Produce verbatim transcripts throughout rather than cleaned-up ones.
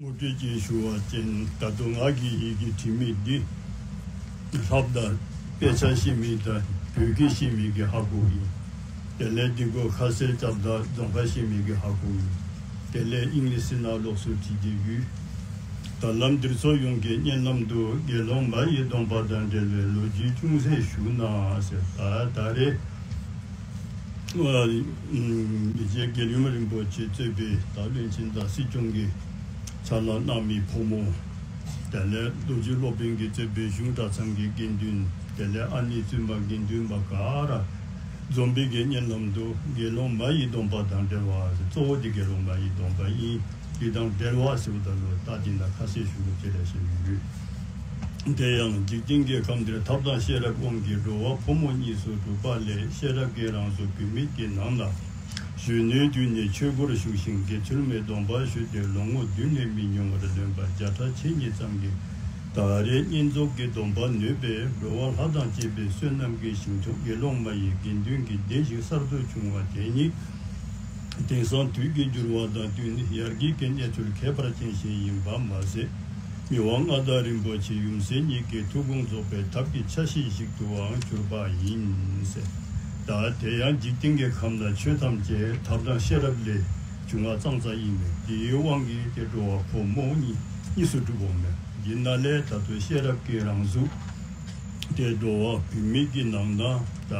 ངོ་སྤྲོད་ཅིག་ཞུ་བ་ཅིན། ད་དུང་ང་གི་ཡི་གེ་འབྲི་མི་འདི་ལྷབ་དང་དཔེ་ཆ་ཤེས་མི་དང་བོད་སྐད་ཤེས་མི་གིས་ཧ་གོ་ཡི། དེ་ལས་འདི་གོ་ཁ་གསལ་རྐྱབ་དང་རྫོང་ཁ་ཤེས་མི་གིས་ཧ་གོ་ཡི། དེ་ལས་ཨིང་ལིཤ་ནང་ལོགས་སུ་བྲིས་ཏེ་ཡོད། ད་ལམ་འདིར་ཚོགས་ཡོངས་ཀྱི་སྙན་ལམ་དུ། དགེ་སློང་མ་ཡི་སྡོམ་པ་དང་འབྲེལ་བའི་ལོ་རྒྱུས་ཅུང་ཟད་ཞུ་ན་ཟེར། ད་ད་རེས་མི་རྗེ་རྒྱལ་ཡུམ་རིན་པོ་ཆེ་གཙོས་པའི་ད་བློན་ཆེན་དང་སྲིད་སྐྱོང་གི་ཕྱག་ལས་གནང་མི་ཕོ་མོ། དེ་ལས་རྡོ་རྗེ་སློབ་དཔོན་གྱིས་གཙོས་པའི་གཞུང་གྲྭ་ཚང་གི་དགེ་འདུན། དེ་ལས་ཨ་ནེ་བཙུན་མ་དགེ་འདུན་པ་ག་ར་འཛོམས་པའི་གི་སྙན་ལམ་དུ། དགེ་སློང་མ་ཡི་སྡོམ་པ་དང་འབྲེལ་བ། གཙོ་བོ་དེ་དགེ་སློང་མ་ཡི་སྡོམ་པ་ཡིན། དེ་དང་འབྲེལ་བ་ཟེར་བ་ད་ལོ་ད་དེ་ན་ཁ་གསལ་ཞུ་དགོས་ཅེས་ལས་བཤད་ཡོད། དེ་ཡང་འཇིག་རྟེན་གྱི་ཁམས་འདིར་ཐབས་དང་ཤེས་རབ་དབང་གིས་འགྲོ་བ་ཕོ་མོ་གཉིས་སུ་གྲུབ་པ་ལས། ཤེས་རབ་ཀྱི་རང་གཟུགས་བུད་མེད་ཀྱི་ནང་ན་གཞོན་ནུའི་དུས་ནས་ཆོས་སྒོར་ཞུགས་ཤིང་དགེ་ཚུལ་མའི་སྡོམ་པ་ཞུས་ཏེ་ལོ་ངོ་བདུན་ལས་མི་ཉུང་བར་ལོན་པ་བརྒྱ་ཕྲག་ཕྱེད་གཉིས་ཙམ་གྱིས་ད་རེས་བསྙེན་རྫོགས་ཀྱི་སྡོམ་པ་ནོད་པས། འགྲོ་བ་ལྷ་དང་བཅས་པའི་བསོད་ནམས་ཀྱི་ཞིང་མཆོག་དགེ་སློང་མ་ཡི་དགེ་འདུན་གྱི་སྡེ་ཞིག་གསར་དུ་བྱུང་བ་དེ་ཉིད་དེང་སང་དུས་ཀྱི་འགྱུར་བ་དང་བསྟུན་ཡར་རྒྱས་ཀྱི་གནས་ཚུལ་ཁྱད་པར་ཅན་ཞིག་ཡིན་པ་མ་ཟད། མི་དབང་མངའ་བདག་རིན་པོ་ཆེ་ཡུམ་སྲས་གཉིས་ཀྱི་ཐུགས་དགོངས་རྫོགས་པའི་ཐབས་ཀྱི་ཆ་ཤས་ཤིག་ཏུའང་གྱུར་པ་ཡིན་ཟེར། ད་དེ་ཡང་འཇིག་རྟེན་གྱི་ཁམས་ན་ཆོས་ཐམས་ཅད་ཐབས་དང་ཤེས་རབ་ལས་བྱུང་བ་ཙང་ཙང་ཡིན་པས། དེའི་དབང་གིས་དེ་འགྲོ་བ་ཕོ་མོ་གཉིས་གཉིས་སུ་གྲུབ་འོང་མས། འདི་ན་ལས་ད་དུ་ཤེས་རབ་ཀྱི་རང་གཟུགས་དེ་འགྲོ་བ་བུད་མེད་ཀྱི་ནང་ན་ད་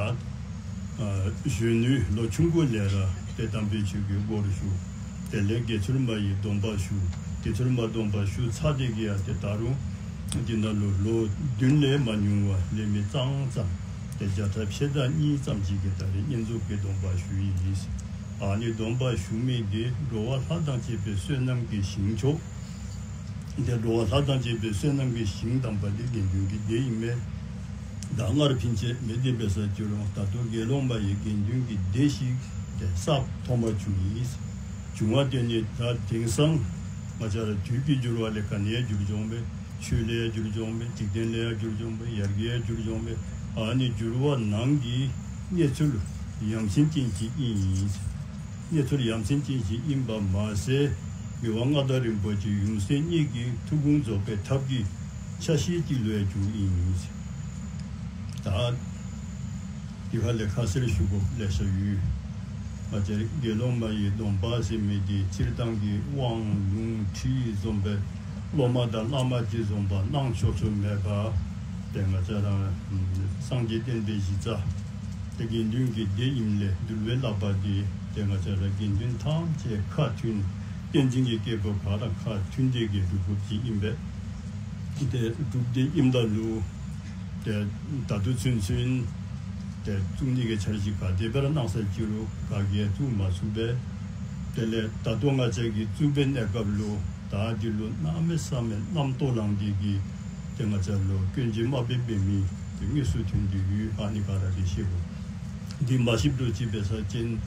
གཞོན་ནུའི་ལོ་ཆུང་ཀུ་ལས་ར་དེ་དམ་པའི་ཆོས་ཀྱི་སྒོར་ཞུགས། དེ་ལས་དགེ་ཚུལ་མ་ཡི་སྡོམ་པ་ཞུ། དགེ་ཚུལ་མ་སྡོམ་པ་ཞུ་ཚར་དེ་གི་ཡ་དེ་ད་རུང་འདི་ན་ལོ་ལོ་བདུན་ལས་མ་ཉུང་བ་ལས་མི་ཙང་ཙང་དེ་བརྒྱ་ཕྲག་ཕྱེད་དང་གཉིས་ཙམ་ཅིག་གི་ད་རེས་བསྙེན་རྫོགས་ཀྱི་སྡོམ་པ་ཞུ་ཡི་ཡིན། ཨ་ནི་སྡོམ་པ་ཞུ་མི་དེ་འགྲོ་བ་ལྷ་དང་བཅས་པའི་བསོད་ནམས་ཀྱི་ཞིང་མཆོག་དེ་འགྲོ་བ་ལྷ་དང་བཅས་པའི་བསོད་ནམས་ཀྱི་ཞིང་དམ་པ་དེ་དགེ་འདུན་གྱི་སྡེ་ཡིན་མས། ད་སྔར་ཕན་ཆད་མེད་དེ་འབད་ས་ཅི་རུང་ད་དུང་དགེ་སློང་མ་ཡི་དགེ་འདུན་གྱི་སྡེ་ཞིག་དེ་ས་ཐོག་མ་བྱུང་ཡིན། བྱུང་བ་དེ་ནི་ད་དེང་སང་ང་བཅས་ར་དུས་ཀྱི་འགྱུར་བ་ལས་ག་ནས་འགྱུར་བྱུང་བས། ཆོས་ལས་འགྱུར་བྱུང་བས། འཇིག་རྟེན་ལས་འགྱུར་བྱུང་བས། ཡར་རྒྱས་འགྱུར་བྱུང་བས། ཨ་ནི་འགྱུར་བ་ནང་གི་གནས་ཚུལ་ཡ་མཚན་ཅན་ཅིག་ཨིན་ཡིན། གནས་ཚུལ་ཡ་མཚན་ཅན་ཞིག་ཨིན་པ་མ་ཟད། མི་དབང་མངའ་བདག་རིན་པོ་ཆེ་ཡུམ་སྲས་གཉིས་ཀྱི་ཐུགས་དགོངས་རྫོགས་པའི་ཐབས་ཀྱི་ཆ་ཤས་ཅིག་ལོས་བྱུང་ཨིན་ཡིན། ད་འདི་ཁ་ལས་ཁ་གསལ་ཞུ་དགོས་ལེ་ཤ་ཡོད། ང་བཅས་དགེ་སློང་མ་ཡི་སྡོམ་པ་ཟེར་མི་འདི་སྤྱིར་བཏང་གི་དབང་ལུང་ཁྲིད་བཟུམ་པའི་སློབ་མ་དང་བླ་མ་ཅིག་བཟུམ་པ་གནང་ཆོག་ཆོག་མེད་པ། དེ་ང་བཅས་རང་སངས་རྒྱས་བསྟན་པའི་གཞི་རྩ་དེ་དགེ་འདུན་གྱི་སྡེ་ཨིནམ་ལས་འདུལ་བའི་བསླབ་པ་འདི་དེ་ང་བཅས་ར་དགེ་འདུན་ཐམས་ཅད་ཁ་མཐུན། བསྟན་འཛིན་གྱི་སྐྱེས་བུ་ག་ར་ཁ་མཐུན་དེ་གི་སྒྲུབ་དགོས་ཀྱི་ཨིན་པས། དེ་སྒྲུབ་སྟེ་ཨིནམ་ད་ལུ་དེ་ད་དུང་ཚུན་ཚུན་དེ་བཙུགས་ནི་གི་འཆར་གཞི་ག་དེ་སྦེ་ར་གནང་ས་ཅི་རུང་ག་གིས་བཙུགས་མ་ཚུགས་པས། དེ་ལས་ད་དུང་ང་བཅས་ཀྱིས་བཙུགས་པའི་གནས་སྐབས་ལུ་ད་འདི་ལུ་གནམ་མེད་ས་མེད་རྣམ་རྟོག་ལངས་ཏེ་གི་དེ་ང་བཅས་ལུ་སྐྱོན་ཅིག་མ་འབད་འབད་མི་དེ་དངོས་སུ་ཐོན་ཏེ་ཡོད། ཨ་ནི་ག་ར་གིས་ཤེས་དགོས། འདི་མ་ཤེསཔ་འགྲོ་ཅིག་འབད་ས་ཅིན་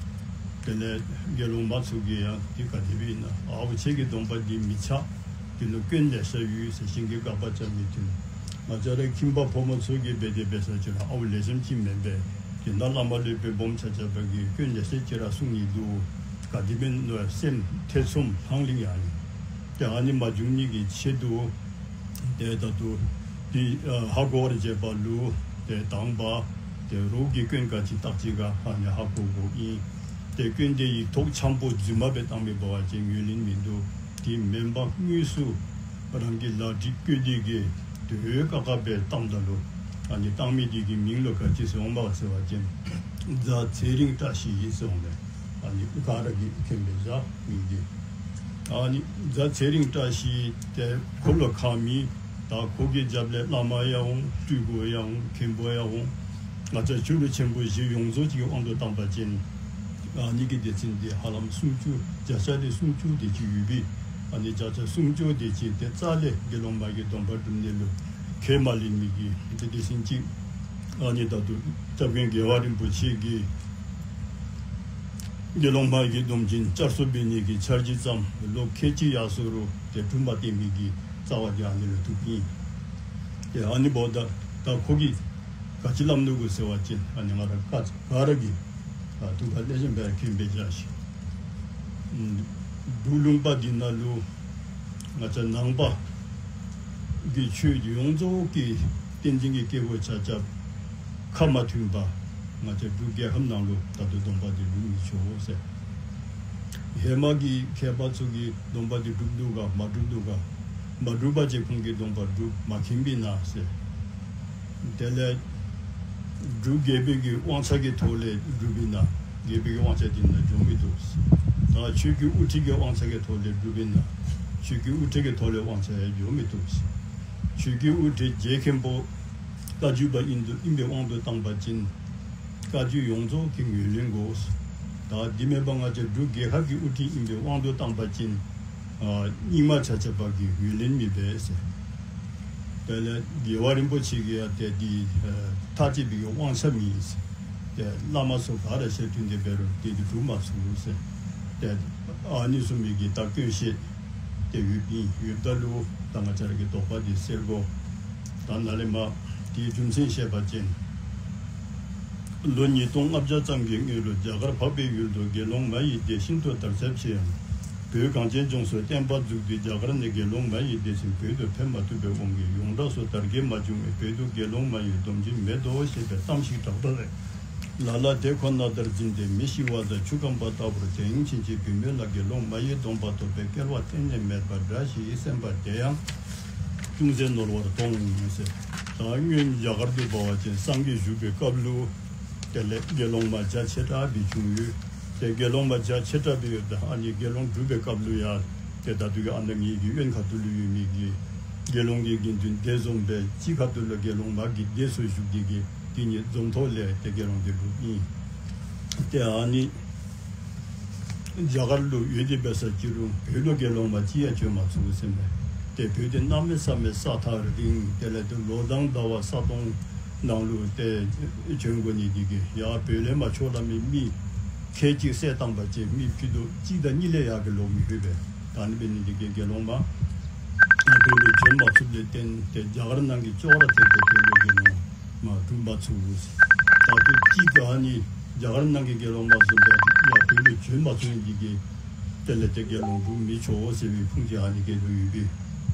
དེ་ལས་དགེ་སློང་མ་ཚུ་གིས་ཡང་འདི་ག་དེ་སྦེ་ཨིན་ན། ཨའོ་ཁྱེད་ཀྱི་སྡོམ་པ་འདི་མི་ཆགས། འདི་ལུ་སྐྱོན་ལེ་ཤ་ཡོད་ཟེར་ཞིང་གི་དགག་པ་རྐྱབ་མི་ཐོན། ང་བཅས་རའི་ཁྱིམ་པ་ཕོ་མོ་ཚུ་གིས་འབད་དེ་འབད་ས་ཅིན་ཨའོ་ལེགས་ཤོམ་ཅིག་མེན་པས། དེ་ནང་བླ་མ་སློབ་དཔོན་སྦོམ་ཆ་ཁྱབ་ཀྱིས་སྐྱོན་ལེ་ཤ་ཅིག་ར་གསུང་ནི་འདུག། ག་དེ་སྦེ་ཨིན་ན་སེམས་ཐེ་ཚོམ་ལྷང་ལྷང་ཡང་ཨིན། དེ་ཨ་ནི་མ་བྱུང་ནི་གི་ཆེད་དུ་དེ་ད་དུང་དེ་ཧ་གོ་བར་བྱེད་པ་ལུ་དེ་དང་པ་དེ་རོགས་ཀྱི་སྐྱོན་ག་ཅི་བཏགས་ཅི་ག་ཨ་ནི་ཧ་གོ་དགོ་ཨིན། དེ་སྐྱོན་དེ་ཡིག་ཐོག་འཆམ་པོ་རྫུན་མ་སྦེ་བཏང་མི་འབད་བ་ཅིན་ངོས་ལེན་མིན་འདུག། དེ་མེན་པར་དངོས་སུ་རང་གི་ལག་བྲིས་བཀོད་དེ་གི་དེ་ཀ་ཀ་སྦེ་བཏངམ་ད་ལུ་ཨ་ནི་བཏང་མི་དེ་གི་མིང་ལུ་ག་ཅི་ཟེར་འོང་པ་ཟེར་བ་ཅིན་རྫ་ཚེ་རིང་བཀྲ་ཤིས་ཨིན་ཟེར་འོང་པས། ཨ་ནི་ག་ར་གིས་མཁྱེན་པས་ཟེར་མིང་འདི། ཨ་ནི་རྫ་ཚེ་རིང་བཀྲ་ཤིས་དེ་ཁོ་ལུ་ཁག་མེད། ད་ཁོ་གི་རྒྱབ་ལས་བླ་མ་ཡང་འོང་། སྤྲུལ་སྐུ་ཡང་འོང་། མཁན་པོ་ཡང་འོང་། ང་བཅས་ཆོས་ལུགས་ཆེན་པོ་བཞི་ཡོངས་རྫོགས་ཀྱི་དབང་དུ་བཏང་པ་ཅིན་ཨ་ནི་གི་སྡེ་ཚན་འདི་ཧ་ལམ་སུམ་ཅུ་བརྒྱ་ཆ་ལས་སུམ་ཅུ་དེ་ཅིག་ཡོད་པས། ཨ་ནི་བརྒྱ་ཆ་སུམ་ཅུ་དེ་ཅིག་དེ་རྩ་ལས་དགེ་སློང་མ་གི་སྡོམ་པ་སྒྲུབ་ནི་ལུ་ཁས་མ་ལེན་མི་གི་དེ་སྡེ་ཚན་ཅིག། ཨ་ནི་ད་དུང་སྐྱབས་མགོན་རྒྱལ་བ་རིན་པོ་ཆེ་གིས་དགེ་སློང་མ་གི་སྡོམ་ཆེན་བསྐྱར་གསོ་འབད་ནི་གི་འཆར་གཞི་བརྩམས། ལོ་ཁལ་གཅིག་ཡར་སོང་རུང་དེ་གྲུབ་མ་བསྟན་མི་གི་རྩ་བ་དེ་ཨ་ནི་ལུ་ཐུག་ཨིན། དེ་ཨ་ནི་འབདཝ་ད་ད་ཁོ་གིས་ག་ཅི་སླབ་ནུག་གོ་ཟེར་བ་ཅིན་ཨ་ནི་ང་ར་བཀའ་ག་ར་གིས་ཐུགས་ཁར་ལེགས་ཤོམ་སྦེ་མཁྱེན་པས་བཞག་ཤིག། འབྲུག་ལུང་པ་འདི་ནང་ལུ་ ང་ཚོ་ནང་པ་གི་ཆོས་ཀྱི་ཡོངས་རྫོགས་ཀྱི་བསྟན་འཛིན་གྱི་སྐྱེས་བུ་ཆ་ཁྱབ་ཁ་མ་མཐུན་པ། ང་ཚོ་འབྲུག་རྒྱལ་ཁབ་ནང་ལོ་ད་དུང་སྡོམ་པ་དེ་སྒྲུབ་མི་ཆོག་ཟེར། ཧེ་མ་གི་མཁས་པ་ཚོ་གི་སྡོམ་པ་དེ་སྒྲུབ་འདུག་ག་མ་སྒྲུབ་འདུག་ག་མ་སྒྲུབ་པ་བྱས་ཁོང་གི་སྡོམ་པ་སྒྲུབ་མ་མཁྱེན་པས་ན་ཟེར། དེ་ལས་འབྲུག་རྒྱལ་པོའི་གི་དབང་ཆ་གི་ཐོག་ལས་སྒྲུབ་པས་ན་རྒྱལ་པོའི་གི་དབང་ཆ་དེ་ན་འཇོག་མི་འདུག་ད་ཆོས་ཀྱི་དབུ་ཁྲིད་ཀྱི་དབང་ཆ་གི་ཐོག་ལས་སྒྲུབ་པས་ན་ཆོས་ཀྱི་དབུ་ཁྲིད་ཀྱི་ཐོག་ལས་དབང་ཆ་ཡང་འཇོག་མི་འདུག་ཆོས་ཀྱི་དབུ་ཁྲིད་རྗེ་མཁན་པོ་བཀའ་བརྒྱུད་པ་ཡིན་དུ་ཡིན་པའི་དབང་དུ་བཏང་པ་ཅིན། བཀའ་བརྒྱུད་ཡོངས་རྫོགས་ཀྱི་ངོས་ལེན་དགོས། ད་འདི་མེད་པ་ང་ཚོ་འབྲུག་རྒྱལ་ཁབ་ཀྱི་དབུ་ཁྲིད་ཡིན་པའི་དབང་དུ་བཏང་པ་ཅིན། རྙིང་མ་ཆ་ཁྱབ་པ་གི་ངོས་ལེན་མི་འབད་ཟེར། དེ་ལས་རྒྱལ་བ་རིན་པོ་ཆེ་གིས་ཡང་དེ་འདི་ཐག་བཅད་པའི་དབང་ཆ་མེད་ཟེར། དེ་བླ་མ་ཚོ་ག་རེ་བཤད་དོན་དེ་འབད་རུང་དེ་འདི་སྒྲུབ་མ་ཚུགས་ཟེར། དེ་ཨ་ནི་གསུངས་པའི་གི་ད་སྐྱོན་བཤད་དེ་ཡོད་པིན་ཡོད་ད་ལུ་ད་ང་བཅས་ར་གི་དོགས་པ་འདི་སེལ་དགོ། ད་ན་ལེ་མ་དེའི་རྒྱུ་མཚན་བཤད་པ་ཅིན། ལོ་ཉིས་སྟོང་ལྔ་བརྒྱ་ཙམ་གྱི་སྔོན་ལ་རྒྱ་གར་འཕགས་པའི་ཡུལ་དུ་དགེ་སློང་མ་ཡི་སྡེ་ཤིན་ཏུ་དར་ཁྱབ་ཆེ་ཡང་། བོད་གངས་ཅན་ལྗོངས་སུ་བསྟན་པ་འཛུགས་དུས་རྒྱ་གར་ནས་དགེ་སློང་མ་ཡི་སྡེ་ཚན་བོད་དུ་ཕེབས་མ་ཐུབ་པའི་དབང་གིས་ཡོངས་གྲགས་སུ་དར་རྒྱས་མ་བྱུང་བས་བོད་དུ་དགེ་སློང་མ་ཡི་སྡོམ་རྒྱུན་མེད་དོ་ཞེས་པའི་གཏམ་ཞིག་གྲགས་པ་རེད། ལ་ལ་དེ་ཁོ་ན་ལྟར་འཛིན་ཏེ་མི་ཤི་བ་དང་ཆུ་སྐམ་པ་ལྟ་བུར་དེ་རིང་ཕྱིན་ཆད་བུད་མེད་ལ་དགེ་སློང་མ་ཡི་སྡོམ་པ་ཐོབ་པའི་སྐལ་བ་གཏན་ནས་མེད་པ་འདྲ་ཞིག་སེམས་པ་དེ་ཡང་ཅུང་ཟད་ནོར་བར་མཐོང་ཟེར། ད་སྔོན་རྒྱ་གར་དུ་འབད་བ་ཅིན་སངས་རྒྱས་བཞུགས་པའི་སྐབས་ལུ་དེ་ལས་དགེ་སློང་མ་རྒྱ་ཆེ་དྲགས་སྦེ་བྱུང་ཡོད། དེ་དགེ་སློང་མ་རྒྱ་ཆེ་དྲགས་སྦེ་ཡོད། ད་ཨ་ནི་དགེ་སློང་སྒྲུབ་པའི་སྐབས་ལུ་ཡང་དེ་ད་དུང་ཨ་ནི་ངེད་ཀྱི་དབེན་ཁ་ཐུག་ལུ་ཡོད་མི་གི་དགེ་སློང་གི་དགེ་འདུན་སྡེ་བཟུམ་སྦེ་གཅིག་ཁ་ཐུག་ལུ་དགེ་སློང་མ་གི་སྡེ་ཚུ་བཞུགས་ཏེ་གི་དེ་ཉིད་འཛོམས་ཐོག་ལས་དེ་དགེ་སློང་དེ་སྒྲུབ་ཨིན། དེ་ཨ་ནི་རྒྱ་གར་ལུ་ཡོད་དེ་འབད་ས་ཅི་རུང་བོད་ལུ་དགེ་སློང་མ་གཅིག་ཡང་བྱོན་མ་ཚུགས་ཟེར་མས། དེ་བོད་དེ་གནམ་མེད་ས་མེད་ས་ཐག་རིང་། དེ་ལས་དེ་ལོ་དང་ཟླ་བ་ས་སྟོང་ནང་ལུ་དེ་བྱོན་དགོ་ནི་འདི་གིས་ཡར་བོད་ལས་མར་ཕྱོགས་ལ་མི་མི་ཁལ་གཅིག་བསད་བཏང་པ་ཅིན་མི་ཕྱེད་དོ་གཅིག་དང་གཉིས་ལས་ཡར་གྱི་ལོག་མི་ཕོད་པས། ད་ནི་འབད་ནི་འདི་གིས་དགེ་སློང་མ་བོད་ལུ་བྱོན་མ་ཚུགསཔ་ལས་བརྟེན་ཏེ་རྒྱ་གར་ནང་གི་ཅོག་ར་ཐེབས་ཏེ་བོད་ལུ་དགེ་སློང་མ་སྒྲུབ་མ་ཚུགས། ད་དུང་གཅིག་གིས་ཨ་ནི་རྒྱ་གར་ནང་གི་དགེ་སློང་མ་བཟུམ་སྦེ་ཡར་བོད་ལུ་བྱོན་མ་ཚུགས་ནི་འདི་གིས་དེ་ལས་དེ་དགེ་སློང་སྒྲུབ་མི་ཆོག་ཟེར་བའི་ཁུངས་ཀྱིས་ཨ་ནི་ག་དེ་སྦེ་ཡོད་པས།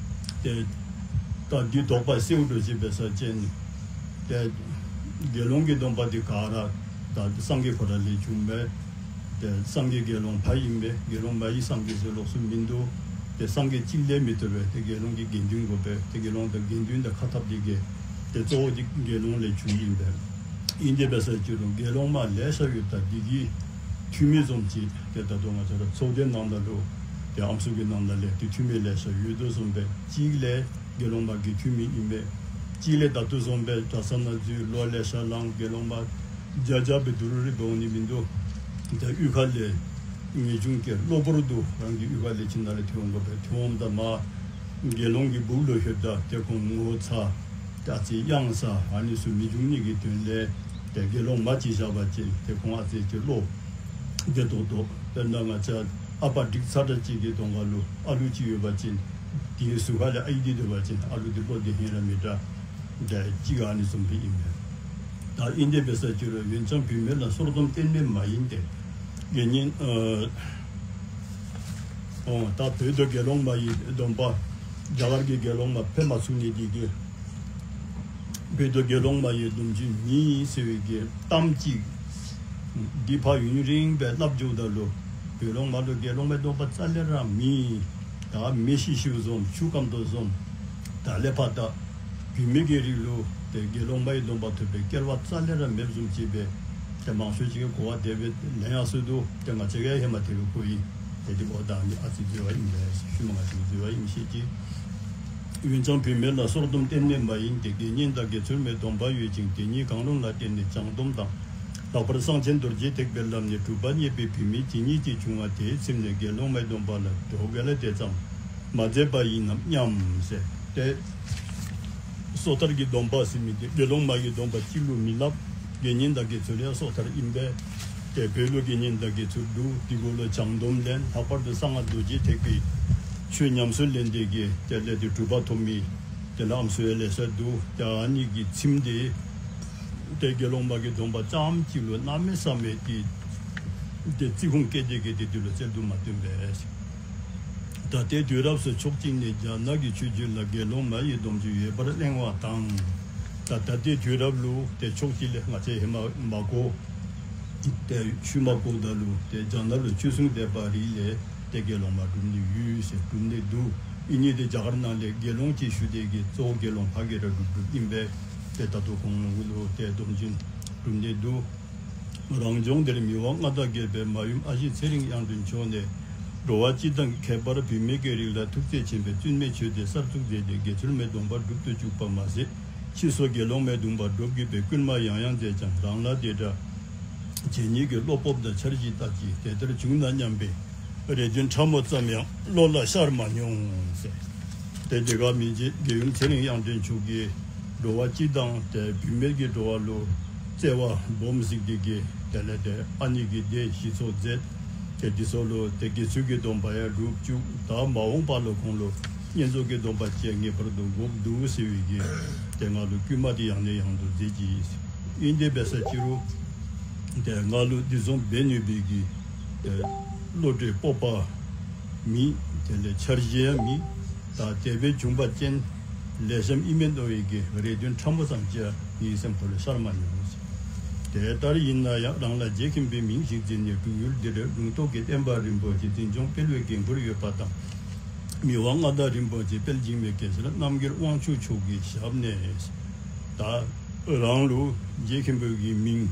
དེ་ད་འདི་དོགས་པ་སེལ་འགྲོ་ཅིག་འབད་ས་ཅིན་དེ་དགེ་སློང་གི་སྡོམ་པ་འདི་ག་ར་ད་སངས་རྒྱས་ཁོ་ར་ལས་བྱུང་མས། དེ་སངས་རྒྱས་དགེ་སློང་ཕ་ཡིན་པས་དགེ་སློང་མ་ཡི་སངས་རྒྱས་ཟེར་ལོགས་སུ་མིན་འདུག་དེ་སངས་རྒྱས་གཅིག་ལས་མི་ཐུབ་པས། དེ་དགེ་སློང་གི་དགེ་འདུན་དགོ་པས། དེ་དགེ་སློང་དང་དགེ་འདུན་དང་ཁ་འཐབ་འདི་གིས་དེ་གཙོ་བོ་འདི་དགེ་སློང་ལས་བྱུང་ཡིན་པས། ཨིན་དེ་འབད་ས་ཅི་རུང་དགེ་སློང་མ་ལེ་ཤ་ཡོད། ད་འདི་གི་འཐུས་མི་བཟུམ་ཅིག་དེ་ད་དུང་ང་བཅས་ར་ཚོགས་སྡེ་ནང་ལ་ལུ་དེ་ཨམ་སྲུ་གི་ནང་ལ་ལས་དེ་འཐུས་མི་ལེ་ཤ་ཡོད་དོ་བཟུམ་སྦེ་གཅིག་ལས་དགེ་སློང་མ་གི་འཐུས་མི་ཨིན་པས། གཅིག་ལས་ད་དུང་བཟུམ་སྦེ་གྲྭ་ས་ནང་འཛུལ་ལོ་ལེ་ཤ་ལང་དགེ་སློང་མ་རྒྱ་རྒྱ་སྦེ་དུ་རུ་རི་འདོང་ནི་མིན་འདུག་དེ་གཡུས་ཁ་ལས་ངེས་འབྱུང་སྐྱེ་གློ་བུར་དུ་རང་གི་གཡུས་ཁ་ལས་ཁྱིམ་ནང་ལས་ཐོན་འོང་དགོ་པས། ཐོན་འོངམ་ད་མ་དགེ་སློང་གི་སྦུག་ལུ་ལྷོདཔ་ད་དེ་ཁོང་ངོ་ཚ་ད་ཨ་ཙི་གཡང་ཟ་ཨ་ནི་ཚུ་མི་འབྱུང་ནི་གི་དོན་ལས་དེ་དགེ་སློང་མ་ཅིག་བཞག་པ་ཅིན་དེ་ཁོང་ཨ་ཙི་ཅིག་བློ་བདེ་ཏོག་ཏོ། དཔེར་ན་ང་བཅས་ཨ་པ་འགྲིག་ཚར་འདྲ་ཅིག་གི་གདོང་ཁ་ལུ་ཨ་ལུ་ཅིག་ཡོད་པ་ཅིན་དེའི་ཟུར་ཁ་ལས་ཨའི་འདི་སྡོད་པ་ཅིན་ཨ་ལུ་འདི་བློ་བདེ་ཧིང་ར་མི་འདྲ། འདྲ་གཅིག་ཨ་ནི་བཟུམ་སྦེ་ཨིན་པས། ད་ཨིན་དེ་འབད་ས་ཅི་རུང་འོན་ཀྱང་བུད་མེད་ལ་སོར་སྡོམ་གཏན་ནས་མ་ཡིན་ཏེ། དགེ་བསྙེན་ཨ་ཨོ་ད་བོད་དུ་དགེ་སློང་མ་ཡི་སྡོམ་པ་རྒྱ་གར་གྱི་དགེ་སློང་མ་ཕེབས་མ་ཚུགས་ནི་འདི་གིས་བོད་དུ་དགེ་སློང་མ་ཡི་སྡོམ་རྒྱུན་མེད་ཟེར་བའི་གི་གཏམ་ཅིག་འདི་ཕར་ཡུན་རིང་སྦེ་སླབ་འགྱོཝ་ད་ལུ་དགེ་སློང་མ་ལུ་དགེ་སློང་མའི་སྡོམ་པ་རྩ་ལས་ར་མེད། ད་མེ་ཤི་ཤིཝ་བཟུམ་ཆུ་སྐམ་དོ་བཟུམ། ད་ལས་ཕར་ད་བུད་མེད་ཀྱི་རིགས་ལུ་དེ་དགེ་སློང་མ་ཡི་སྡོམ་པ་ཐོབ་པའི་སྐལ་བ་རྩ་ལས་ར་མེདཔ་བཟུམ་ཅིག་སྦེ་དེ་མང་ཤོས་ཅིག་གིས་གོ་བ་དེ་སྦེ་ལེན་ཡར་སོང་འདུག་དེ་ང་བཅས་ཀྱིས་ཧེ་མ་དེ་སྦེ་གོ་ཡི། དེ་དེ་གོ་བ་དང་ནི་ཨ་ཙི་འཛོལ་བ་ཨིན་པས། ཤུལ་མ་ང་བཅས་ཀྱི་འཛོལ་བ་ཨིན་ཤེས་ཀྱི། འོན་ཀྱང་བུད་མེད་ལ་སོར་སྡོམ་གཏན་ནས་མ་ཡིན་ཏེ། དགེ་བསྙེན་དང་དགེ་ཚུལ་མའི་སྡོམ་པ་ཡོད་ཅིང་། དེ་གཉིས་གང་རུང་ལ་བརྟེན་ནས་བྱང་སྡོམ་དང་། ལྷག་པར་གསང་ཆེན་རྡོ་རྗེ་ཐེག་པའི་ལམ་ནས་གྲུབ་པ་བརྙེས་པའི་བུད་མེད་ཇི་སྙེད་ཅིག་བྱུང་བ་དེའི་ཚིམས་ནས་དགེ་སློང་མའི་སྡོམ་པ་ལ་དོ་གལ་དེ་ཙམ་མ་མཛད་པ་ཡིན་ནམ་སྙམ་ཟེར་ཏེ། སོ་ཐར་གྱི་སྡོམ་པ་ཟེར་མི་དེ་དགེ་སློང་མ་ཡི་སྡོམ་པ་གཅིག་ལུ་མི་སླབ། དགེ་བསྙེན་དང་དགེ་ཚུལ་ཡང་སོ་ཐར་ཨིན་པས། དེ་བོད་ལུ་དགེ་བསྙེན་དང་དགེ་ཚུལ་འདུག་དེ་གུ་ལུ་བྱང་སྡོམ་ལེན། ལྷག་པར་དུ་གསང་སྔགས་རྡོ་རྗེ་ཐེག་པའི་ཆོས་ཉམས་སུ་ལེན་ཏེ་གི་དེ་ལས་དེ་གྲུབ་པ་ཐོབ་མི་དེ་ལ་ཨམ་སྲུ་ཡང་ལེ་ཤ་འདུག་དེ་ཨ་ནི་གི་ཚིམས་དེ་དེ་དགེ་སློང་མ་གི་སྡོམ་པ་ཙམ་གཅིག་ལུ་གནམ་མེད་ས་མེད་དེ་དེ་བརྩི་ཁུངས་བསྐྱེད་དེ་གི་དེ་དེ་ལུ་བཙལ་དུ་མ་བཏོན་པས། ད་ ད་ལྟའི་དུས་རབས་སུ་ཕྱོགས་གཅིག་ནས་རྒྱ་ནག་གི་ཆོས་བརྒྱུད་ལ་དགེ་སློང་མ་ཡི་སྡོམ་རྒྱུན་ཡོད་པར་གླེང་བ་དང་། ད་ད་ལྟའི་དུས་རབས་ལུ་དེ་ཕྱོགས་གཅིག་ལས་ང་ཚོས་ཧེ་མ་མ་གོ། དེ་ཤུལ་མ་གོ་ད་ལུ་དེ་རྒྱ་ནག་ལུ་ཆོས་སྲུང་སྡེ་པ་རིགས་ལས་དེ་དགེ་སློང་མ་སྒྲུབ་ནི་ཡོད་ཟེར་སྒྲུབ་ནི་འདུག་ཨིན་ནི་དེ་རྒྱ་གར་ནང་ལས་དགེ་སློང་གཅིག་ཞུ་དེ་གི་གཙོ་བོ་དགེ་སློང་ཕ་གི་ར་སྒྲུབ་སྒྲུབ་ཨིན་པས། དེ་ད་དུང་ཁོང་ལུ་དེ་སྡོམ་རྒྱུན་སྒྲུབ་ནི་འདུག་རང་ལྗོངས་འདིར་མི་དབང་མངའ་བདག་བརྒྱད་པའི་མ་ཡུམ་ཨ་ཞེ་ཚེ་རིང་དབྱངས་སྒྲོན་མཆོག་ནས། འགྲོ་བ་སྤྱི་དང་ཁྱད་པར་བུད་མེད་ཀྱི་རིགས་ལ་ཐུགས་བརྩེ་ཆེན་པོས་བཙུན་མའི་ཆོས་སྡེ་གསར་བཙུགས་མཛད་དེ་དགེ་ཚུལ་མའི་སྡོམ་པ་སྒྲུབ་ཏུ་བཅུག་པ་མ་ཟད། ཕྱིས་སུ་དགེ་སློང་མའི་སྡོམ་པ་སྒྲུབ་དགོས་པའི་སྐུལ་མ་ཡང་ཡང་མཛད་ཀྱང་རང་ལ་དེ་འདྲ་བྱེད་ཉིད་ཀྱི་བློ་སྤོབས་དང་འཆར་གཞི་ལྟར་གྱིས་དེ་ལྟར་བྱུང་ན་སྙམ་པའི་རེ་འདུན་ཕྲ་མོ་ཙམ་ཡང་བློ་ལ་ཤར་མ་མྱོང་ཟེར། དེ་དེ་ག་མི་རྗེ་དགེ་ཡུམ་ཚེ་རིང་དབྱངས་སྒྲོན་མཆོག་གིས་འགྲོ་བ་སྤྱི་དང་དེ་བུད་མེད་ཀྱི་འགྲོ་བ་ལུ་བརྩེ་བ་སྦོམ་གཟིགས་ཏེ་གི་དེ་ལས་དེ་ཨ་ནི་གི་སྡེ་གཞི་ཚོགས་མཛད། དེ་འདི་ཚོ་ལུ་དེ་དགེ་ཚུལ་གྱི་སྡོམ་པ་ཡང་སྒྲུབ་བཅུག་ད་མ་འོངས་པ་ལུ་ཁོང་ལུ་བསྙེན་རྫོགས་ཀྱི་སྡོམ་པ་བཅས་ངེས་པར་དུ་དགོཔ་འདུག་ཟེར་བའི་གི་དེ་ང་ལུ་བསྐུལ་མ་དེ་ཡང་ནས་ཡང་དུ་མཛད་ཀྱི་ཡིན། ཨིན་དེ་འབད་ས་ཅི་རུང་དེ་ང་ལུ་འདི་བཟུམ་འབད་ནུས་པའི་གི་དེ་བློ་གྲོས་སྤོབས་པ་མེད། དེ་ལས་འཆར་གཞི་ཡང་མེད། ད་དེ་སྦེ་བྱུང་པ་ཅིན་ལེགས་ཤོམ་ཨིན་མས་མནོ་བའི་གི་རེ་འདུན་ཕྲ་མོ་ཙམ་ཅིག་ངའི་སེམས་ཁོག་ལས་ཤར་མ་མྱོང་ཟེར། དེ་ལྟར་ཡིན་ན་ཡང་རང་ལ་རྗེ་མཁན་པོའི་མིང་ཞིག་འཛིན་ནས་འབྲུག་ཡུལ་འདིར་ལུང་རྟོགས་ཀྱི་བསྟན་པ་རིན་པོ་ཆེ་འཛིན་སྐྱོང་སྤེལ་བའི་འགན་ཁུར་ཡོད་པ་དང་། མི་དབང་མངའ་བདག་རིན་པོ་ཆེ་དཔལ་འཇིགས་མེད་གེ་སར་རྣམ་རྒྱལ་དབང་ཕྱུག་མཆོག་གི་ཞབས་ནས། ད་རང་ལུ་རྗེ་མཁན་པོ་གི་མིང་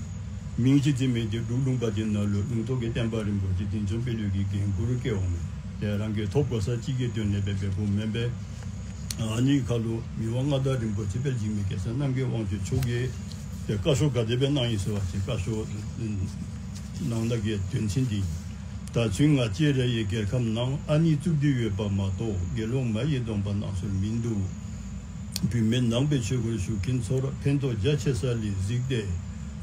མིང་ཅིག་འཛིན་མི་དེ་འབྲུག་ལུང་པ་དེ་ནང་ལུ་ལུང་རྟོགས་ཀྱི་བསྟན་པ་རིན་པོ་ཆེ་འཛིན་སྐྱོང་སྤེལ་བའི་གི་འགན་ཁུར་བཀལ་འོང་མས། དེ་རང་གི་ཐོབ་གོ་ས་གཅིག་གི་དོན་ལས་འབད་འབད་དགོཔ་མེན་པས། ཨ་ནི་ཁ་ལུ་མི་དབང་མངའ་བདག་རིན་པོ་ཆེ་དཔལ་འཇིགས་མེད་གེ་སར་རྣམ་རྒྱལ་དབང་ཕྱུག་མཆོག་གིས་དེ་བཀའ་ཤོག་ག་དེ་སྦེ་གནང་ཡི་ཟེར་བ་ཅིན་བཀའ་ཤོག་གནང་ན་གི་དོན་ཚན་འདི་ཡིན། ད་ཚུན་ང་བཅས་ར་ཡི་རྒྱལ་ཁབ་ནང་ཨ་ནི་བཙུགས་ཏེ་ཡོད་པ་མ་གཏོགས་དགེ་སློང་མ་ཡི་སྡོམ་པ་གནང་སྲོལ་མིན་འདུག་བུད་མེད་ནང་པའི་ཆོས་སྒོར་ཞུགས་མཁན་ཚོར་ཕན་ཐོགས་རྒྱ་ཆེ་ས་ལས་གཟིགས་ཏེ།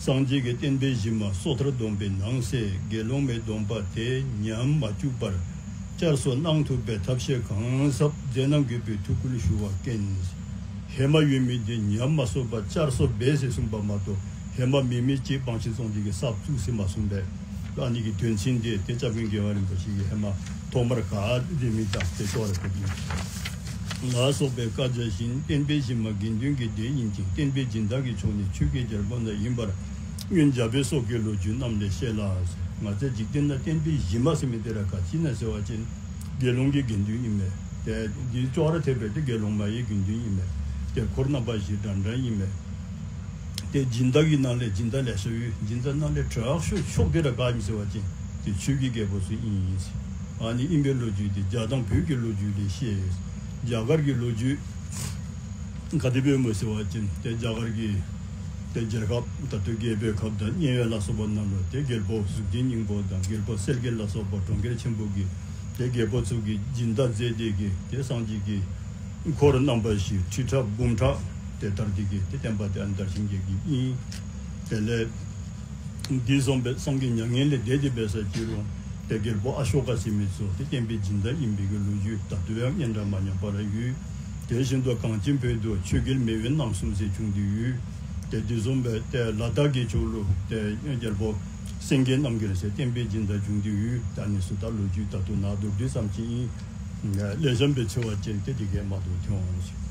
སངས་རྒྱས་ཀྱི་བསྟན་པའི་གཞི་མ་སོ་ཐར་སྡོམ་པའི་ནང་གསེས་དགེ་སློང་མའི་སྡོམ་པ་དེ་ཉམས་མ་བཅུག་པར་བསྐྱར་གསོ་གནང་ཐུབ་པའི་ཐབས་ཤེས་གང་ཟབ་མཛད་གནང་དགོས་པའི་ཐུགས་ཁུར་ཞུ་བ་མཁྱེན། ཧེ་མ་ཡོད་མི་དེ་ཉམས་མ་སོང་བར་བསྐྱར་གསོ་འབད་ཟེར་གསུངས་པ་མ་གཏོགས་ཧེ་མ་མེད་མི་ཅིག་བང་ཆེན་ཚོང་འདི་གི་གསར་བཙུགས་ཟེར་མ་གསུངས་པས། ཨ་ནི་གི་དོན་ཚན་དེ་དེ་སྐྱབས་མགོན་རྒྱལ་བ་རིན་པོ་ཆེ་གིས་ཧེ་མ་ཐོག་མར་ག་དེ་མི་དང་དེ་ཤོར་རེ་ཕེབས་ཡིན། ལ་སོགས་པའི་བཀའ་རྒྱ་བཞིན་བསྟན་པའི་གཞི་མ་དགེ་འདུན་གྱི་སྡེ་ཡིན་ཅིང་བསྟན་པའི་སྦྱིན་བདག་གི་ཕྱོགས་ནས་ཆོས་ཀྱི་རྒྱལ་པོ་ན་ཡིན་པར་སྔོན་རྒྱ་བོད་སོག་གི་ལོ་རྒྱུས་རྣམས་ལས་ཤེས་ལ། ང་ཚེ་འཇིག་རྟེན་ན་བསྟན་པའི་གཞི་མ་ཟེར་མི་དེ་ར་ག་ཅི་ན་ཟེར་བ་ཅིན་དགེ་སློང་གི་དགེ་འདུན་ཡིན་མས། དེ་འདི་ཅོག་ར་ཐེབས་པའི་དེ་དགེ་སློང་མ་ཡི་དགེ་འདུན་ཡིན་མས། དེ་འཁོར་རྣམ་པ་བཞི་འདྲ་འདྲ་ཡིན་མས། དེ་སྦྱིན་བདག་གི་ནང་ལས་སྦྱིན་བདག་ལེ་ཤ་ཡོད། སྦྱིན་བདག་ནང་ལས་དྲག་ཤོས་ཤོས་དེ་ར་ག་ཡིན་ཟེར་བ་ཅིན་དེ་ཆོས་ཀྱི་རྒྱལ་པོ་ཚུ་ཡིན་ཡིན་ཟེར། ཨ་ནི་ཨིན་པའི་ལོ་རྒྱུས་དེ་རྒྱ་དང་བོད་ཀྱི་ལོ་རྒྱུས་ལས་ཤེས། རྒྱ་གར་གྱི་ལོ་རྒྱུས་ག་དེ་སྦེ་མོ་ཟེར་བ་ཅིན་དེ་རྒྱ་གར་གྱི་དེ་རྒྱལ་ཁབ་ད་ལྟོ་རྒྱལ་པོའི་ཁབ་དང་མཉན་ཡོད་ལ་སོགས་པ་རྣམས་ལ་དེ་རྒྱལ་པོ་གཟུགས་ཅན་སྙིང་པོ་དང་རྒྱལ་པོ་གསལ་རྒྱལ་ལ་སོགས་པ་གྲོང་ཁྱེར་ཆེན་པོ་གི་དེ་རྒྱལ་པོ་ཚུ་གི་སྦྱིན་བདག་མཛད་དེ་གི་དེ་སངས་རྒྱས་ཀྱི་འཁོར་རྣམ་པ་བཞི་ཁྲི་ཕྲག་འབུམ་ཕྲག་དེ་དར་དེ་གི་དེ་བསྟན་པ་དེ་ཨ་ནི་དར་ཞིང་རྒྱས་ཀྱི་ཨིན། དེ་ལས་འདི་བཟུམ་སྦེ་སངས་རྒྱས་མྱ་ངན་ལས་འདས་ཏེ་འབད་ས་ཅི་རུང་དེ་རྒྱལ་པོ་ཨ་ཤོ་ཀ་ཟེར་མི་ཚུ་དེ་བསྟན་པའི་སྦྱིན་བདག་ཨིན་པའི་གི་ལོ་རྒྱུས་ད་ལྟོ་ཡང་སྙན་གྲགས་མ་ཉམས་པ་ར་ཡོད། དེ་བཞིན་དུ་གངས་ཅན་བོད་དུ་ཆོས་རྒྱལ་མེས་དབོན་རྣམ་གསུམ་ཟེར་བྱུང་སྟེ་ཡོད། དེ་འདི་བཟུམ་སྦེ་དེ་ལ་དྭགས་ཀྱི་ཕྱོགས་ལུ་དེ་རྒྱལ་པོ་སེང་གེ་རྣམ་རྒྱལ་ཟེར་བསྟན་པའི་སྦྱིན་བདག་བྱུང་སྟེ་ཡོད། ད་ནི་སུ་ད་ལོ་རྒྱུས་ད་ལྟོ་ནང་མདོར་བསྡུས་ཙམ་ཅིག་ཨིན། ལེགས་ཤོམ་སྦེ་འཚོལ་བ་ཅིན་དེ་དེ་གས་མ་གཏོགས་ཐོན་འོང་ཞིང་།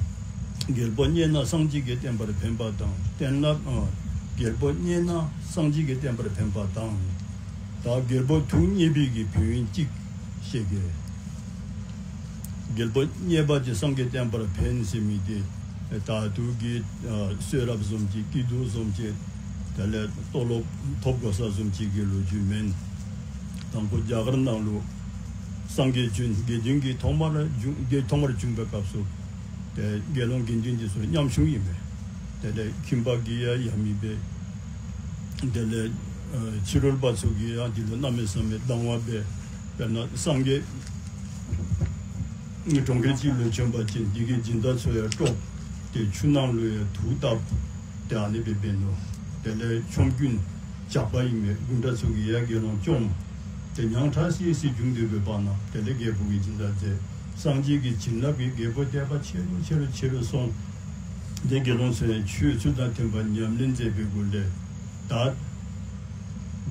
རྒྱལ་པོ་མཉེས་ན་སངས་རྒྱས་ཀྱི་བསྟན་པར་ཕན་པ་དང་བསྟན་ལ་ཨ་རྒྱལ་པོ་མཉེས་ན་སངས་རྒྱས་ཀྱི་བསྟན་པར་ཕན་པ་དང་། ད་རྒྱལ་པོ་ཐུགས་མཉེས་པའི་གི་ཕན་ཡོན་གཅིག་བཤད་གེ། རྒྱལ་པོ་མཉེས་པ་ཅིག་སངས་རྒྱས་བསྟན་པར་ཕན་ཟེར་མི་དེ་ད་དུས་ཀྱི་ཨ་གསོལ་རས་བཟུམ་ཅིག་སྐྱིད་སྡུག་བཟུམ་ཅིག་དེ་ལས་སྟོབས་ལོབ་ཐོབ་གོ་ས་བཟུམ་ཅིག་གི་ལོ་རྒྱུས་མེན། དང་པོ་རྒྱ་གར་ནང་ལུ་སངས་རྒྱས་བྱོན་དགེ་འདུན་གྱི་ཐོག་མར་བྱུང་དེ་ཐོག་མར་བྱུང་པའི་སྐབས་སུ་དེ་དགེ་སློང་དགེ་འདུན་འདི་ཚུ་མཉམ་ཆུང་ཡིན་པས། དེ་ལས་ཁྱིམ་པ་གིས་ཡང་ཡ་མི་འབད། དེ་ལས་ཨ་ཕྱི་རོལ་པ་ཚུ་གིས་ཡང་འདི་ལུ་གནམ་མེད་ས་མེད་སྡང་བ་འབད། དཔེར་ན་སངས་རྒྱས་གྲོང་ཁྱེར་གཅིག་ལུ་བྱོན་པ་ཅིན་འདི་གི་སྦྱིན་བདག་ཚུ་ཡང་དཀྲོགས། དེ་ཆུ་ནང་ལུ་ཡང་དུག་བཏབ། དེ་ཨ་ནི་སྦེ་འབད་ནུག། དེ་ལས་ཆོམ་རྐུན་ཇག་པ་ཨིན་མས། དགུང་གྲངས་ཚུ་གིས་ཡང་དགེ་སློང་བཅོམ། དེ་ཉང་ཁྲ་སི་སི་བྱུང་སྟེ་འབད་བ་ན་དེ་ལས་རྒྱལ་པོ་གིས་སྦྱིན་བདག་མཛད། སངས་རྒྱས་ཀྱི་བྱིན་རླབས་ཀྱིས་རྒྱལ་པོ་དད་པ་ཆེ་རུ་ཆེ་རུ་ཆེ་རུ་སོང་། དེ་དགེ་སློང་ཚུ་ཡང་ཆོས་ཚུལ་དང་མཐུན་པ་ཉམས་ལེན་མཛད་པའི་སྒོ་ལས་ད་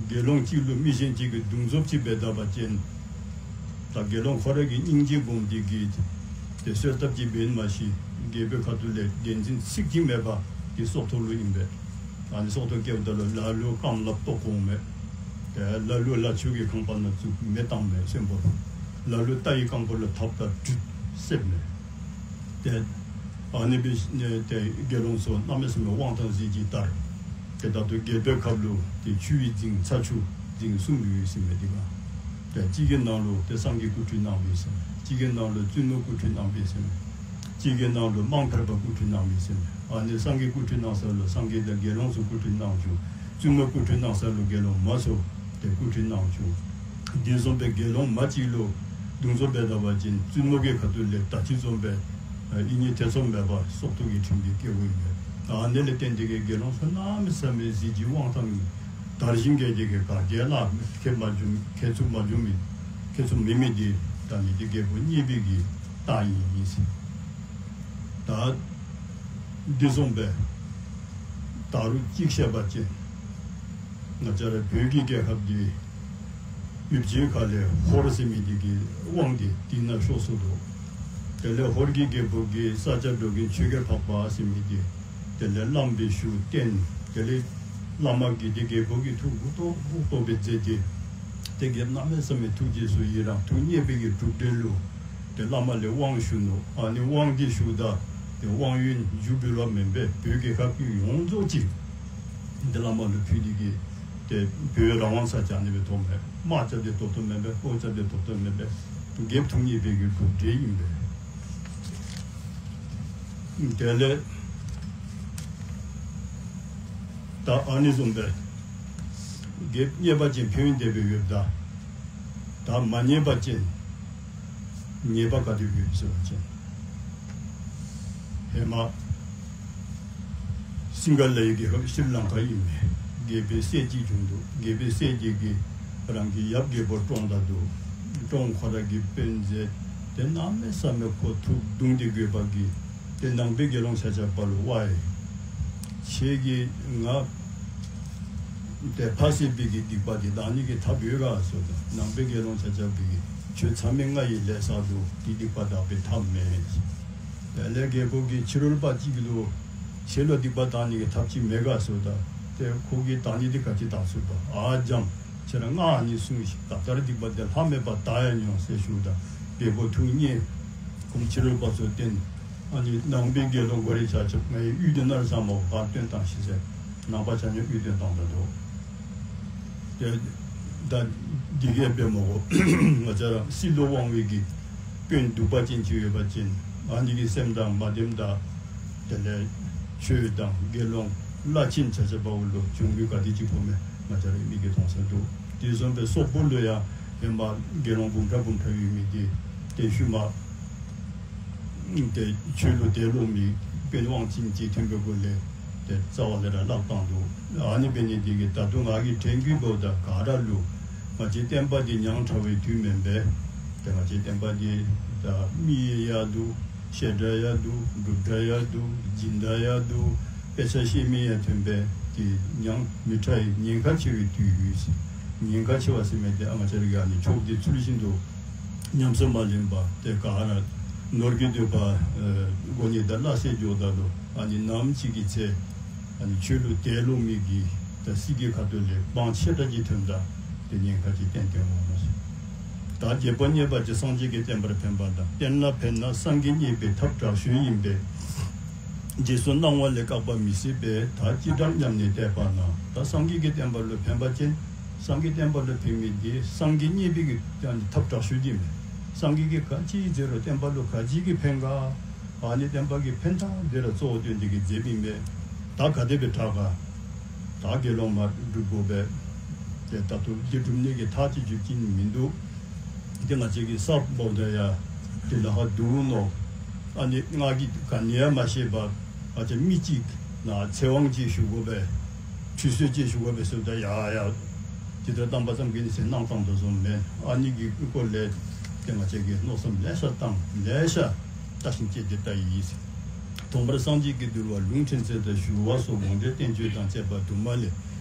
དགེ་སློང་གཅིག་ལུ་མི་གཞན་གཅིག་གིས་བརྡུང་བཙོག་ཅིག་འབད་ད་པ་ཅིན་ད་ དགེ་སློང་ཁོ་ར་གི་སྙིང་རྗེ་སྒོམ་དེ་གི་དེ་གསོལ་ཐབས་ཀྱི་འབེན་མ་ཤི་རྒྱལ་པོའི་ཁ་ཐུག་ལས་བདེན་འཛིན་ཚིག་གཅིག་མེད་པ་དེ་སྲོག་ཐོག་ལུ་ཡིན་པས། ཨ་ནི་སྲོག་ཐོག་སྐྱེ་བ་ད་ལོ་ལ་ལུ་རྐང་ལག་བཏོག་གོང་མེད། དེ་ལ་ལུ་ལ་ཆུ་གི་ཁང་པ་ན་བཙུགས་མེ་བཏང་མེད་སེམས་པོ། ལ་ལུ་རྟ་ཡི་རྐང་པ་ལ་ཐབ་ད་དྲུད་བསྲེབས་མེད། དེ་ཨ་ནི་པའི་དེ་དགེ་སློང་ཚོ་གནམ་མེད་ས་མེད་དབང་ཐང་གཟི་བརྗིད་ལྟར། དེ་ད་དུང་རྒྱལ་པོའི་ཁབ་ལུ་དེ་ཆུ་ཡི་རྫིང་ཚ་ཆུ་རྫིང་གསུམ་ཡོད་ཟེར་མེད་དེ་ག་དེ་གཅིག་གི་ནང་ལུ་དེ་སངས་རྒྱས་སྐུ་ཁྲུས་གནང་བས་ཟེར་མེད། གཅིག་གི་ནང་ལུ་བཙུན་མོ་སྐུ་ཁྲུས་གནང་བས་ཟེར་མེད། གཅིག་གི་ནང་ལུ་དམངས་ཕལ་པ་སྐུ་ཁྲུས་གནང་བས་ཟེར་མེད། ཨ་ནི་སངས་རྒྱས་སྐུ་ཁྲུས་གནང་ས་ལུ་སངས་རྒྱས་དང་དགེ་སློང་ཚོ་སྐུ་ཁྲུས་གནང་བྱུང་། བཙུན་མོ་སྐུ་ཁྲུས་གནང་ས་ལུ་དགེ་སློང་མ་ཚོ་དེ་སྐུ་ཁྲུས་གནང་བྱུང་། དེ་བཟུམ་སྦེ་དགེ་སློང་མ་གཅིག་ལུ་གདུང་འཚོབ་འབད་ད་པ་ཅིན་བཙུན་མོ་གི་ཁ་ཐུག་ལས་ད་ཅི་བཟུམ་སྦེ་ཨ་ཡིད་གཉིས་ཐེ་ཚོམ་མེད་པར་སྲོག་ཐོག་གི་ཁྲིམས་ཀྱིས་སྐྱེ་བོ་ཡིན་པས། ཨ་ནི་ལས་བརྟེན་དེ་གའི་དགེ་སློང་ཚོ་གནམ་མེད་ས་མེད་གཟི་བརྗིད་དབང་ཐང་དར་ཞིང་རྒྱས་དེ་གའི་ག་རྒྱལ་ལ་ཁེ་མ་བྱུང་ཁེ་ཚུགས་མ་བྱུང་མི་ཁེ་ཚུགས་མེད་མི་དེ་ད་ནི་དེ་རྒྱལ་པོ་མཉེས་པའི་གི་རྟགས་ཡིན་ཡིན་ཟེར། ད་འདི་བཟུམ་སྦེ་ད་རུང་གཅིག་བཤད་པ་ཅིན་ང་བཅས་ར་བོད་ཀྱི་རྒྱལ་ཁབ་འདི་ཡུལ་ཅན་ཁ་ལས་ཧོར་ཟེར་མི་འདི་གི་དབང་གིས་དེ་ན་ཤོར་སོང་འདུག་དེ་ལས་ཧོར་གྱི་རྒྱལ་པོ་གིས་ས་སྐྱ་འགྲོ་མགོན་ཆོས་རྒྱལ་འཕགས་པ་ཟེར་མི་འདི་དེ་ལས་བླམ་སྦེ་བཞུགས་བསྟེན། དེ་ལས་བླ་མ་གིས་དེ་རྒྱལ་པོ་གི་ཐུགས་མགུ་ཏོ་མགུ་ཏོ་སྦེ་མཛད་དེ་དེ་རྒྱལ་གནམ་མེད་ས་མེད་ཐུགས་རྗེས་སུ་ཡི་རང་ཐུགས་མཉེས་པའི་གི་གྲུབ་འབྲས་ལུ་དེ་བླ་མ་ལས་དབང་ཞུ་ནུག་ཨ་ནི་དབང་འདི་ཞུ་ད་དེ་དབང་ཡོན་རྒྱུ་འབུལ་བ་མེན་པས་བོད་ཀྱི་ཁ་ཕྱོགས་ཡོངས་རྫོགས་ཅིག་དེ་བླ་མ་ལུ་ཕུལ་དེ་གི་དེ་བོད་རང་དབང་ས་ཆ་ནི་བའི་ཐོག་མེད་དམག་རྐྱབ་དེ་ཐོབ་ཐོབ་མེན་པས་ལྐོག་རྐྱབ་དེ་ཐོབ་ཐོབ་མེན་པས་རྒྱལ་ཐུགས་མཉེས་པའི་གི་གྲུབ་འབྲས་ཡིན་པས། དེ་ལས་ད་ཨ་ནི་བཟུམ་སྦེ་རྒྱལ་མཉེས་པ་ཅིན་ཕན་ཡོན་དེ་སྦེ་ཡོད་ད། ད་མ་མཉེས་པ་ཅིན་ཉེས་པ་ག་དེ་ཡོད་ཟེར་བ་ཅིན། ཧེ་མ་སིང་ག་ལའི་རྒྱལ་ཁབ་ཤྲི་ལང་ཀ་ཡིན་མི་རྒྱལ་པོའི་སྲས་གཅིག་བྱུང་འདུག་རྒྱལ་པོའི་སྲས་གཅིག་གིས་རང་གི་ཡབ་རྒྱལ་པོ་བཀྲོངས་ད་འདུག་བཀྲོངས་ཁོ་ར་གི་དཔོན་མཛད་དེ་གནམ་མེད་ས་མེད་ཁོ་ཐུགས་གདུང་སྟེ་དགོས་པ་གིས་དེ་ནང་པའི་དགེ་སློང་ཆ་ཁྱབ་པ་ལུ་ཝའེ། ཁྱེད་ཀྱིས་ང་དེ་ཕ་སྲིད་པའི་གི་སྡིག་པ་དེ་དག་ནི་གི་ཐབས་ཡོད་ག་ཟེར་ད་ནང་པའི་དགེ་སློང་ཆ་ཁྱབ་ཀྱིས་ཁྱོད་ཚ་མེད་ང་ཡི་ལས་བསགས་འདུག་དེ་སྡིག་པ་དག་པའི་ཐབས་མེད། དེ་ལས་རྒྱལ་པོ་གིས་ཕྱི་རོལ་པ་གཅིག་ལུ་ཁྱེད་ལུ་སྡིག་པ་དག་ནི་གི་ཐབས་ཅིག་མེད་ག་ཟེར་ད་དེ་ཁོ་གིས་དག་ནི་དེ་ག་ཅི་དག་ཟེར་ད་ཨ་འཇམ། ཁྱེད་རང་ང་ཨ་ནི་གསུངས་ཤིག་ད་ལྟར་སྡིག་པ་དེ་ལྷག་མེད་པ་དག་ཡ་མྱོང་ཟེར་ཞུ་ད་རྒྱལ་པོ་ཐུགས་མཉེས། ཁོང་ཕྱི་རོལ་པ་ཚོ་བསྟེན། ཨ་ནི་ནང་པའི་དགེ་སློང་གོ་རེ་ཆ་ཆོག་ངའི་གཡུལ་དེ་ནར་ས་མོ་གར་སྟོན་བཏང་ཤི་ཟེར། ནང་པ་ཆ་ཉོ་གཡུལ་སྟོན་བཏང་ད་འདུག་དེ་ད་འདི་གས་པའི་མོ་གོ་ང་བཅས་རང་སྲིད་ལུ་དབང་བའི་གི་དཔོན་གདུག་པ་ཅན་ཅིག་ཡོད་པ་ཅིན་ཨ་ནི་གི་སེམས་དང་མ་བདེམ་ད། དེ་ལས་ཆོས་དང་དགེ་སློང་བླ་ཆེན་ཆ་ཆ་པ་བོ་ལོ་བྱུང་རྒྱུ་ག་དེ་གཅིག་པོ་མེད་ང་བཅས་རའི་མིག་གིས་མཐོང་ས་འདུག་དེ་བཟུམ་སྦེ་སོག་པོ་ལུ་ཡང་ཧེ་མ་དགེ་སློང་འབུམ་ཕྲག་འབུམ་ཕྲག་ཡོད་མི་དེ་དེ་ཤུལ་མ་དེ་ཆོས་ལུ་དད་ལོག་མི་དཔོན་དབང་ཅན་ཅིག་ཐོན་པའི་སྒོ་ལས་དེ་རྩ་བ་ལས་ར་བརླག་བཏང་འདུག་ཨ་ནི་འབད་ནི་དེ་གིས་ད་དུང་ང་གི་དྲན་སྐུལ་འབདཝ་ད་ག་ར་ལུ་ང་བཅས་བསྟན་པ་འདི་ཉམས་ཕྲ་བའི་དུས་མེན་པས། དེ་ང་བཅས་བསྟན་པ་འདི་ད་མི་ཡི་ཡ་འདུག་བཤད་གྲྭ་ཡང་འདུག་སྒྲུབ་གྲྭ་ཡང་འདུག་སྦྱིན་བདག་ཡང་འདུག་དཔེ་ཆ་ཤེས་མི་ཡང་ཐོན་པས་དེ་ཉམས་མི་ཕྲ་ཡི་ཉེན་ཁ་ཆེ་བའི་དུས་ཡོད་ཟེར། ཉེན་ཁ་ཆེ་བ་ཟེར་མི་དེ་ཨ་ང་བཅས་ར་གི་ཨ་ནི་ཕྱོགས་འདི་ཚུལ་བཞིན་དུ་ཉམས་སུ་མ་ལེན་པ་དེ་ག་ར་ནོར་གྱི་འདོད་པ་ཨ་མགོ་ནས་ད་བླ་སེ་འཇོག་ད་ལོ་ཨ་ནི་ནམ་ཅིག་གི་ཚེ། ཨ་ནི་ཆོས་ལུགས་དད་ལོག་མི་གིས་ད་སྲིད་ཀྱི་ཁ་ཐུག་ལས་དབང་ཆེ་དྲགས་ཀྱི་ཐོན་ད་དེ་ཉེན་ཁ་ཅིག་བསྟན་ཏེ་འོང་ཟེར། ད་རྒྱལ་པོ་མཉེས་པ་ཅིག་སངས་རྒྱས་ཀྱི་བསྟན་པར་ཕན་པ་དང་བསྟན་ལ་ཕན་ན་སངས་རྒྱས་མཉེས་པའི་ཐབས་དྲག་ཤོས་ཡིན་པས། རྗེས་སུ་གནང་བ་ལས་བཀག་པ་མི་སྲིད་པས་ད་ཅི་དྲག་སྙམ་ནས་བལྟས་པ་ན་ད་སངས་རྒྱས་ཀྱི་བསྟན་པ་ལུ་ཕན་པ་ཅན། སངས་རྒྱས་བསྟན་པ་ལུ་ཕན་མི་དེ་སངས་རྒྱས་མཉེས་པའི་གི་ཐབས་དྲག་ཤོས་དེ་མེད། སངས་རྒྱས་ཀྱིས་ག་ཅི་མཛད་རུང་བསྟན་པ་ལུ་ག་ཅི་གི་ཕན་ག་ཨ་ནི་བསྟན་པ་གི་ཕན་ཐོགས་འདི་ལ་གཙོ་བོ་བཏོན་ཏེ་གི་མཛད་མི་མེད། ད་ག་དེ་སྦེ་དྲག་ག་ད་དགེ་སློང་མ་སྒྲུབ་དགོ་པས། དེ་ལྟར་དུ་འདི་སྒྲུབ་ནི་གི་ཐག་ཅིག་འཇུག་ཅིག་མི་འདུག་དེ་ང་བཅས་ཀྱི་ས་བབ་ད་ཡ་དེ་ལ་ཧ་འདུག་ནོ། ཨ་ནི་ང་གིས་ག་ནི་ཡང་མ་ཤེས་པ་ཨ་ཅེ་མི་གཅིག་ན་ཚེ་དབང་ཅིག་ཞུ་དགོ་པས། ཁྲུས་གསོལ་ཅིག་ཞུ་དགོ་པས་ཟེར་ད་ཡ་ཡ། དེ་ལྟར་བཏང་པ་ཙམ་གྱིས་ནི་ཟེར་གནང་བཏང་དོ་བཟུམ་མེད། ཨ་ནི་གི་སྐོར་ལས་དེ་ང་བཅས་ཀྱིས་མནོ་བསམ་ལེ་ཤ་བཏང་ལེ་ཤ་བཏང་ཞིང་དཔྱད་དེ་ལྟ་ཡིས། མཐོང་བར་སངས་རྒྱས་ཀྱི་འདུལ་བ་ལུང་ཕྲན་ཚེ་དང་ཞུ་བ་སོགས་དགོངས་འགྲེལ་བསྟན་བཅོས་དང་བཅས་པ་དུ་མ་ལས་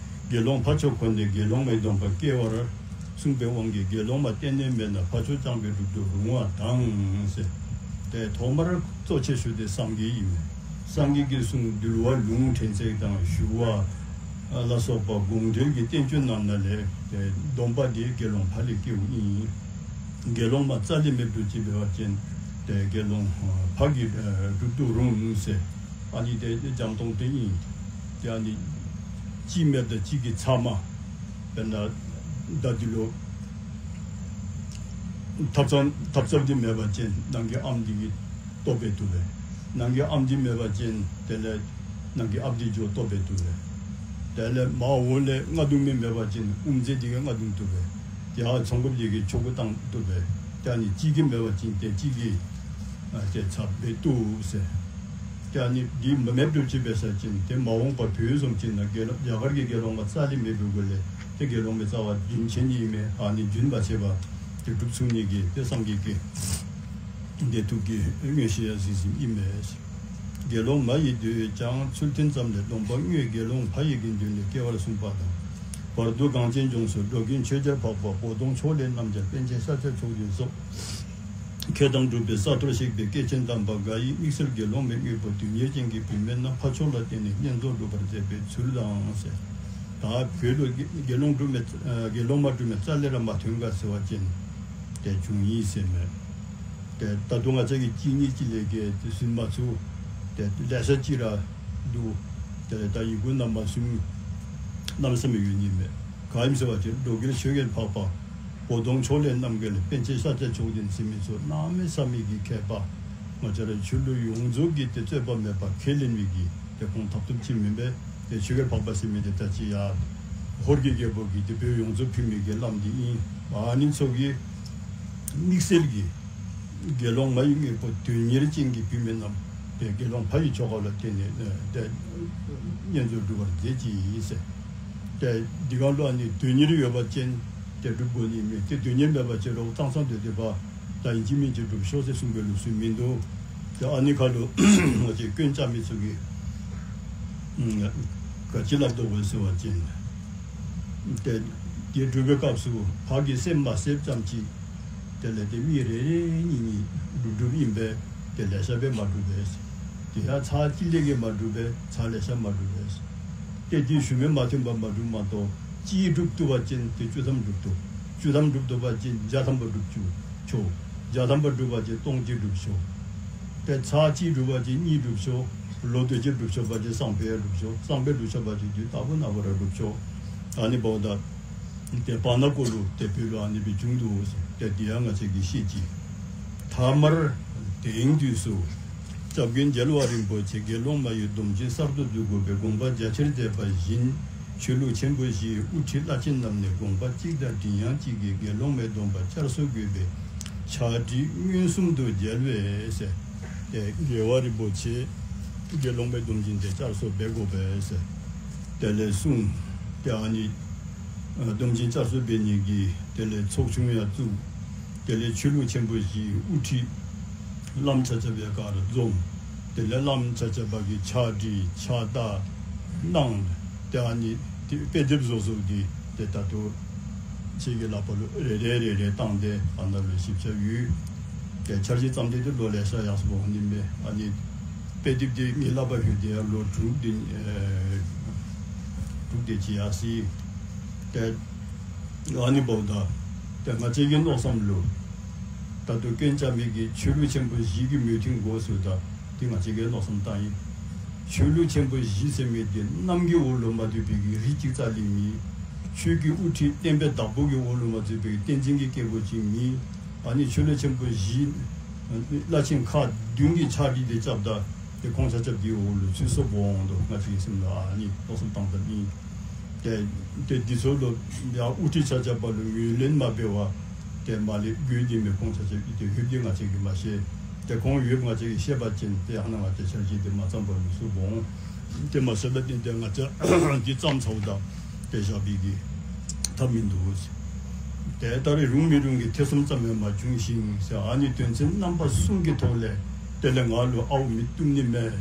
དགེ་སློང་ཕ་ཆོས་ཁོ་ནས་དགེ་སློང་མའི་སྡོམ་པ་སྐྱེ་བར་ གསུངས་པའི་དབང་གིས་དགེ་སློང་མ་གཏན་ནས་མེད་ན་ཕ་ཆོས་རྐྱང་པའི་སྒྲུབ་ཏུ་རུང་བ་དང་ཟེར། དེ་ཐོག་མར་གཙོ་ཆེ་ཤོས་དེ་སངས་རྒྱས་ཡིན་མོད། སངས་རྒྱས་ཀྱིས་གསུངས་འདུལ་བ་ལུང་ཕྲན་ཚེགས་དང་ཞུ་བ་ལ་སོགས་པ་དགོངས་འགྲེལ་གྱི་བསྟན་བཅོས་རྣམས་ན་ལས་དེ་སྡོམ་པ་དེ་དགེ་སློང་ཕ་ལས་སྐྱེ་བོ་ཡིན། དགེ་སློང་མ་རྩ་ལས་མེད་དུ་བྱས་པ་ཅིན་དེ་དགེ་སློང་ཕ་གི་སྒྲུབ་ཏུ་རུང་ཟེར། ཨ་ནི་དེ་འཇམ་ཏོང་ཏོ་ཡིན། དེ་ཨ་ནི་གཅིག་མེད་དང་གཅིག་གི་ཚབ་མ། དཔེར་ན་ད་འདི་ལོ་ཐབ་ཚང་ཐབ་ཚང་འདི་མེད་པ་ཅིན་ནང་གི་ཨམ་འདི་གིས་ལྟོ་སྦེ་བཏུབ་པས། ནང་གི་ཨམ་འདི་མེད་པ་ཅིན་དེ་ལས་ནང་གི་ཨམ་འདི་འགྱོ་ལྟོ་སྦེ་བཏུབ་པས། དེ་ལས་མར་འོག་ལས་རྔ་རྡུང་མི་མེད་པ་ཅིན་དབུ་མཛད་འདི་གིས་རྔ་རྡུང་བཏུབ་པས། དེ་ཡང་ཚོང་སྒོ་འདི་གིས་ཆོ་ག་བཏང་བཏུབ་པས། དེ་ཨ་ནི་གཅིག་གིས་མེད་པ་ཅིན་དེ་གཅིག་གིས་ཨ་དེ་ཚབ་སྦེ་བཏུབ་ཟེར། དེ་ཨ་ནི་འདི་མེད་དུ་ཅི་འབད་ས་ཅིན་དེ་མ་འོངས་པ་བོད་གསུམ་ཅིག་ན་དགེ་སློང་རྒྱ་གར་གྱི་དགེ་སློང་མ་རྩ་ལས་མེད་པའི་སྒོ་ལས་དེ་དགེ་སློང་མའི་རྩ་བ་རྒྱུན་ཆད་ནི་ཨིན་མས། ཨ་ནི་རྒྱུན་མ་ཆད་པ་དེ་སྒྲུབ་ཚུགས་ནི་གི་དེ་སངས་རྒྱས་ཀྱི་བདེ་ཐུགས་ཀྱི་མངོན་ཤེས་ཡང་གཟིགས་ཟིན་ཨིན་མས། དགེ་སློང་མ་ཡི་དུས་ཀྱང་ཚུལ་མཐུན་ཙམ་ལས་སྡོམ་པ་དངོས་དགེ་སློང་ཕ་ཡི་གི་མདུན་ནས་སྐྱེ་བར་གསུངས་པ་དང་། བར་དུ་གངས་ཅན་ལྗོངས་སུ་འགྲོ་ཀུན་ཆོས་རྒྱལ་འཕགས་པ་པོ་དུང་ཕྱོགས་ལས་རྣམ་རྒྱལ་པཎ་ཆེན་ཤཱཀྱ་མཆོག་ལྡན་སོགས། མཁས་དང་གྲུབ་པའི་ས་མཐོར་གཤེགས་པའི་སྐྱེས་ཆེན་དམ་པ་འགའ་ཡིས་དམིགས་བསལ་དགེ་སློང་མའི་དངོས་པོ་དོན་གཉེར་ཅན་གྱི་བུད་མེད་རྣམས་ཕ་ཕྱོགས་ལ་བརྟེན་ནས་བསྙེན་རྫོགས་སྒྲུབ་པར་མཛད་པའི་ཚུལ་དང་ཟེར། ད་བོད་ལུ་དགེ་དགེ་སློང་སྒྲུབ་མི་དགེ་སློང་མ་སྒྲུབ་མི་རྩ་ལས་ར་མ་ཐོན་ག་ཟེར་བ་ཅིན་དེ་བྱུང་ཡི་ཟེར་མས། དེ་ད་དུང་ང་བཅས་ཀྱི་གཅིག་གཉིས་ཅིག་ལས་ཀྱི་དེ་ཟིན་མ་ཚུགས། དེ་ལེ་ཤ་ཅིག་ར་འདུག། དེ་ལས་ད་ཡི་གུ་རྣམ་པ་གསུམ་གནམ་ས་མེད་ཡོད་ནི་མེད། གང་ཡིན་ཟེར་བ་ཅིན་འགྲོ་ཀུན་ཆོས་རྒྱལ་འཕགས་པ། པོ་དུང་ཕྱོགས་ལས་རྣམ་རྒྱལ་པཎ་ཆེན་ཤཱཀྱ་མཆོག་ལྡན་ཟེར་མི་ཚུ་གནམ་མེད་ས་མེད་ཀྱི་མཁས་པ། ང་བཅས་ར་ཆོས་ལུགས་ཡོངས་རྫོགས་ཀྱི་དེ་རྩོད་པ་མེད་པ་ཁས་ལེན་མི་གི་དེ་ཁོང་ཐབ་ཐུབ་ཅིག་མིན་པས། དེ་ཆོས་རྒྱལ་འཕགས་པ་ཟེར་མི་དེ་ད་ཅི་ཡ་ཧོར་གྱི་རྒྱལ་པོ་གི་དེ་བོད་ཡོངས་རྫོགས་ཕུལ་མི་གི་བླམ་འདི་ཨིན། ཨ་ནི་ཚུ་གི་དམིགས་བསལ་གྱི་དགེ་སློང་མ་ཡི་དངོས་པོ་དོན་གཉེར་ཅན་གྱི་བུད་མེད་རྣམས་དེ་དགེ་སློང་ཕ་ཡི་ཆོ་ག་ལ་བརྟེན་ནས་དེ་བསྙེན་རྫོགས་སྒྲུབ་པར་མཛད་ཅི་ཟེར། དེ་འདི་ག་ལུ་ཨ་ནི་དོན་གཉེར་ཡོད་པ་ཅིན་དེ་སྒྲུབ་དགོ་ནི་མེད། དེ་དོན་གཉེར་མེད་པ་ཅིན་རོགས་ཙང་ཙང་དེ་དེ་པ་ད་ཡིན་གཅིག་མིན་གཅིག་སྒྲུབ་ཤོག་ཟེར་གསུང་གི་ལུགས་སྲོལ་མིན་འདུག། དེ་ཨ་ནི་ཁ་ལུ་ང་བཅས་རྐྱེན་བཅའ་མི་ཚུ་གིས་ག་ཅི་ལབ་དོ་བས་ཟེར་བ་ཅིན་དེ་དེ་སྒྲུབ་པའི་སྐབས་སུ་ཕ་གི་སེམས་མ་ཟད་ཙམ་ཅིག། དེ་ལས་དེ་མི་རེ་རེ་གཉིས་གཉིས་སྒྲུབ་སྒྲུབ་ཨིན་པས། དེ་ལེ་ཤ་སྦེ་མ་སྒྲུབ་པས། དེ་ཡང་ཚར་གཅིག་ལས་ཀྱི་མ་སྒྲུབ་པས། ཚར་ལེ་ཤ་མ་སྒྲུབ་པས། དེ་དེ་ཞུ་མི་མ་ཐོན་པ་མ་སྒྲུབ་མ་གཏོགས་གཅིག་སྒྲུབ་བཏུབ་པ་ཅིན་དེ་བཅུ་ཐམ་སྒྲུབ་བཏུབ། བཅུ་ཐམ་སྒྲུབ་བཏུབ་པ་ཅིན་བརྒྱ་ཐམ་པ་སྒྲུབ་བཅུག་ཆོག། བརྒྱ་ཐམ་པ་སྒྲུབ་པ་ཅིན་སྟོང་གཅིག་སྒྲུབ་ཆོག། དེ་ཚར་གཅིག་སྒྲུབ་པ་ཅིན་གཉིས་སྒྲུབ་ཆོག། ལོ་དུས་ཅི་སྒྲུབ་ཆོག་པ་ཅིན་སང་ཕོད་སྒྲུབ་ཆོག། སང་ཕོད་སྒྲུབ་ཆོག་པ་ཅིན་དུས་རྟག་བུ་ནམ་བར་སྒྲུབ་ཆོག། ཨ་ནི་འབདཝ་ད་དེ་བར་ན་ཀོ་ལུ་དེ་བོད་ལུ་ཨ་ནི་སྦེ་བྱུང་འདུག་ཟེར། དེ་དེ་ཡང་ང་བཅས་ཀྱིས་ཤེས་ཅི། ཐ་མར་དེང་དུས་སུ་སྐྱབས་མགོན་རྒྱལ་བ་རིན་པོ་ཆེ་དགེ་སློང་མ་ཡི་སྡོམ་ཆེན་གསར་དུ་བསྡུ་དགོས་པའི་དགོངས་པ་རྒྱ་ཆེར་མཛད་པ་བཞིན། ཆོས་ལུགས་ཆེན་པོ་བཞིའི་དབུ་ཁྲིད་བླ་ཆེན་རྣམས་ནས་དགོངས་པ་གཅིག་དང་མགྲིན་དབྱངས་གཅིག་གིས་དགེ་སློང་མའི་སྡོམ་པ་བསྐྱར་གསོ་དགོས་པའི་ཕྱག་བྲིས་མངོན་སུམ་དུ་མཇལ་བས་ཟེར། དེ་རྒྱལ་བ་རིན་པོ་ཆེ་དགེ་སློང་མའི་སྡོམ་ཆེན་དེ་བསྐྱར་གསོ་འབད་དགོས་པས་ཟེར། དེ་ལས་གསུངས། དེ་ཨ་ནི་སྡོམ་ཆེན་བསྐྱར་གསོ་འབད་ནི་གི་དེ་ལས་ཚོགས་ཆུང་ཡང་བཙུགས། དེ་ལས་ཆོས་ལུགས་ཆེན་པོ་བཞིའི་དབུ་ཁྲིད་བླམ་ཆ་ཁྱབ་ཡང་ག་ར་འཛོམས། དེ་ལས་བླམ་ཆ་ཁྱབ་པ་གིས་ཕྱག་བྲིས་ཕྱག་རྟགས་གནང་། དེ་ཨ་ནི་དེ་དཔེ་དེབ་བཟོ་བཟོ་གི་དེ་ད་ལྟོ་ཁྱེད་ཀྱི་ལག་པ་ལུ་རེ་རེ་རེ་རེ་བཏང་སྟེ་ཨ་ན་ལུ་ཞིབ་ཆ་ཡོད། དེ་འཆར་གཞི་བརྩམས་ཏེ་དེ་ལོ་ལེ་ཤ་ཡར་སོང་འོང་ནི་མས། ཨ་ནི་དཔེ་དེབ་དེ་ངའི་ལག་པ་ལྷོད་དེ་ཡང་ལོ་དྲུག་དེ་ཨེ་དྲུག་དེ་ཅིག་ཡར་སོང་། དེ་ཨ་ནི་འབདཝ་ད་དེ་ང་བཅས་ཀྱི་མནོ་བསམ་ལུ་ད་ལྟོ་རྐྱེན་བཅའ་མི་གི་ཆོས་ལུགས་ཆེན་པོ་བཞི་གི་མོས་མཐུན་དགོས་ཟེརཝ་ད་དེ་ང་བཅས་ཀྱི་མནོ་བསམ་བཏང་ཡི། ཆོས་ལུགས་ཆེན་པོ་བཞི་ཟེར་མི་དེ་གནམ་གྱི་འོག་ལུ་མ་བཏུབ་པའི་གི་རི་གཅིག་རྩ་ལས་མེད། ཆོས་ཀྱི་དབུ་ཁྲིད་བསྟན་པའི་བདག་པོ་གི་འོག་ལུ་མ་བཏུབ་པའི་གི་བསྟན་འཛིན་གྱི་སྐྱེས་བུ་ཅིག་མེད། ཨ་ནི་ཆོས་ལུགས་ཆེན་པོ་བཞི་བླ་ཆེན་ཁག་བདུན་གྱི་ཕྱག་བྲིས་དེ་བཅབ་ད་དེ་ཁོང་ཆ་ཁྱབ་དེའི་འོག་ལུ་ཚུད་སོ་འོང་དོ། ང་བཅས་ཀྱི་སེམས་ལུ་ཨ་ནི་མནོ་བསམ་བཏང་ད་ནི། དེ་དེ་འདི་ཚོ་ལུ་ཡང་དབུ་ཁྲིད་ཆ་ཁྱབ་པ་ལུ་ངོས་ལེན་མ་འབད་བར་དེ་མ་ལས་དགོས་ཀྱི་མེད། ཁོང་ཆ་ཁྱབ་ཀྱིས་དེ་ཡོད་དེ་ང་བཅས་ཀྱིས་མ་ཤེས། དེ་ཁོང་ཡོད་ང་བཅས་ཀྱིས་ཤེས་པ་ཅིན་དེ་ཡང་ན་ང་བཅས་འཆར་གཞི་དེ་མ་བརྩམས་པར་མི་ཚུགས་འོང་། དེ་མ་ཤེས་པ་ཅིན་དེ་ང་བཅས་འདི་བརྩམས་ཚརཝ་ད་དེ་བཞག་པའི་གི་ཐབས་མིན་འདུག་ཟེར། དེ་ལྟར་རུང་མི་རུང་གི་ཐེ་ཚོམ་ཙམ་ཡང་མ་བྱུང་ཞིང་ཟེར། ཨ་ནི་དོན་ཚན་རྣམ་པ་གསུམ་གྱི་ཐོག་ལས་དེ་ལས་ང་ལུ་ཨའུ་མི་བཏུབ་ནི་མས།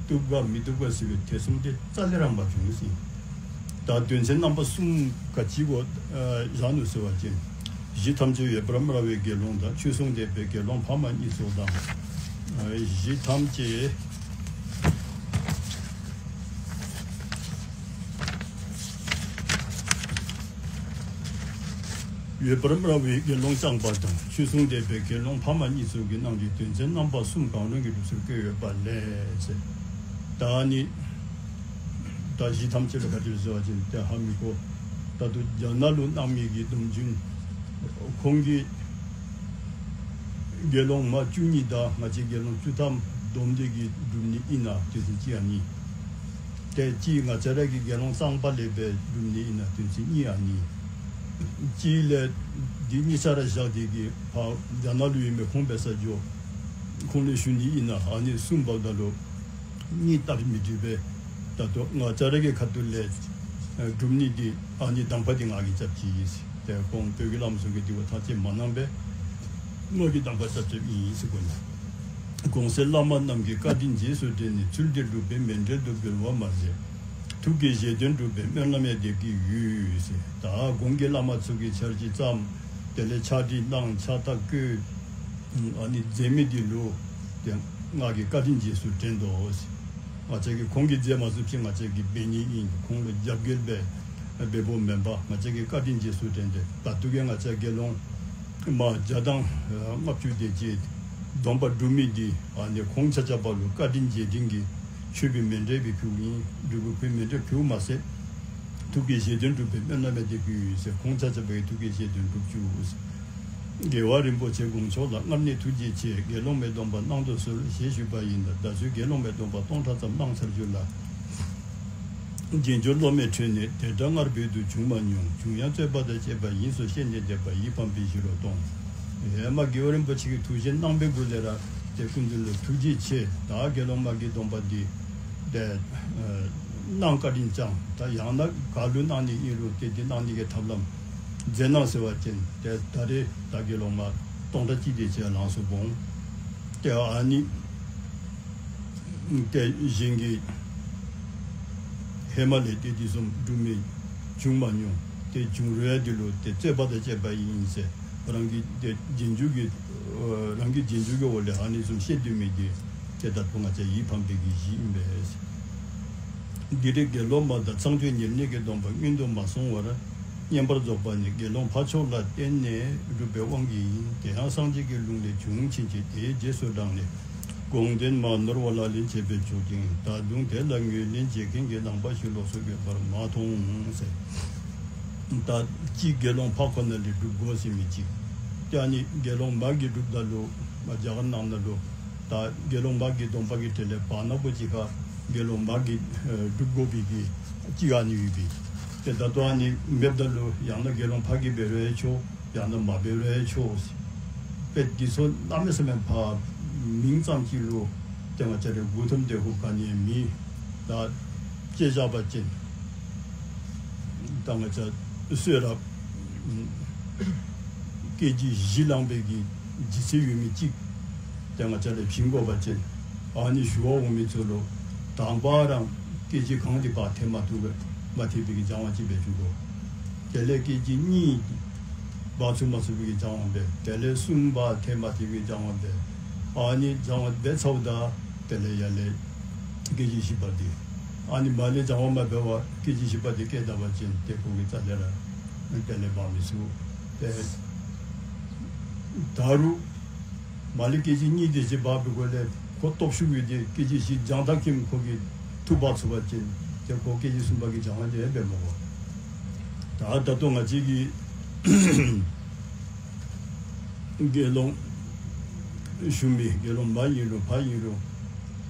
བཏུབ་ག་མི་བཏུབ་ག་ཟེར་བའི་ཐེ་ཚོམ་དེ་རྩ་ལས་ར་མ་བྱུང་ཟེར། ད་དོན་ཚན་རྣམ་པ་གསུམ་ག་ཅི་གོ་བཞག་ནུག་ཟེར་བ་ཅིན་ གཞི་ཐམས་ཅད་འོད་འབར་དམར་བའི་དགེ་སློང་དང་། ཆོས་སྲུང་དད་པའི་དགེ་སློང་ཕ་མ་གཉིས་སུ་དང་། གཞི་ཐམས་ཅད་འོད་འབར་དམར་བའི་དགེ་སློང་རྐྱང་པ་དང་། ཆོས་སྲུང་དད་པའི་དགེ་སློང་ཕ་མ་གཉིས་སུ་གི་གནང་བའི་དོན་ཚན་རྣམ་པ་གསུམ་གང་རུང་གི་སྒྲུབ་ཚུལ་བཀོད་ཡོད་པ་ལས་ཟེར། ད་ནི། ད་གཞི་ཐམས་ཅད་ལ་ག་ཅིར་ཟེར་བ་ཅན་དེ་ཧ་མི་གོ། ད་དུ་རྒྱ་ནག་ལུ་གནང་མི་གི་སྡོམ་རྒྱུན། ཁོང་གི་དགེ་སློང་མ་བཅུ་གཉིས་དང་ང་བཅས་དགེ་སློང་བཅུ་ཐམ་སྡོམ་སྡེ་གི་སྒྲུབ་ནི་ཨིན་ན་དེ་ཚོ་ཅི་ཡང་ནི། དེ་ཅི་ང་བཅས་ར་གི་དགེ་སློང་གཙང་པ་ལས་པའི་སྒྲུབ་ནི་ཨིན་ན་དེ་ཚོ་གཉིས་ཡང་ནི། ཅི་ལས་འདི་གཉིས་ཆ་ར་བཞག་དེ་གི་ཕ་རྒྱ་ནག་ལུ་ཡོད་མེད་ཁོང་པའི་ས་ཇོ། ཁོང་ལས་ཞུ་ནི་ཨིན་ན་ཨ་ནི་གསུམ་པ་ད་ལོ། གཉིས་སྟབས་མི་འགྲིག་པས། ད་དུ་ང་བཅས་ར་གི་ཁ་ཐུག་ལས་སྒྲུབ་ནི་འདི་ཨ་ནི་གདམས་པ་འདི་ང་གིས་རྐྱབ་ཅི་ཡིན། དེ་ཁོང་བོད་ཀྱི་བླ་མ་ཚོ་གིས་འདི་བ་ཐག་བཅད་མ་གནང་པས། ང་གིས་གདམས་པ་རྐྱབ་རྐྱབ་ཡིན་ཟེར་གོ་ནས། གོང་གསལ་བླ་མ་རྣམས་ཀྱི་བཀའ་དྲིན་རྗེས་སུ་དྲན་ནས། ཚུལ་འདི་སྒྲུབ་པའི་མཎྜལ་དུ་འབུལ་བར་མ་ཟད། ཐུགས་ཀྱི་བཞེད་དོན་འགྲུབ་པའི་སྨོན་ལམ་ཡང་འདེབས་ཀྱི་ཡོད་ཟེར། ད་གོང་གི་བླ་མ་ཚོ་གིས་ཆར་ཅིག་བརྩམས། དེ་ལས་ཕྱག་བྲིས་གནང་། ཕྱག་རྟགས་བཀོད། ཨ་ནི་མཛད་མི་འདི་ལུ་དེ་ང་གིས་བཀའ་དྲིན་རྗེས་སུ་དྲན་ཏོ། ང་བཅས་ཀྱིས་ཁོང་གིས་མཛད་མ་ཚུགས་ཕྱིར་ང་བཅས་ཀྱིས་འབད་ནི་ཨིན། ཁོང་ལུ་རྒྱབ་འགལ་འབད་འབདཝ་མེན་པར་ང་བཅས་ཀྱིས་བཀའ་དྲིན་རྗེས་སུ་དྲན་ཏེ་ད་དུང་ཀྱང་ང་བཅས་དགེ་སློང་མ་བརྒྱ་དང་ལྔ་བཅུ་དེ་ཅིག་སྡོམ་པ་སྒྲུབ་མི་འདི་ཨ་ནི་ཁོང་ཆ་ཁྱབ་པ་ལུ་བཀའ་དྲིན་རྗེས་དྲན་གྱི་མཆོད་པའི་མཎྜལ་སྦེ་ཕུལཝ་ཨིན། འབྲུ་གུ་ཁོའི་མཎྜལ་ཕུལཝ་མ་ཟད། ཐུགས་ཀྱི་བཞེད་དོན་འགྲུབ་པའི་སྨོན་ལམ་ཡང་འདེབས་ཀྱི་ཡོད་ཟེར། ཁོང་ཆ་ཁྱབ་པའི་ཐུགས་ཀྱི་བཞེད་དོན་འགྲུབ་བཅུག་ཟེར། རྒྱལ་བ་རིན་པོ་ཆེ་དགོངས་མཆོག་ལ། སྔར་ནས་ཐུགས་རྗེ་ཆེ། དགེ་སློང་མའི་སྡོམ་པ་གནང་དུ་གསོལ་ཞེས་ཞུས་པ་ཡིན་ད། ད་གཟོད་དགེ་སློང་མའི་སྡོམ་པ་སྟོང་ཕྲག་ཙམ་གནང་ཚར་རྒྱུ་ལ། རྗེས་འཇུག་སློབ་མའི་ཁྲོད་ནས་དེ་འདྲ་སྔར་བོད་དུ་བྱུང་མ་མྱོང་། བྱུང་ཡང་རྩོད་པ་དང་བཅས་པ་ཡིན་སོགས་བཤད་ནས་བསྡད་པ་ཡིད་ཕམ་པའི་གཞི་རུ་གཏོང་། ཡེ་མ་རྒྱལ་བ་རིན་པོ་ཆེ་གིས་ཐུགས་བཞེད་གནང་པའི་སྒོ་ལས་ར་དེ་སྐུ་མདུན་ལ་ཐུགས་རྗེ་ཆེ། ད་དགེ་སློང་མ་གི་སྡོམ་པ་འདི་དེ་གནང་བཀའ་དྲིན་བསྐྱངས། ད་ཡང་ན་ག་ལུ་གནང་ནི་ཨིན་རུང་དེ་དེ་གནང་ནི་གི་ཐབས་ལམ་མཛད་གནང་ཟེར་བ་ཅིན་དེ་ད་རེས་ད་དགེ་སློང་མ་སྟོང་ཕྲག་གཅིག་དེ་ཅིག་ལངས་སོ་འོང་། དེ་ཨ་ནི། དེ་གཞན་གྱི་ཧེ་མ་ལས་དེ་དེ་བཟུམ་སྒྲུབ་མི་བྱུང་མ་མྱོང་། དེ་བྱུང་རུང་དེ་ལུ་དེ་རྩོད་པ་དང་བཅས་པ་ཡིན་ཟེར། རང་གི་དེ་རྗེས་འཇུག་གི་རང་གི་རྗེས་འཇུག་གི་འོག་ལས་ཨ་ནི་བཟུམ་བཤད་སྡོད་མི་དེ་དེ་ལྟར་དུ་ང་བཅས་ཡིད་ཕམ་པའི་གི་གཞི་ཨིན་པས། འདི་རེས་དགེ་སློང་མ་དང་ཚངས་སྤྱོད་ཉེར་གཉིས་ཀྱི་སྡོམ་པ་མངོན་དུ་མ་སོང་བར་བསྙེན་པར་རྫོགས་པ་ནི་དགེ་སློང་ཕ་མཆོག་ལ་བརྟེན་ནས་བསྒྲུབས་པའི་དབང་གིས་ཡིན། དེ་ཡང་སངས་རྒྱས་ཀྱི་ལུང་ལས་བྱུང་ཕྱིན་ཆད་དེའི་རྗེས་སུ་འབྲངས་ནས་དགོངས་དོན་མ་ནོར་བ་ལག་ལེན་བྱེད་པས་ཆོག་ཅིང་། ད་དུང་དེ་ལ་ངོས་ལེན་བྱེད་མཁན་གྱི་ནང་པ་ཞིག་ལོགས་སུ་ཡོད་པར་མ་མཐོང་ཟེར། ད་གཅིག་དགེ་སློང་ཕ་ཁོ་ན་ལས་སྒྲུབ་དགོས་ཟེར་མི་གཅིག། དེ་ཨ་ནི་དགེ་སློང་མ་གིས་སྒྲུབ་ད་ལུ་མ་རྒྱ་གར་ནང་ན་ལུ། ད་དགེ་སློང་མ་གི་སྡོམ་པ་གི་གྲལ་ལས་བར་ན་པོ་ཅིག་ཁར་དགེ་སློང་མ་གིས་སྒྲུབ་དགོ་པའི་གི་ཅིག་ཨ་ནི་ཡོད་པས། དེ་ད་ལྟོ་ཨ་ནི་མེདཔ་ད་ལུ་ཡང་ན་དགེ་སློང་ཕ་གིས་འབད་རུང་ཆོག། ཡང་ན་མ་འབད་རུང་ཆོག། དཔེ་འདི་ཚུ་གནམ་མེད་ས་མེད་ཕར་མིང་ཙམ་ཅིག་ལུ་དེ་ང་བཅས་རའི་མགུ་འཐོམ་དེ་ཧུབ་ག་ནི་མེད། ད་དཔེ་བཞག་པ་ཅིན་ད་ང་བཅས་གསོལ་རས་སྐད་ཅིག་བཞི་བླངས་པའི་གི་ལྗིད་ཚད་ཡོད་མི་གཅིག་དེ་ང་བཅས་ལས་བྱིན་དགོ་པ་ཅིན་ཨ་ནི་ཞུ་བར་འོང་མི་ཚུ་ལུ་དང་པ་རང་སྐད་ཅིག་གང་དེ་ཕར་ཐེབས་མ་ཐུབ་པའི་མ་ཐེབས་པའི་གི་སྦྱང་བ་ཅིག་འབད་བཅུག་དགོ། དེ་ལས་སྐད་ཅིག་གཉིས་ཕར་ཚུད་མ་ཚུགས་པའི་གི་སྦྱང་བ་འབད། དེ་ལས་གསུམ་ཕར་ཐེབས་མ་ཐེབས་པའི་སྦྱང་བ་འབད། ཨ་ནི་སྦྱང་བ་འབད་ཚརཝ་ད་དེ་ལས་ཡར་ལས་སྐད་ཅིག་བཞི་པ་དེ། ཨ་ནི་མར་ལས་སྦྱང་བ་མ་འབད་བར་སྐད་ཅིག་བཞི་པ་དེ་སྐད་བཏབ་པ་ཅིན་དེ་ཁོ་གི་རྩ་ལས་ར་དེ་ལས་འབག་མི་ཚུགས། དེ་ད་རུང་མར་ལས་སྐད་ཅིག་གཉིས་དེ་ཅིག་འབག་པའི་སྒོ་ལས་ཁོ་སྟོབས་ཤུགས་ཡོད་དེ་སྐད་ཅིག་བཞི་སྦྱང་ཐག་ཁེམ་ཁོ་གིས་ཐུགས་འབག་ཚུགས་པ་ཅིན་དེ་ཁོ་སྐད་ཅིག་གསུམ་པ་གི་སྦྱང་བ་དེ་འབད་མི་དགོ། ད་ད་ལྟོ་ང་བཅས་ཀྱི་དགེ་སློང་ཞུ་མི་དགེ་སློང་མ་ཡིན་རུང་ཕ་ཡིན་རུང་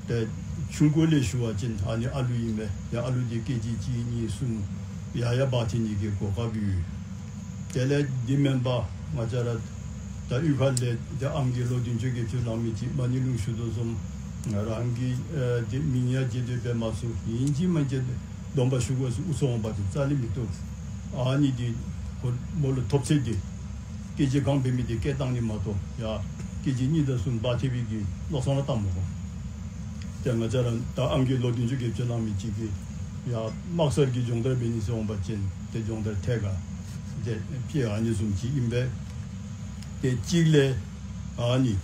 དེ་ཆུང་ཀུ་ལས་ཞུ་བ་ཅིན་ཨ་ནི་ཨ་ལུ་ཨིན་པས། ཡ་ཨ་ལུ་དེ་སྐད་ཅིག་གཅིག་གཉིས་གསུམ་ཡ་ཡ་འབག་ཐེབས་ནི་གི་གོ་སྐབས་ཡོད། དེ་ལས་འདི་མེན་པར་ང་བཅས་ར་ད་གཡུས་ཁ་ལས་དེ་ཨང་ཀི་ལོ་བདུན་ཅུ་བརྒྱད་ཅུ་ལང་མི་ཅིག་མ་ཎི་ལུང་ཞུ་དོ་བཟུམ་རང་གི་ཨ་དེ་མིང་ཡང་བརྗེད་དེ་འབད་མ་ཚུགས། ཨིན་ཅི་མིན་ཅི་སྡོམ་པ་ཞུ་དགོས་ཟེར་ཨུ་ཚུགས་འོང་པ་ཅིན་རྩ་ལས་མི་བཏུབ། ཨ་ནི་དེ་ཁོ་མོ་ལུ་ཐོབ་ཚད་དེ་སྐད་ཅིག་གང་འབད་མི་དེ་སྐད་བཏང་ནི་མ་གཏོགས་ཡ་སྐད་ཅིག་གཉིས་དང་གསུམ་འབག་ཐེབས་པའི་གི་བློ་བཟང་ལ་བཏང་མི་དགོ། དེ་ང་བཅས་ར་ད་ཨང་ཀི་ལོ་བདུན་ཅུ་བརྒྱད་ཅུ་ལང་མི་ཅིག་གིས་ཡ་དམག་སར་གྱི་སྦྱོང་བརྡར་འབད་ནི་ཟེར་འོང་པ་ཅིན་དེ་སྦྱོང་བརྡར་ཐད་ཀར་དེ་དཔེ་ཨ་ནི་བཟུམ་ཅིག་ཨིན་པས། དེ་གཅིག་ལས་ཨ་ནི་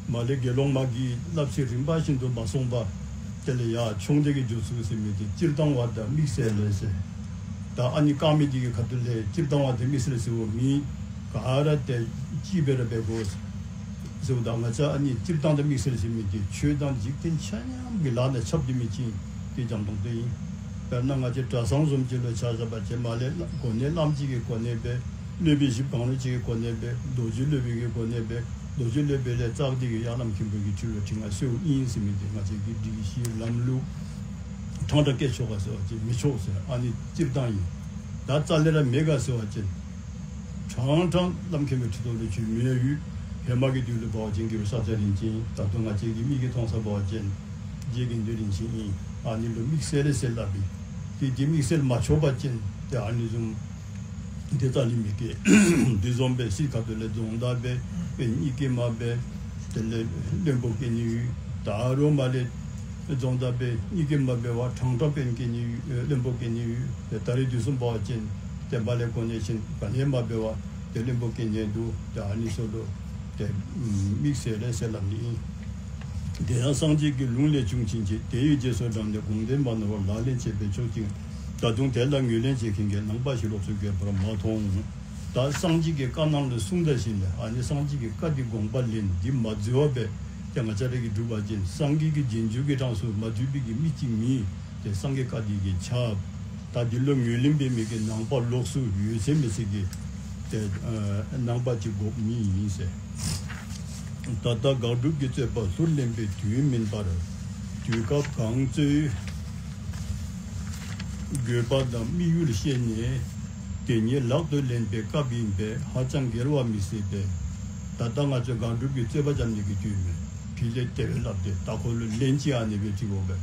མ་ལེ་དགེ་སློང་མ་གིས་བསླབ་བྱ་རིམ་པ་བཞིན་དུ་མ་སོང་བར་དེ་ལས་ཡར་མཆོང་ལྡེ་གི་རྒྱུ་ཚུལ་ཟེར་མི་དེ་སྤྱིར་བཏང་བ་དང་དམིགས་བསལ་ལས་ཟེར། ད་ཨ་ནི་དཀར་མི་དེ་གི་ཁ་ཐུག་ལས་སྤྱིར་བཏང་བ་དང་དམིགས་བསལ་ཟེར་བ་མི་ག་ར་དེ་གཅིག་པའི་ར་བས་གོ་ཟེར་བ་དང་། ང་ཅག་ཨ་ནི་སྤྱིར་བཏང་དང་དམིགས་བསལ་ཟེར་མི་དེ་ཆོས་དང་འཇིག་རྟེན་ཆ་མཉམ་གྱི་ལག་ནས་ཁྱབ་བསྡད་མི་ཅིག་དེ་འཇམ་ཏོང་ཏོ་ཡིན། དཔེར་ན་ང་ཚོ་གྲྭ་ཚང་བཟུམ་ཅིག་ལ་ཆ་བཞག་པ་བྱས་མ་ལེ་གོ་གནས་བླམ་གཅིག་གི་གོ་གནས་པས། སློབ་དཔོན་བཞི་པོ་གང་རུང་གཅིག་གི་གོ་གནས་པས། རྡོ་རྗེ་སློབ་དཔོན་གྱི་གོ་གནས་པས། རྡོ་རྗེ་སློབ་དཔོན་ལས་ཙག་སྡེ་གི་དབྱར་ལམ་མཁན་པོ་གི་ཁྲི་ལོ་ཁྲི་ལྔ་གསོལ་ཡིན་ཟེར་མི་དེ་ང་ཚོ་གི་སྒྲིག་གཞི་ལམ་ལུགས་ཁྲང་ཁྲ་སྐད་ཆོག་ག་ཟེར་བ་ཅིག་མི་ཆོག་ཟེར། ཨ་ནི་སྤྱིར་བཏང་ཡིན། ད་རྩ་ལས་ར་མེད་ག་ཟེར་བ་ཅིག་ཁྲང་ཁྲང་བླམ་མཁན་པོའི་ཁྲི་ཐོག་ལ་ཆོས་མེད་ཡུལ་ཧེ་མ་གི་དུས་ལ་འབད་བ་ཅིན་དགེ་བའི་ཤཱཀྱ་རིན་ཆེན། ད་དུང་ང་ཚོ་གི་མིག་གིས་མཐོང་ས་འབད་བ་ཅིན་རྗེ་དགེ་འདུན་རིན་ཆེན་ཡིན། ཨ་ནི་ལུ་དམིགས་བསལ་ཟེར་སླབ་པས། དེ་དེ་དམིགས་བསལ་མ་ཆོག་པ་ཅིན་དེ་ཨ་ནི་བཟུམ་དེ་རྩ་ལས་མི་སྐྱེ། འདི་བཟུམ་སྦེ་སྲིད་ཁ་ཐུག་ལས་རྫོང་བདག་སྦེ་དཔོན་གཉིས་ཀྱིས་མ་འབད། དེ་ལས་བློན་པོ་སྐྱེ་ནི་ཡོད། ད་རུང་མ་ལས་རྫོང་བདག་སྦེ་གཉིས་ཀྱིས་མ་འབད་བར་ཁྲང་ཁྲང་དཔོན་སྐྱེ་ནི་ཡོད། བློན་པོ་སྐྱེ་ནི་ཡོད། དེ་ད་རེས་དུས་གསུམ་འབད་བ་ཅིན་དེ་མ་ལས་གོ་གནས་ཆེན་ག་ནི་མ་འབད་བར་དེ་བློན་པོ་སྐྱེ་ནི་འདུག། དེ་ཨ་ནི་ཚུ་ལུ་དེ་དམིགས་བསལ་ལས་ཟེར་སླབ་ནི་ཨིན། དེ་ཡང་སངས་རྒྱས་ཀྱི་ལུང་ལས་བྱུང་ཕྱིན་ཆད། དེ་ཡི་རྗེས་སུ་འབྲངས་ནས་དགོངས་དོན་མ་ནོར་བར་ལག་ལེན་བྱེད་པས་ཆོག་ཅིང་། ད་དུང་དེ་ལ་ངོས་ལེན་བྱེད་མཁན་གྱི་ནང་པ་ཞིག་ལོགས་སུ་དགོས་པར་མ་མཐོང་། ད་སངས་རྒྱས་ཀྱི་བཀའ་གནང་ལུ་གསུངས་ད་ཞིནམ་ལས་ཨ་ནི་སངས་རྒྱས་ཀྱི་བཀའ་འདི་དགོངས་པ་ལེན། འདི་མ་འཛོལ་བར་སྦེ་ཏེ་ང་བཅས་ར་གིས་སྒྲུབ་པ་ཅིན་སངས་རྒྱས་ཀྱི་རྗེས་འཇུག་གི་གྲངས་སུ་མ་ཚུད་པའི་གི་མི་གཅིག་མེད། ཏེ་སངས་རྒྱས་བཀའ་འདི་གིས་ཁྱབ། ད་འདི་ལུ་ངོས་ལེན་འབད་མི་གི་ནང་པ་ལོགས་སུ་ཡོད་ཚད་མེད་ཚད་ཀྱི་ཏེ་ནང་པ་ཅིག་དགོཔ་ཨིན་ཟེར། ད་ལྟ་དགག་སྒྲུབ་ཀྱི་རྩོད་པ་ལྷུར་ལེན་པའི་དུས་མིན་པར། དུས་སྐབས་གང་རྩོད་དགོས་པ་དང་དམིགས་ཡུལ་ཤེས་ནས། དེ་ཉིད་ལག་ཏུ་ལེན་པའི་སྐབས་ཡིན་པས་ཧ་ཅང་འགལ་བ་མི་སྲིད་པས། ད་ལྟ་ང་ཚོས་དགག་སྒྲུབ་ཀྱི་རྩོད་པ་རྐྱབ་ནི་གི་དུས་མེད། དེ་ལས་དེ་སྦེ་སླབ་སྟེ་ད་ཁོ་ལུ་ལན་ཅིག་ཨ་ནི་སྦེ་ཅིག་འོ་སྦེ།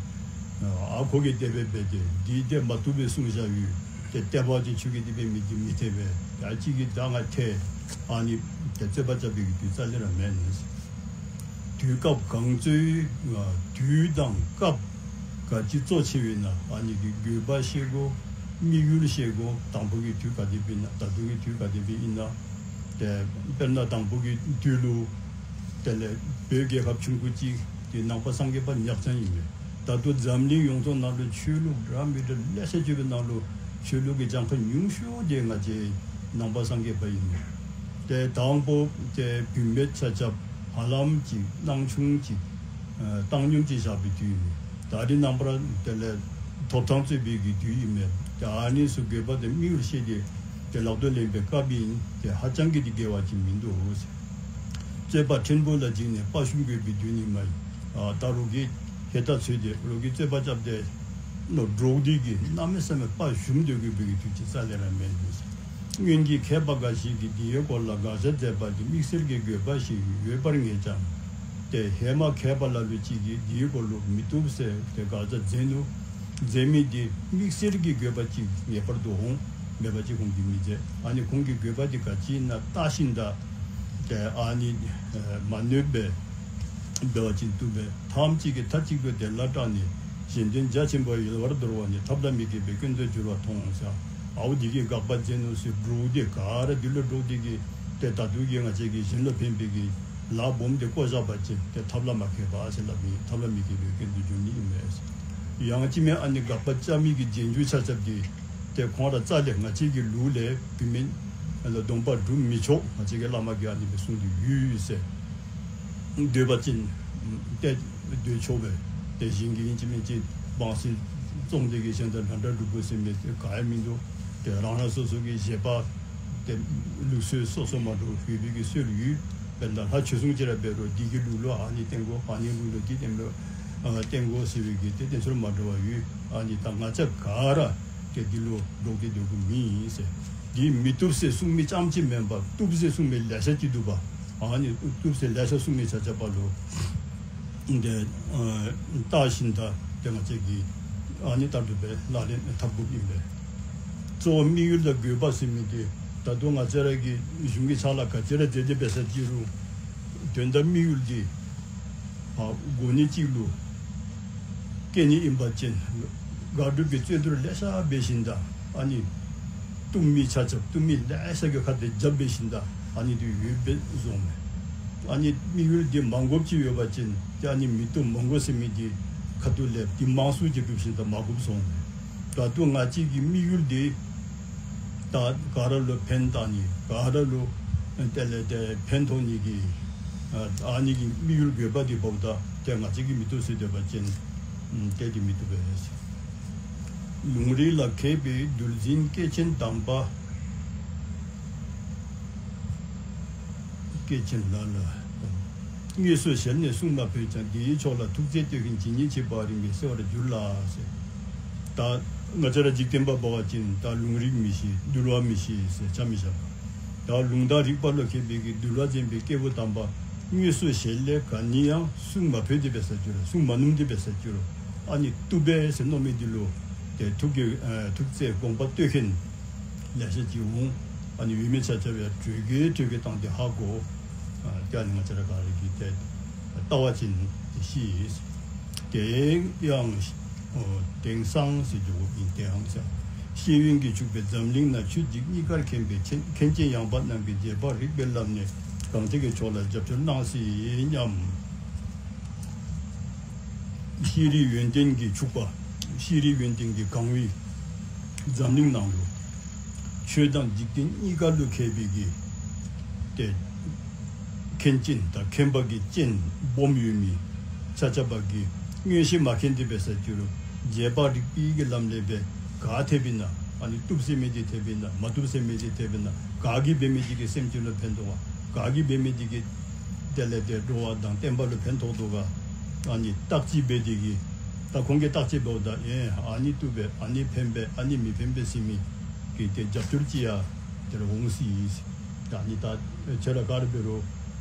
ཨ་ཁོ་གིས་དེ་སྦེ་འབད་དེ་འདི་དེ་མ་བཏུབ་པའི་གསུངས་བཞག་ཡོད། དེ་བལྟས་པ་ཅིན་ཁྱོད་ཀྱིས་དེ་སྦེ་མི་འདི་མི་འཐད་པས། ཡང་གཅིག་གིས་ད་ང་འཐད། ཨ་ནི་དེ་རྩོད་པ་རྐྱབ་པའི་གི་དུས་རྩ་ལས་ར་མེད་ནི། དུས་སྐབས་གང་རྩོད་དུས་དང་སྐབས་ག་ཅི་གཙོ་ཆེ་བས་ན་ཨ་ནི་གི་དགོས་པ་ཤེས་དགོ། དམིགས་ཡུལ་ཤེས་དགོ། དང་པོ་གི་དུས་ག་དེ་སྦེ་ཨིན་ན། ད་ལྟོ་གི་དུས་ག་དེ་སྦེ་ཨིན་ན། ཏེ་དཔེར་ན་དང་པོ་གི་དུས་ལུ་དེ་ལས་བོད་རྒྱལ་ཁབ་ཆུང་ཀུ་ཅིག་དེ་ནང་པ་སངས་རྒྱས་པ་ཉག་ཅན་ཨིན་མས། ད་ལྟོ་འཛམ་གླིང་ཡོངས་རྫོགས་ནང་ལུ་ཆོས་ལུགས་འདྲ་མི་འདྲ་ལེ་ཤ་ཅིག་གི་ནང་ལུ་ཆོས་ལུགས་ཀྱི་གྱངས་ཁ་ཉུང་ཤོས་དེ་ང་བཅས་ནང་པ་སངས་རྒྱས་པ་ཨིན་མས། ཏེ་དང་པོ་ཏེ་བུད་མེད་ཆ་ཁྱབ་ཧ་ལམ་ཅིག་སྣང་ཆུང་ཅིག་ཨ་བཏང་སྙོམས་ཅིག་བཞག་པའི་དུས་ཨིན་མས། ད་རེས་ནངས་པ་ར་དེ་ལས་ཐོབ་ཐང་རྩོད་པའི་གི་དུས་ཨིན་མས། ཏེ་ཨ་ནི་ཚུ་དགོས་པ་དེ་དམིགས་ཡུལ་ཤེས་ཏེ་ཏེ་ལག་ཏུ་ལེན་པའི་སྐབས་ཨིན། ཏེ་ཧ་ཅང་གི་དེ་འགལ་བ་ཅིག་མིན་འདུག། རྩོད་པ་ཕྲན་བུ་ལ་འཇིགས་ནས་དཔའ་ཞུམ་དགོས་པའི་དུས་ནི་མ་ཡིན། ཨ་ད་རོགས་ཀྱིས་ཧེ་ད་ཚོད་དེ་རོགས་ཀྱིས་རྩོད་པ་རྐྱབ་སྟེ་ནོ་འདྲོག་སྟེ་གི་གནམ་མེད་ས་མེད་དཔའ་ཞུམ་སྡོད་དགོས་པའི་གི་དུས་ཅིག་རྩ་ལས་ར་མེད་འདུག། སྔོན་གྱི་མཁས་པ་འགའ་ཞིག་གིས་འདིའི་སྐོར་ལ་དགག་བྱ་མཛད་པ་འདི་དམིགས་བསལ་གྱི་དགོས་པ་ཞིག་ཡོད་པར་ངེས་ཀྱང་། ཏེ་ཧེ་མ་མཁས་པ་ལ་ལུ་ཅིག་གིས་འདིའི་སྐོར་ལུ་མི་བཏུབ་ཟེར་ཏེ་དགག་བྱ་མཛད་ནུག། མཛད་མི་འདི་དམིགས་བསལ་གྱི་དགོས་པ་ཅིག་ངེས་པར་དུ་འོང་མེད་པ་ཅིག་ཁོང་གིས་མི་མཛད། ཨ་ནི་ཁོང་གི་དགོས་པ་འདི་ག་ཅི་ཨིན་ན་བལྟ་ཞིནམ་ད་ཏེ་ཨ་ནི་མ་གནོད་པའི་འབད་བ་ཅིན་བཏུབ་པས། ཐམས་ཅད་ཀྱིས་མཐའ་གཅིག་ཏུ་དེ་ལ་སྐྲག་ནས་གཞན་དོན་རྒྱ་ཆེན་པོ་ཡལ་བར་འདོར་བ་ནི་ཐབས་ལ་མི་མཁས་པའི་སྐྱོན་དུ་འགྱུར་བར་མཐོང་ཟེར། ཨའུ་འདི་གིས་དགག་པ་མཛད་ནུག་ཟེར་འདྲོག་སྟེ་ག་ར་འདི་ལུ་འདྲོག་སྟེ་གི་ཏེ་ད་དུང་གི་ང་བཅས་ཀྱིས་གཞན་ལུ་ཕན་པའི་གི་ལཱ་སྦོམ་དེ་བཀོ་བཞག་པ་ཅིན་ཏེ་ཐབས་ལ་མ་མཁས་པ་ཟེར་སླབ་མི་ཐབས་ལ་མི་མཁས་པའི་སྐྱོན་དུ་འགྱུར་ནི་ཨིན་མས། ཡང་ཅིན་མིན་ཨ་ནི་དགག་པ་རྐྱབ་མི་གི་རྗེས་འཇུག་ཆ་ཁྱབ་ཀྱིས་ཏེ་ཁོང་ར་རྩ་ལས་ང་བཅས་ཀྱི་ལུགས་ལས་བུད་མེད་ལ་སྡོམ་པ་སྒྲུབ་མི་ཆོག། ང་བཅས་ཀྱི་བླ་མ་གིས་ཨ་ནི་སྦེ་གསུངས་ཏེ་ཡོད་ཟེར། འདོད་པ་ཅིན་ཏེ་འདོད་ཆོག་པས། ཏེ་གཞན་གྱིས་ཨིན་ཅི་མིན་ཅི་བང་སོ་བཙོང་སྟེ་གི་གཞན་དང་འདྲ་འདྲ་འགྲུབ་དགོ་ཟེར་མི་དེ་ག་ཡང་མིན་འདུག། ཏེ་རང་རང་སོ་སོ་གི་བཞེད་པ་ཏེ་ལུགས་སྲོལ་སོ་སོ་མ་འདྲཝ་ཡོད་པའི་གི་སྲོལ་ཡོད། དཔེར་ན་ལྷ་ཆོས་སྲུང་ཅིག་ར་འབད་རུང་འདི་གི་ལུགས་ལུ་ཨ་ནི་བསྟེན་དགོ། ཨ་ནི་ལུགས་ལུ་འདི་བསྟེན་དགོ། ཨ་བསྟེན་དགོ་ཟེར་བའི་གི་ཏེ་བསྟེན་ཚུལ་མ་འདྲཝ་ཡོད། ཨ་ནི་ད་ང་བཅས་ག་ར་ཏེ་འདི་ལུ་འདྲོག་སྟེ་སྡོད་དགོཔ་མེན་ཟེར། འདི་མི་བཏུབ་ཟེར་གསུང་མི་རྐྱངམ་ཅིག་མེན་པར་བཏུབ་ཟེར་གསུང་མི་ལེ་ཤ་ཅིག་འདུག་པ། ཨ་ནི་བཏུབ་ཟེར་ལེ་ཤ་གསུང་མི་ཆ་ཁྱབ་ལུ་ཏེ་ཨ་བལྟ་ཞིནམ་ད་ཏེ་ང་བཅས་ཀྱིས་ཨ་ནི་ལྟར་དུ་སྦེ་ལག་ལེན་འཐབ་དགོཔ་ཨིན་པས། གཙོ་བོ་དམིགས་ཡུལ་དང་དགོས་པ་ཟེར་མི་དེ་ད་དུང་ང་བཅས་ར་གི་གཞུང་གི་ཕྱག་ལཱ་ག་ཅི་ར་མཛད་དེ་འབད་ས་ཅི་རུང་དོན་དང་དམིགས་ཡུལ་འདི་ཨ་གོ་གནས་གཅིག་ལུ་སྐྱེ་ནི་ཨིན་པ་ཅིན་དགག་སྒྲུབ་ཀྱི་རྩོད་བསྡུར་ལེ་ཤ་འབད་ཞིནམ་ད་ཨ་ནི་བཏུབ་མི་ཆ་ཁྱབ་བཏུབ་མི་ལེ་ཤ་གི་ཁ་ཐུག་རྐྱབ་འབད་ཞིནམ་ད་ ཨ་ནི་དེ་ཡོད་པས་བཟུང་མེད། ཨ་ནི་དམིགས་ཡུལ་འདི་མ་འགོབ་ཅིག་ཡོད་པ་ཅན་དེ་ཨ་ནི་མི་ཐུབ་མ་འགོ་ཟེར་མི་འདི་ཁ་ཐུག་ལས་འདི་མང་སུ་ཅིག་སྒྲུབ་བཞིན་དུ་མ་འགོབ་སོང་མེད། ད་དུང་ང་གཅིག་གི་དམིགས་ཡུལ་འདི་ད་ག་ར་ལོ་ཕན་བཏགས་ནི་ག་ར་ལོ་དེ་ལས་དེ་ཕན་ཐོགས་ནི་གི་ཨ་ནི་གི་དམིགས་ཡུལ་དགོས་པ་འདི་བབ་ད་དེ་ང་གཅིག་གི་མི་ཐུབ་ཟེར་འདོད་པ་ཅན་དེ་འདི་མི་ཐུབ་པས། ལུང་རིགས་ལ་མཁས་པའི་གདུལ་འཛིན་སྐྱེས་ཆེན་དམ་པ། སྐྱེས་ཆེན་ལ་ལ། དངོས་སུ་ཞལ་ནས་གསུང་མ་ཕོད་ཀྱང་། འདིའི་ཕྱོགས་ལ་ཐུགས་བརྩེས་བསྟོད་མཁན་ཇི་སྙེད་མཆིས་པ་རིམ་གྱིས་གསལ་བར་འགྱུར་ལ་ཟེར། ད་ང་བཅས་ར་འཇིག་རྟེན་པ་འབད་བ་ཅིན་ད་ལུང་རིགས་མི་ཤེས་འདུལ་བ་མི་ཤེས་ཟེར་ཆ་མི་བཞག་པ། ད་ལུང་དང་རིགས་པ་ལ་མཁས་པའི་གི་འདུལ་བ་འཛིན་པའི་སྐྱེས་བུ་དམ་པ་དངོས་སུ་ཞལ་ལས་ག་ནི་ཡང་གསུང་མ་ཕོད་དེ་འབད་ས་འགྱུར་གསུང་མ་ནུམ་དེ་འབད་ས་འགྱུར་ཨ་ནི་བཏུབ་པས་ཟེར་མནོ་མི་འདི་ལུ་དེ་ཐུགས་ཀྱི་ཐུགས་བརྩེས་དགོངས་པ་བསྟོད་མཁན། ལེ་ཤ་ཅིག་འོང་། ཨ་ནི་ཡོད་མེད་ཆ་ཁྱབ་ཡང་གྲོས་ཀྱི་གྲོས་ཀྱི་སྟངས་དེ་ཧ་གོ། ཨ་དེ་ཨ་ནི་ང་བཅས་ར་ག་རེ་གི་དེ་ལྟ་བ་ཅན་དེ་ཤེས། དེ་ཡང་དེང་སང་ཟེར་རྒྱུ་ཡིན་དེའང་ཟེར། ཤེས་ཡོན་གྱིས་ཕྱུག་པའི་འཛམ་གླིང་ན་ཆོས་འཇིག་གཉིས་ཀར་མཁྱེན་པའི་མཁན་མཁན་ཆེན་ཡངས་པ་རྣམས་ཀྱིས་རྗེ་འབངས་རིག་པའི་ལམ་ནས་གང་དེ་གི་ཕྱོགས་ལ་རྒྱབ་སྐྱོར་གནང་སྲིད་སྙམ། ཤེས་རིག་ཡོན་ཏན་གྱིས་ཕྱུག་པ། ཤེས་རིག་ཡོན་ཏན་གྱིས་གང་བའི་འཛམ་གླིང་ནང་དུ་ཆོས་དང་འཇིག་རྟེན་གཉིས་ཀ་ལུ་མཁས་པའི་གི་དེ་མཁན་ཅན་དང་མཁན་པ་གི་སྤྱན་སྦོམ་ཡོད་མི་ཆ་ཆ་པ་གི་མངོན་ཤེས་མ་མཁྱེན་ཏེ་འབད་ས་ཅིག་རུང་རྗེ་འབངས་རིག་པའི་གི་ལམ་ལས་འབད་ག་ཐེབས་ཨིན་ན་ཨ་ནི་བཏུབ་ཟེར་མི་དེ་ཐེབས་ཨིན་ན་མ་བཏུབ་ཟེར་མི་དེ་ཐེབས་ཨིན་ན་ག་གིས་འབད་མི་དེ་གིས་སེམས་ཅན་ལུ་ཕན་ཐོགས་པ་ག་གིས་འབད་མི་དེ་གིས་དེ་ལས་དེ་འགྲོ་བ་དང་བསྟན་པ་ལུ་ཕན་ཐོགས་འདུག་ག་ཨ་ནི་བརྟག་དཔྱད་འབད་དེ་གི་ད་ཁོང་གིས་བརྟག་དཔྱད་འབདཝ་ད་ཨེ་ཨ་ནི་བཏུབ་པས་ཨ་ནི་ཕན་པས་ཨ་ནི་མི་ཕན་པས་ཟེར་མི་གི་དེ་རྒྱབ་སྐྱོར་ཅིག་ཡང་དེར་འོང་སྲིད་ཡིན། ད་ཨ་ནི་ད་ཁྱེད་ར་ག་རེ་འབད་རུང་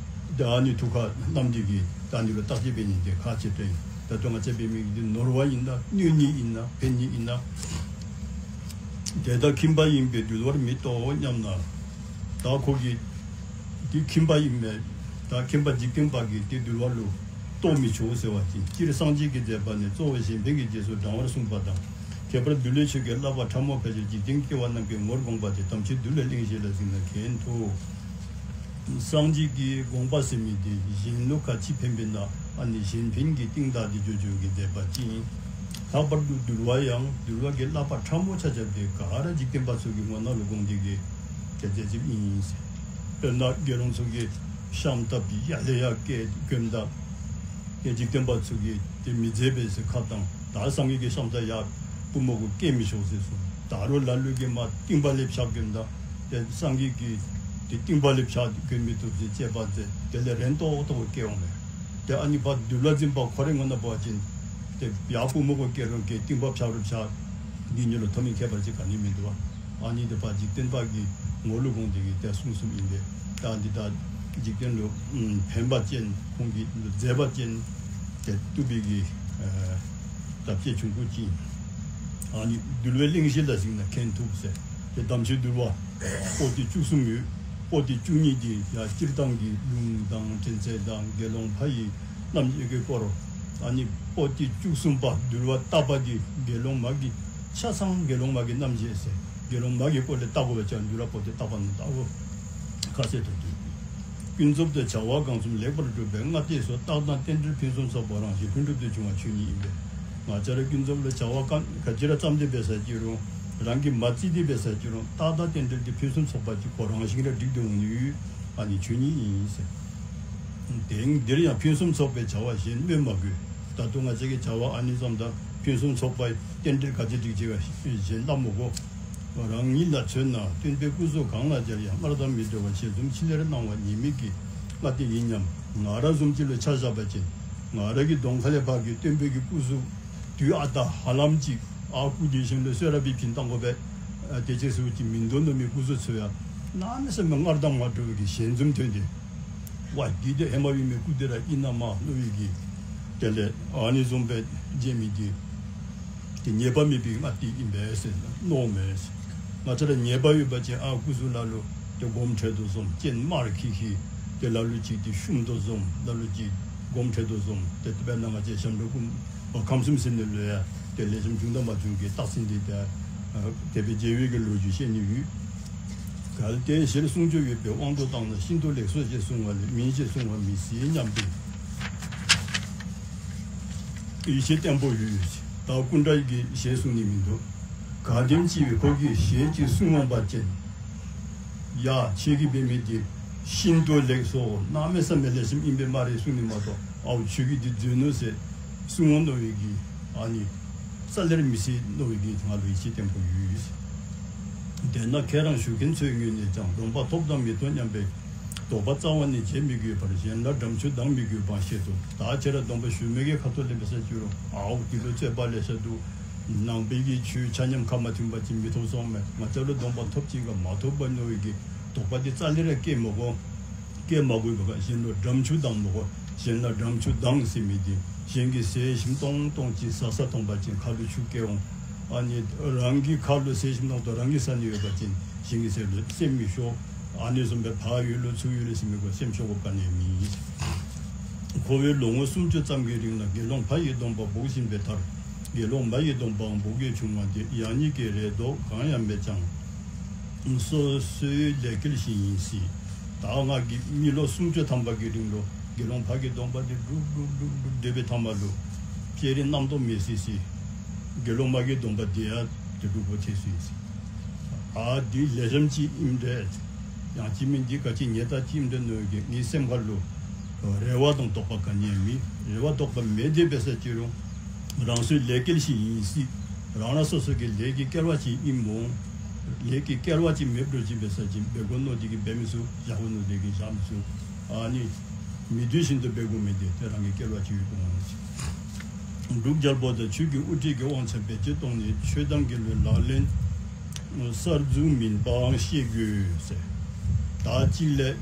ད་ཨ་ནི་ཐུགས་ཁར་བསྣམས་དེ་གི་ད་ཨ་ནི་ལུ་བརྟག་དཔྱད་འབད་ནི་དེ་ཁག་ཆེ་དྲན། ད་དུང་ང་བཅས་འབད་མི་གི་དེ་ནོར་བ་ཡིན་ན་གནོད་ནི་ཡིན་ན་ཕན་ནི་ཡིན་ན། དེ་ལྟར་ཁྱིམ་པ་ཡིན་པས་འདུལ་བར་མི་ལྟོ་སྙམ་ན། ད་ཁོ་གིས་དེ་ཁྱིམ་པ་ཡིན་མས། ད་ཁྱིམ་པ་འཇིག་རྟེན་པ་གིས་དེ་འདུལ་བ་ལུ་ལྟོ་མི་ཆོག་ཟེར་བ་ཅིན་སྤྱིར་སངས་རྒྱས་ཀྱི་མཛད་པ་ནི་གཙོ་བོ་གཞན་ཕན་གྱི་རྗེས་སུ་འབྲང་བར་གསུངས་པ་དང་། ཁྱད་པར་འདུལ་བའི་ཆོས་ཀྱི་བསླབ་པ་ཕྲ་མོ་ཕལ་ཆེར་འཇིག་རྟེན་སྐྱེ་བོ་རྣམས་ཀྱི་ངོར་དགོངས་པ་དེ་དམ་ཆོས་འདུལ་བའི་གླེང་གཞི་ལ་གཟིགས་ན་མཁྱེན་ཐུབ། སངས་རྒྱས་ཀྱི་དགོངས་པ་ཟེར་མི་དེ་གཞན་ལུ་ག་ཅི་ཕན་པས་ན་ཨ་ནི་གཞན་ཕན་གྱི་གཏིང་བདག་དེ་འགྱོ་འགྱོ་གི་མཛད་པ་ཅིག་ཡིན། ལྷག་པར་དུ་འདུལ་བ་ཡང་འདུལ་བ་གི་བསླབ་པ་ཕྲ་མོ་ཆ་ཆ་དེ་ག་ར་འཇིག་རྟེན་པ་ཚོ་གི་ངོ་ན་ལུ་དགོངས་དེ་གི་དེ་མཛད་ཅིག་ཡིན། དཔེར་ན་དགེ་སློང་ཚོ་གི་ཤམ་ཐབས་ཀྱི་ཡ་ལེ་ཡ་སྐད་གོན་ད། དེ་འཇིག་རྟེན་པ་ཚོ་གིས་དེ་མི་མཛད་པས་ཟེར་ཁ་བཏང་། ད་སངས་རྒྱས་ཀྱི་ཤམ་ཐབས་ཡ་པུས་མོ་གུ་སྐྱེལ་མི་ཆོག་ཟེར་སོང་། ད་རུང་ལ་ལུ་གིས་མ་རྟིང་པ་ལེབ་ཕྱག་གོན་ད། དེ་སངས་རྒྱས་ཀྱིས་དེ་རྟིང་པ་ལེབ་ཕྱག་གོན་མི་ཐུབ་ཟེར་བཅས་པ་མཛད། དེ་ལས་རན་ཏོག་ཏོག་སྐྱེལ་འོང་མས། དེ་ཨ་ནི་ཕར་འདུལ་བ་འཛིན་པ་ཁོ་རའི་ངོ་ན་འབད་བ་ཅིན་དེ་ཡ་པུས་མོ་གུ་སྐྱེལ་རུང་སྐྱེལ་རྟིང་པ་ཕྱག་རུང་ཕྱག་འདི་གཉིས་ལུ་ཐོགས་མེད་ཁྱད་པར་ཅིག་ག་ནི་མི་འདུག་པ། ཨ་ནི་དེ་ཕར་འཇིག་རྟེན་པ་གི་ངོ་ལུ་དགོངས་དེ་གི་དེ་གསུངས་གསུངསམ་ཨིན་པས། ད་འདི་ད་འཇིག་རྟེན་ལུ་ཕན་པ་ཅན་ཁོང་གི་ལུ་མཛད་པ་ཅན་དེ་བཏུབ་པའི་གི་ད་དཔྱད་ཆུང་ཀུ་ཅིག་ཨིན། ཨ་ནི་འདུལ་བའི་གླེང་གཞི་ལ་གཟིགས་ན་མཁྱེན་ཐུབ་ཟེར། དེ་དམ་ཆོས་འདུལ་བ་པོ་ཏི་བཅུ་གསུམ་ཡོད། པོ་ཏི་བཅུ་གཉིས་དེ་ཡང་སྤྱིར་བཏང་གི་ལུང་དང་དྲན་ཚད་དང་དགེ་སློང་ཕ་ཡི་རྣམ་འབྱེད་ཀྱི་སྐོར། ཨ་ནི་པོ་ཏི་བཅུ་གསུམ་པ་འདུལ་བ་བཏབ་པ་དེ་དགེ་སློང་མ་གི་ཆ་ཚང་དགེ་སློང་མ་གི་རྣམ་འབྱེད་ཟེར། དགེ་སློང་མ་གི་སྐོར་ལས་བལྟ་དགོས་པ་ཅང་འདུལ་བ་པོ་ཏི་བཏབ་པ་ནི་ལྟ་བུ་ཁ་གསལ་དུ་འདུག། ཀུན་རྫོབ་ཏུ་བྱ་བ་གང་བརྩམས་ལེགས་པར་གྲུབ་པའི་སྔ་ལྟས་སུ་རྟགས་དང་རྟེན་འབྲེལ་ཕུན་སུམ་ཚོགས་པ་རང་བཞིན་ལྷུན་གྲུབ་ཏུ་འབྱུང་བ་ཆོས་ཉིད་ཡིན་པས། ང་བཅས་ར་ཀུན་རྫོབ་ལ་བྱ་བ་གང་ག་ཅི་ར་བརྩམས་ཏེ་འབད་ས་ཅི་རུང་རང་གིས་མ་བརྩིས་ཏེ་འབད་ས་ཅི་རུང་རྟགས་དང་རྟེན་འབྲེལ་གྱི་ཕུན་སུམ་ཚོགས་པ་ཅིག་ཁོ་རང་བཞིན་ར་འགྲིག་སྟེ་འོང་ནི་ཨ་ནི་ཆོས་ཉིད་ཡིན་ཟེར། དེང་འདིར་ཡང་ཕུན་སུམ་ཚོགས་པའི་བྱ་བ་གཞན་སྨོས་མ་དགོས། ད་དུང་ང་བཅས་ཀྱི་བྱ་བ་ཨ་ནི་ཙམ་དང་ཕུན་སུམ་ཚོགས་པའི་རྟེན་འབྲེལ་ག་ཅི་འགྲིག་ཅེས་པ་གཞན་སླབ་མི་དགོས། རང་ཉིད་ལ་མཚོན་ན་སྟོན་པའི་སྐུ་གཟུགས་གང་ལ་སྦྱར་ཡང་སྔར་དང་མི་འདྲ་བར་ཞལ་འཛུམ་ཆི་ལེར་གནང་བ་ཉེས་དམིགས་ཀྱི་སྔ་ལྟས་ཡིན་སྙམ། ང་ར་བཟུམ་ཅིག་ལ་ཆ་བཞག་པ་ཅིན་ང་ར་གི་གདོང་ཁ་ལས་ཕར་གྱི་སྟོན་པའི་གི་སྐུ་གཟུགས་དུས་ཨ་རྟག་ཧ་ལམ་ཅིག་ཨ་སྐུ་དེ་བཞིན་དུ་གསོལ་རས་པའི་བྱིན་བཏང་དགོས་པས། དེ་ཅེས་ཟེར་བ་ཅིག་མིན་འདུག་ནོ། མི་སྐུ་གཟུགས་ཚོ་ཡང་གནམ་མེད་ས་མེད་སྔར་དང་མ་འདྲ་བའི་གི་ཞལ་འཛུམ་ཐོན་ཏེ། ཝ་འདི་དེ་ཧེ་མ་ཡོད་མི་སྐུ་དེ་ར་ཨིན་ན་མ་མནོ་བའི་གི། དེ་ལས་ཨ་ནི་བཟུམ་པའི་རྗེ་མི་དེ་དེ་ཉེས་པ་མེད་པའི་སྔ་ལྟས་ཨིན་པས་ཟེར་མནོ་མས། ང་ཚོ་ལ་ཉེས་པ་ཡོད་པ་ཅིན་ཨ་སྐུ་གཟུགས་ལ་ལུ་དེ་སྒོམ་ཁྲལ་དུ་བཟུང་སྤྱན་དམར་ཁི་ཁི་དེ་ལ་ལུ་ཅིག་དེ་ཤུམ་དུ་བཟུང་ལ་ལུ་ཅིག་སྒོམ་ཁྲལ་དུ་བཟུང་། དེ་དཔེར་ན་ང་བཅས་ཞབས་འབྲིང་ཀུན་ཁམས་གསུམ་ཟེར་ནས་ལོས་ཡ་དེ་ལས་བྱུང་དང་མ་བྱུང་གི་རྟགས་མཚན་དེ་དེ་དེ་བའི་རྗེ་བོད་ཀྱི་ལོ་རྒྱུས་བཤད་ནི་ཡོད། གལ་ཏེ་ཞེས་གསུང་རྒྱུ་ཡོད་པའི་དབང་དུ་བཏང་ན་ཤིན་ཏུ་ལེགས་སོ་ཞེས་གསུང་བ་ལས་མིན་ཞེས་གསུང་བ་མི་སྲིད་སྙམ་པའི་ཡིད་ཆེས་བརྟན་པོ་ཡོད། ད་སྐུ་འདྲ་གིས་ཞེས་གསུང་ནི་མི་འདུག་ག་དེམ་ཅིག་བས་ཁོ་གིས་ཞེས་ཅིག་གསུང་འོང་པ་ཅན། ཡ། ཁྱེད་ཀྱིས་འབད་མི་དེ་ཤིན་ཏུ་ལེགས་སོ། གནམ་མེད་ས་མེད་ལེགས་ཤོམ་ཡིན་པས་སྨ་རེ་གསུང་ནི་མ་གཏོགས། ཨའོ་ཁྱོད་ཀྱིས་འདི་མཛོད་ནོ་ཟེར་གསུང་འོང་མནོ་བའི་གི་ཨ་ནི་རྩ་ལེར་མི་སྲིད་མནོ་བའི་གི་ང་ལ་ཡིད་ཆེས་བརྟན་པོ་ཡོད། དེས་ན་ཁྱེད་རང་ཞུ་མཁན་ཚོའི་ངོས་ནས་ཀྱང་སྡོམ་པ་ཐོབ་དང་མི་ཐོབ་སྙམ་པའི་དོགས་པ་རྩ་བ་ནས་བྱེད་མི་དགོས་པར་གཞན་ལ་འགྲམ་ཆུ་ལྡང་མི་དགོས་པ་ཤེས་སོ། ད་ཁྱེད་རང་སྡོམ་པ་ཞུ་མི་གི་ཁ་ཐོག་ལས་འབད་ས་བཅུག་རུང་། ཨའོ་དེ་ལོ་རྩོད་པ་ལས་ཤ་འདུག་ནང་པའི་གི་ཆོས་ཆ་མཉམ་ཁ་མ་མཐུན་པ་ཅིག་མི་ཐོབ་སོང་མེད། ང་ཚོ་ལ་སྡོམ་པ་ཐོབ་ཅིག་ག་མ་ཐོབ་པ་མནོ་བའི་གི་དོགས་པ་དེ་རྩ་ལེ་ར་སྐྱེ་མ་དགོས། སྐྱེ་མ་དགོས་པ་ག་གཞན་ལ་འགྲམ་ཆུ་ལྡང་མ་དགོས། གཞན་ལ་འགྲམ་ཆུ་ལྡང་ཟེར་མི་དེ་གཞན་གྱི་ཟས་ཞིམ་ཏོང་ཏོང་ཅིག་ཟ་ས་མཐོང་པ་ཅིན་ཁ་ལུ་ཆུ་སྐྱེ་འོང་། ཨ་ནི་རང་གི་ཁ་ལུ་ཟས་ཞིམ་ཏོང་ཏོ་རང་གི་ཟ་ནི་ཡོད་པ་ཅིན་གཞན་གྱི་ཟས་ལུ་སེམས་མི་ཤོར། ཨ་ནི་བཟུམ་པའི་ཕ་ཡུལ་ལུ་ཚུར་ཡུལ་ལུ་ཟེར་མི་གོ་སེམས་ཤོར་དགོས་ག་ནས་མི་ཡིན། ཁོ་བོས་ལོ་ངོ་སུམ་ཅུ་ཙམ་གྱི་རིང་ལ་དགེ་སློང་ཕ་ཡི་སྡོམ་པ་འབོག་བཞིན་པའི་མཐར། དགེ་སློང་མ་ཡི་སྡོམ་པའང་འབོག་གི་བྱུང་བ་འདི་ཡང་སྙིང་གི་རེ་དོགས་གང་ཡང་མེད་ཀྱང་། སོ་སོའི་ལས་སྐལ་ཞིག་ཡིན་སྲིད། ད་ང་གི་མི་ལོ་སུམ་ཅུ་ཐམ་པ་གི་རིང་ལུ་དགེ་སློང་ཕ་གི་སྡོམ་པ་འདི་སྒྲུབ་སྒྲུབ་སྒྲུབ་སྒྲུབ་བསྡད་པའི་ཐ་མ་ལུ་སྤྱན་རས་རྣམ་རྟོག་མེད་སྲིད་སྲིད། དགེ་སློང་མ་གི་སྡོམ་པ་འདི་ཡང་དེ་སྒྲུབ་པོ་ཐེབས་སྲིད་སྲིད། ཨ་འདི་ལེགས་ཤོམ་ཅིག་ཨིནམ་འདྲས། ཡང་ཅིག་མིན་འདི་ག་ཅི་ཉེས་དག་ཅིག་ཨིནམ་འདྲས་མནོ་གི་ངའི་སེམས་ཁ་ལུ་རེ་བ་དང་དོགས་པ་ག་ནི་ཡང་མེད། རེ་བ་དོགས་པ་མེད་དེ་འབད་ས་ཅི་རུང་རང་སོའི་ལས་སྐལ་ཞིག་ཡིན་སྲིད། རང་རང་སོ་སོ་གི་ལས་ཀྱི་སྐལ་བ་ཅིག་ཨིན་མོང་། ལས་ཀྱི་སྐལ་བ་ཅིག་མེད་འགྲོ་ཅིག་འབད་ས་ཅི་འབད་དགོ་མནོ་དེ་གིས་འབད་མི་ཚུགས། བཞག་དགོ་མནོ་དེ་གིས་བཞག་མི་ཚུགས། ཨ་ནི་མི་འདོད་བཞིན་དུ་འབད་དགོ་མི་དེ་དེ་རང་གི་སྐལ་བ་ཅིག་ཡོད་དགོ་འོང་ཟེར། འབྲུག་རྒྱལ་པོ་དང་ཆོས་ཀྱི་དབུ་ཁྲིད་ཀྱི་དབང་ཆ་བེད་སྤྱོད་གཏོང་ནས་ཆོས་དང་འགལ་བའི་ལག་ལེན་གསར་འཛུགས་མིན་པའང་ཤེས་དགོས་ཟེར། ད་གཅིག་ལས་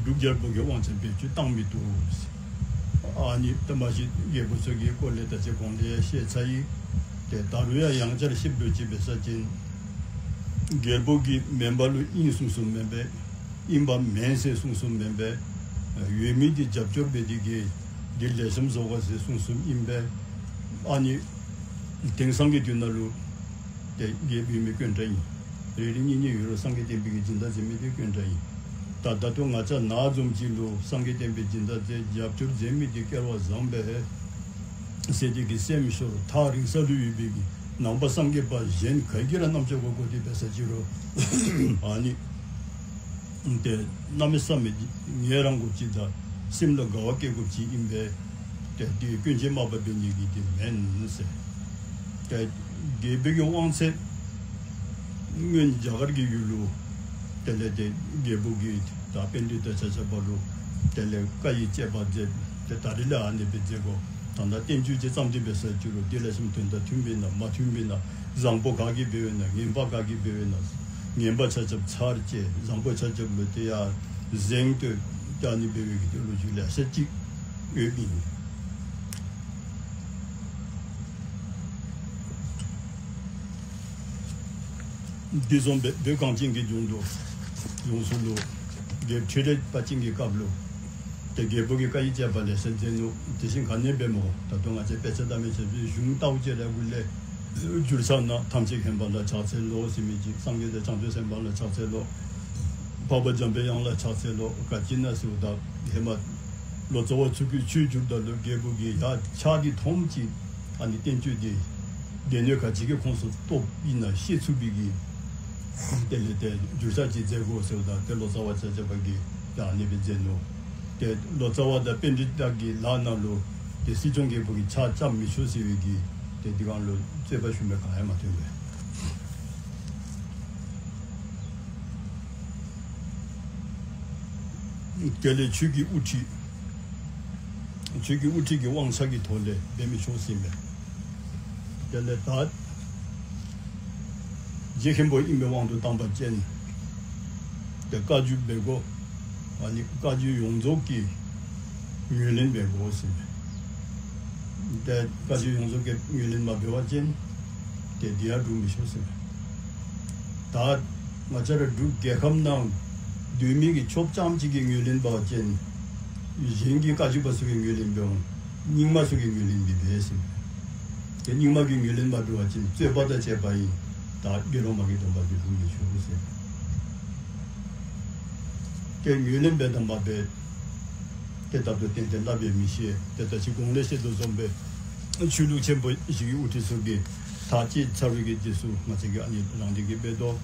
འབྲུག་རྒྱལ་པོ་གི་དབང་ཆ་བེད་སྤྱོད་བཏང་མི་འདུག་ཟེར། ཨ་ནི་ད་མ་གཞི་རྒྱལ་པོ་ཚོ་གི་སྐོར་ལས་ད་ཅི་གོང་ལས་བཤད་ཚར་ཡི། དེ་ད་རུང་ཡང་ཡང་བསྐྱར་ཞིབ་འགྲོ་ཅིག་འབད་ས་ཅིན། རྒྱལ་པོ་གིས་མེན་པ་ལུ་ཨིན་གསུངས་གསུངས་མེན་པས། ཨིན་པ་མེན་ཟེར་གསུངས་གསུངས་མེན་པས། ཡོད་མི་དེ་རྒྱབ་སྐྱོར་འབད་དེ་གིས་འདི་ལེགས་ཤོམ་བཟོ་དགོ་ཟེར་གསུངས་གསུངས་ཨིན་པས། ཨ་ནི་དེང་སང་གི་དུས་ན་ལུ་དེ་རྒྱལ་པོའི་མི་དཀོན་དྲགས་ཨིན། རེ་རེ་གཉིས་གཉིས་ཡོད་རུང་སངས་རྒྱས་བསྟན་པའི་གི་སྦྱིན་བདག་མཛད་མི་དེ་དཀོན་དྲགས་ཨིན། ད་ད་དུང་ང་བཅས་ནཱ་བཟུམ་ཅིག་ལུ་སངས་རྒྱས་བསྟན་པའི་སྦྱིན་བདག་མཛད་རྒྱབ་སྐྱོར་མཛད་མི་དེ་སྐལ་བ་བཟང་པས་ཟེར་དེ་གིས་སེམས་ཤོར། ཐག་རིང་ས་ལུ་ཡོད་པའི་གི་ནང་པ་སངས་རྒྱས་པ་གཞན་ག་གིས་ར་རྣམ་དཔྱོད་དགོ་དགོ་དེ་འབད་ས་ཅི་རུང་ཨ་ནི་དེ་གནམ་མེད་ས་མེད་ངལ་རངས་དགོཔ་ཅིག་དང་སེམས་ལུ་དགའ་བ་སྐྱེ་དགོཔ་ཅིག་ཨིན་པས། དེ་དེ་སྐྱོན་ཅན་མ་པ་འབད་ནི་གི་དེ་མེན་ཟེར། དེ་རྒྱལ་པོའི་གི་དབང་ཚད་སྔོན་རྒྱ་གར་གྱི་ཡུལ་ལུ་དེ་ལས་དེ་རྒྱལ་པོ་གིས་ད་པཎྜི་ཏ་ཆ་ཁྱབ་པ་ལུ་དེ་ལས་བཀའ་ཡི་བཅད་པ་མཛད། དེ་ད་རེས་ལས་ཨ་ནི་སྦེ་མཛད་དགོ། ད་ལྟ་བསྟན་བཅོས་ཅིག་བརྩམས་ཏེ་འབད་ས་ཅི་རུང་དེ་ལས་གསུམ་དོན་དང་མཐུན་པས་ན་མ་མཐུན་པས་ན། བཟང་པོ་ག་གིས་འབད་བས་ན་ངན་པ་ག་གིས་འབད་བས་ན། ངན་པ་ཆ་ཁྱབ་ཚར་བཅད། བཟང་པོ་ཆ་ཁྱབ་ལུ་དེ་ཡང་གཟེངས་བསྟོད་ཀྱི་ཨ་ནི་འབད་བའི་གི་དེ་ལོ་རྒྱུས་ལེ་ཤ་ཅིག་ཡོདཔ་ཨིན། འདི་བཟུམ་སྦེ་བོད་གངས་ཅན་གྱི་ལྗོངས་དུ་ཡོངས་སུ་ལུ་རྒྱལཔོ་ཁྲི་རལ་པ་ཅན་གྱི་སྐབས་ལུ་དེ་རྒྱལ་པོ་གིས་བཀའ་ཡི་བཅད་པ་ལེ་ཤ་མཛད་ནུག། དེ་བཞིན་ག་ནི་འབད་མོ། ད་དུང་ང་བཅས་དཔེ་ཆ་ལྟ་མི་ཆ་བཞི་གཞུང་ལྟ་བུ་ཅིག་ར་གུ་ལས་འགྱུར་ས་ན་ཐམས་ཅད་མཁྱེན་པ་ལ་ཕྱག་འཚལ་ལོ་ཟེར་མི་ཅིག། སངས་རྒྱས་དང་བྱང་ཆུབ་སེམས་དཔའ་ལ་ཕྱག་འཚལ་ལོ། འཕགས་པ་འཇམ་པའི་དབྱངས་ལ་ཕྱག་འཚལ་ལོ། ག་ཅི་ན་ཟེརཝ་ད་ཧེ་མ་ལོ་ཙཱ་བ་ཚུ་གིས་ཆོས་བསྒྱུརཝ་ད་ལུ་རྒྱལ་པོ་གིས་ཡ་ཕྱག་འདི་ཐོམ་ཅིག་ཨ་ནི་བསྟན་བཅོས་འདི་སྡེ་སྣོད་ག་ཅི་གི་ཁོངས་སུ་གཏོགསཔ་ཨིན་ན་ཤེས་ཚུགས་པའི་གི་དེ་ལས་དེ་བསྒྱུར་བཅོས་ཅིག་མཛད་དགོ་ཟེརཝ་ད་དེ་ལོ་ཙཱ་བ་ཆ་ཁྱབ་པ་གིས་ཡ་ཨ་ནི་སྦེ་མཛད་ནུག། དེ་ལོ་ཙཱ་བ་དང་པཎྜི་ཏ་གི་ལག་ནང་ལུ་དེ་སྲིད་སྐྱོང་རྒྱལ་པོ་གིས་ཕྱག་བཅམ་མི་ཆོག་ཟེར་བའི་གི་དེ་འདི་སྒང་ལུ་རྩོད་པ་ཞུ་མི་གང་ཡང་མ་ཐོན་པས། དེ་ལས་ཆོས་ཀྱི་དབུ་ཁྲིད། ཆོས་ཀྱི་དབུ་ཁྲིད་ཀྱི་དབང་ཆ་གི་ཐོག་ལས་འབད་མི་ཆོག་ཟེར་མས། དེ་ལས་ད་རྗེ་མཁན་པོ་ཨིན་པའི་དབང་དུ་བཏང་པ་ཅིན་དེ་བཀའ་བརྒྱུད་འབད་དགོ། ཨ་ནི་བཀའ་བརྒྱུད་ཡོངས་རྫོགས་ཀྱིས་ངོས་ལེན་འབད་དགོ་ཟེར་མས། དེ་བཀའ་བརྒྱུད་ཡོངས་རྫོགས་ཀྱིས་ངོས་ལེན་མ་འབད་བ་ཅིན་དེ་འདི་ཡང་འགྲུབ་མི་ཆོག་ཟེར་མས། ད་ང་བཅས་ར་འབྲུག་རྒྱལ་ཁབ་ནང་སྡོད་མི་གི་ཕྱོགས་རྐྱངམ་གཅིག་གིས་ངོས་ལེན་འབད་བ་ཅིན་གཞན་གྱི་བཀའ་བརྒྱུད་པ་ཚུ་གིས་ངོས་ལེན་འབད་འོང་། རྙིང་མ་ཚུ་གིས་ངོས་ལེན་མི་འབད་ཟེར་མས། དེ་རྙིང་མ་གིས་ངོས་ལེན་མ་འབད་བ་ཅིན་རྩོད་པ་དང་བཅས་པ་ཨིན། ད་དགེ་སློང་མ་གི་སྡོམ་པ་འདི་འགྲུབ་མི་ཆོག་ཟེར། ཀྱེ་ངོས་ལེན་འབད་དང་མ་འབད། ཏེ་ད་དུང་ཏན་ཏན་སླབ་ཡང་མི་ཤེས། ཏེ་ད་ཅི་གོང་ལས་བཤད་དོ་བཟུམ་སྦེ་ཆོས་ལུགས་ཆེན་པོ་ཞིག་གི་དབུ་ཁྲིད་ཚུ་གིས་ཐག་བཅད་ཚར་བའི་གི་རྗེས་སུ་ང་བཅས་ཀྱིས་ཨ་ནི་རང་སྟེང་གིས་འབད་དོ།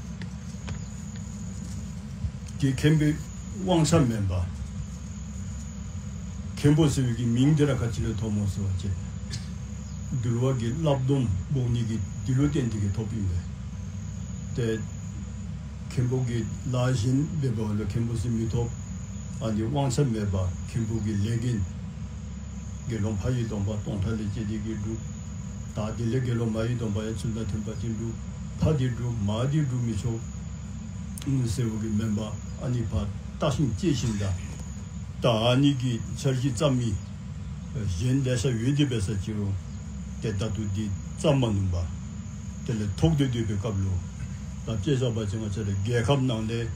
ཏེ་མཁན་པོའི་དབང་ཆ་མེན་པར་མཁན་པོ་ཟེར་བའི་གི་མིང་འདི་ར་ག་ཅི་ལས་ཐོབ་སྨོ་ཟེར་བ་ཅིན་འདུལ་བ་གི་བསླབ་སྡོམ་འབོག་ནི་གི་འདི་ལུ་བརྟེན་ཏེ་གིས་ཐོབ་ཨིན་པས། ཏེ་མཁན་པོ་གི་ལཱ་གཞན་འབད་བ་ལུ་མཁན་པོ་ཟེར་མི་ཐོབ། ཨ་ནི་དབང་ཆ་མེད་པར་མཁན་པོ་གི་ལས་འགན་དགེ་སློང་ཕ་ཡི་སྡོམ་པ་སྟོང་ཕྲག་ལས་བཅད་དེ་གིས་སྒྲུབ། ད་དེ་ལས་དགེ་སློང་མ་ཡི་སྡོམ་པ་ཡང་ཚུལ་དང་མཐུན་པ་ཅིག་སྒྲུབ། ཕ་དེ་སྒྲུབ་མ་དེ་སྒྲུབ་མི་ཆོག་ཟེར་བ་གི་མེན་པར་ཨ་ནི་ཕར་བརྟག་ཤིང་དཔྱད་ཤིང་ད། ད་ཨ་ནི་གི་འཆར་གཞི་བརྩམ་མི་གཞན་ལེ་ཤ་ཡོད་དེ་འབད་ས་ཅི་རུང་ཏེ་ད་དུང་འདི་བརྩམ་མ་ནུམ་པར་དེ་ལས་ཐོགས་ཏེ་སྡོད་པའི་སྐབས་ལུ། ད་དཔེ་བཞག་པ་ཅིན་ང་བཅས་ར་རྒྱལ་ཁབ་ནང་ལས་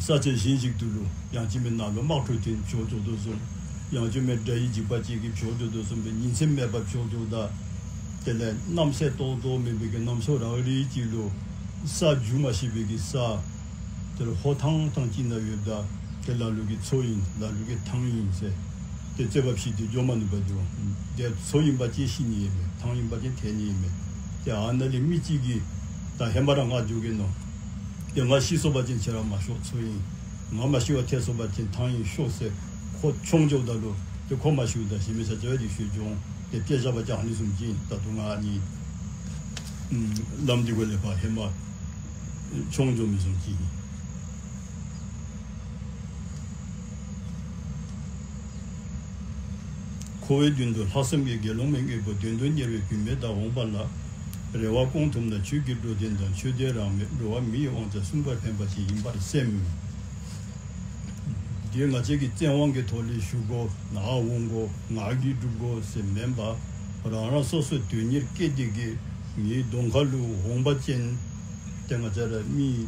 ས་ཆ་གཞན་ཞིག་ཏུ་ལུ་ཡང་ཅིན་མི་ནང་ལུ་དམག་འཁྲུག་ཐོན་ཆོག་ཆོག་དོ་བཟུམ། ཡང་ཅིན་མི་དགྲ་ཡི་འཇིགས་པ་ཅིག་གིས་ཆོག་ཆོག་དོ་བཟུམ་སྦེ་ཉིན་མཚན་མེད་པར་ཆོག་ཆོག་ད། དེ་ལས་གནམ་ས་ཏོག་ཏོ་མེད་པའི་གི་གནམ་ས་རང་རེ་ཅིག་ལུ་ས་རྒྱུ་མ་ཤེས་པའི་གི་ས། དེ་ལས་ཧོ་ཐང་ཐང་ཅིག་ནང་ཡོདཔ་ད། དེ་ལ་ལུ་གིས་མཚོ་ཨིན་ལ་ལུ་གིས་ཐང་ཨིན་ཟེར། ཏེ་རྩོད་པ་ཕྱིས་ཏེ་འགྱོ་མ་ནུམ་པར་འགྱོ། ཏེ་མཚོ་ཨིན་པ་ཅིན་ཤི་ནི་ཨིན་མས། ཐང་ཨིན་པ་ཅིན་ཐལ་ནི་ཨིན་མས། ཏེ་ཨ་ནཱ་ལས་མི་གཅིག་གིས་ད་ཧེ་མ་ར་ང་འགྱོ་གེ་ནོ། ཏེ་ང་ཤི་སོང་པ་ཅིན་ཁྱེད་ར་མ་ཤོག་མཚོ་ཨིན། ང་མ་ཤི་བར་ཐལ་སོང་པ་ཅིན་ཐང་ཨིན་ཤོག་ཟེར། ཁོ་མཆོང་འགྱོཝ་ད་ལུ་ཏེ་ཁོ་མ་ཤི་བར་ད་གཞན་མི་ས་ཅི་བ་ཅིག་ཤོར་འགྱོ་འོང་། ཏེ་དཔེ་བཞག་པ་ཅིན་ཨ་ནི་བཟུམ་ཅིག་ད་དུང་ང་ཨ་ནི་ལམ་འདི་གུ་ལས་ཕར་ཧེ་མ་མཆོང་འགྱོ་མི་བཟུམ་ཅིག་ཨིན། འཁོར་བའི་མདུན་དུ་ལྷག་བསམ་གྱི་དགེ་སློང་མའི་དངོས་པོ་དོན་དུ་གཉེར་བའི་རྒྱུ་མེད་དང་འོངས་པ་ལ་རེ་བ་སྐོང་ཐུབ་ན་ཆོས་ཀྱི་འགྲོ་དོན་དང་ཆོས་དད་རང་མོས་འགྲོ་བ་མི་ཡི་དབང་ཆ་བསྲུང་བར་ཕན་པ་ཞིག་ཡིན་པར་སེམས། འདི་ང་བཅས་ཀྱིས་བཙན་དབང་གི་ཐོག་ལས་ཞུ་དགོ་ནཱ་འོང་དགོ་ང་གིས་སྒྲུབ་དགོ་ཟེར་མེན་པར་རང་རང་སོ་སོའི་དོན་གཉེར་བསྐྱེད་དེ་གིས་ངའི་གདོང་ཁ་ལུ་འོང་པ་ཅིན་ཏེ་ང་བཅས་ར་མི་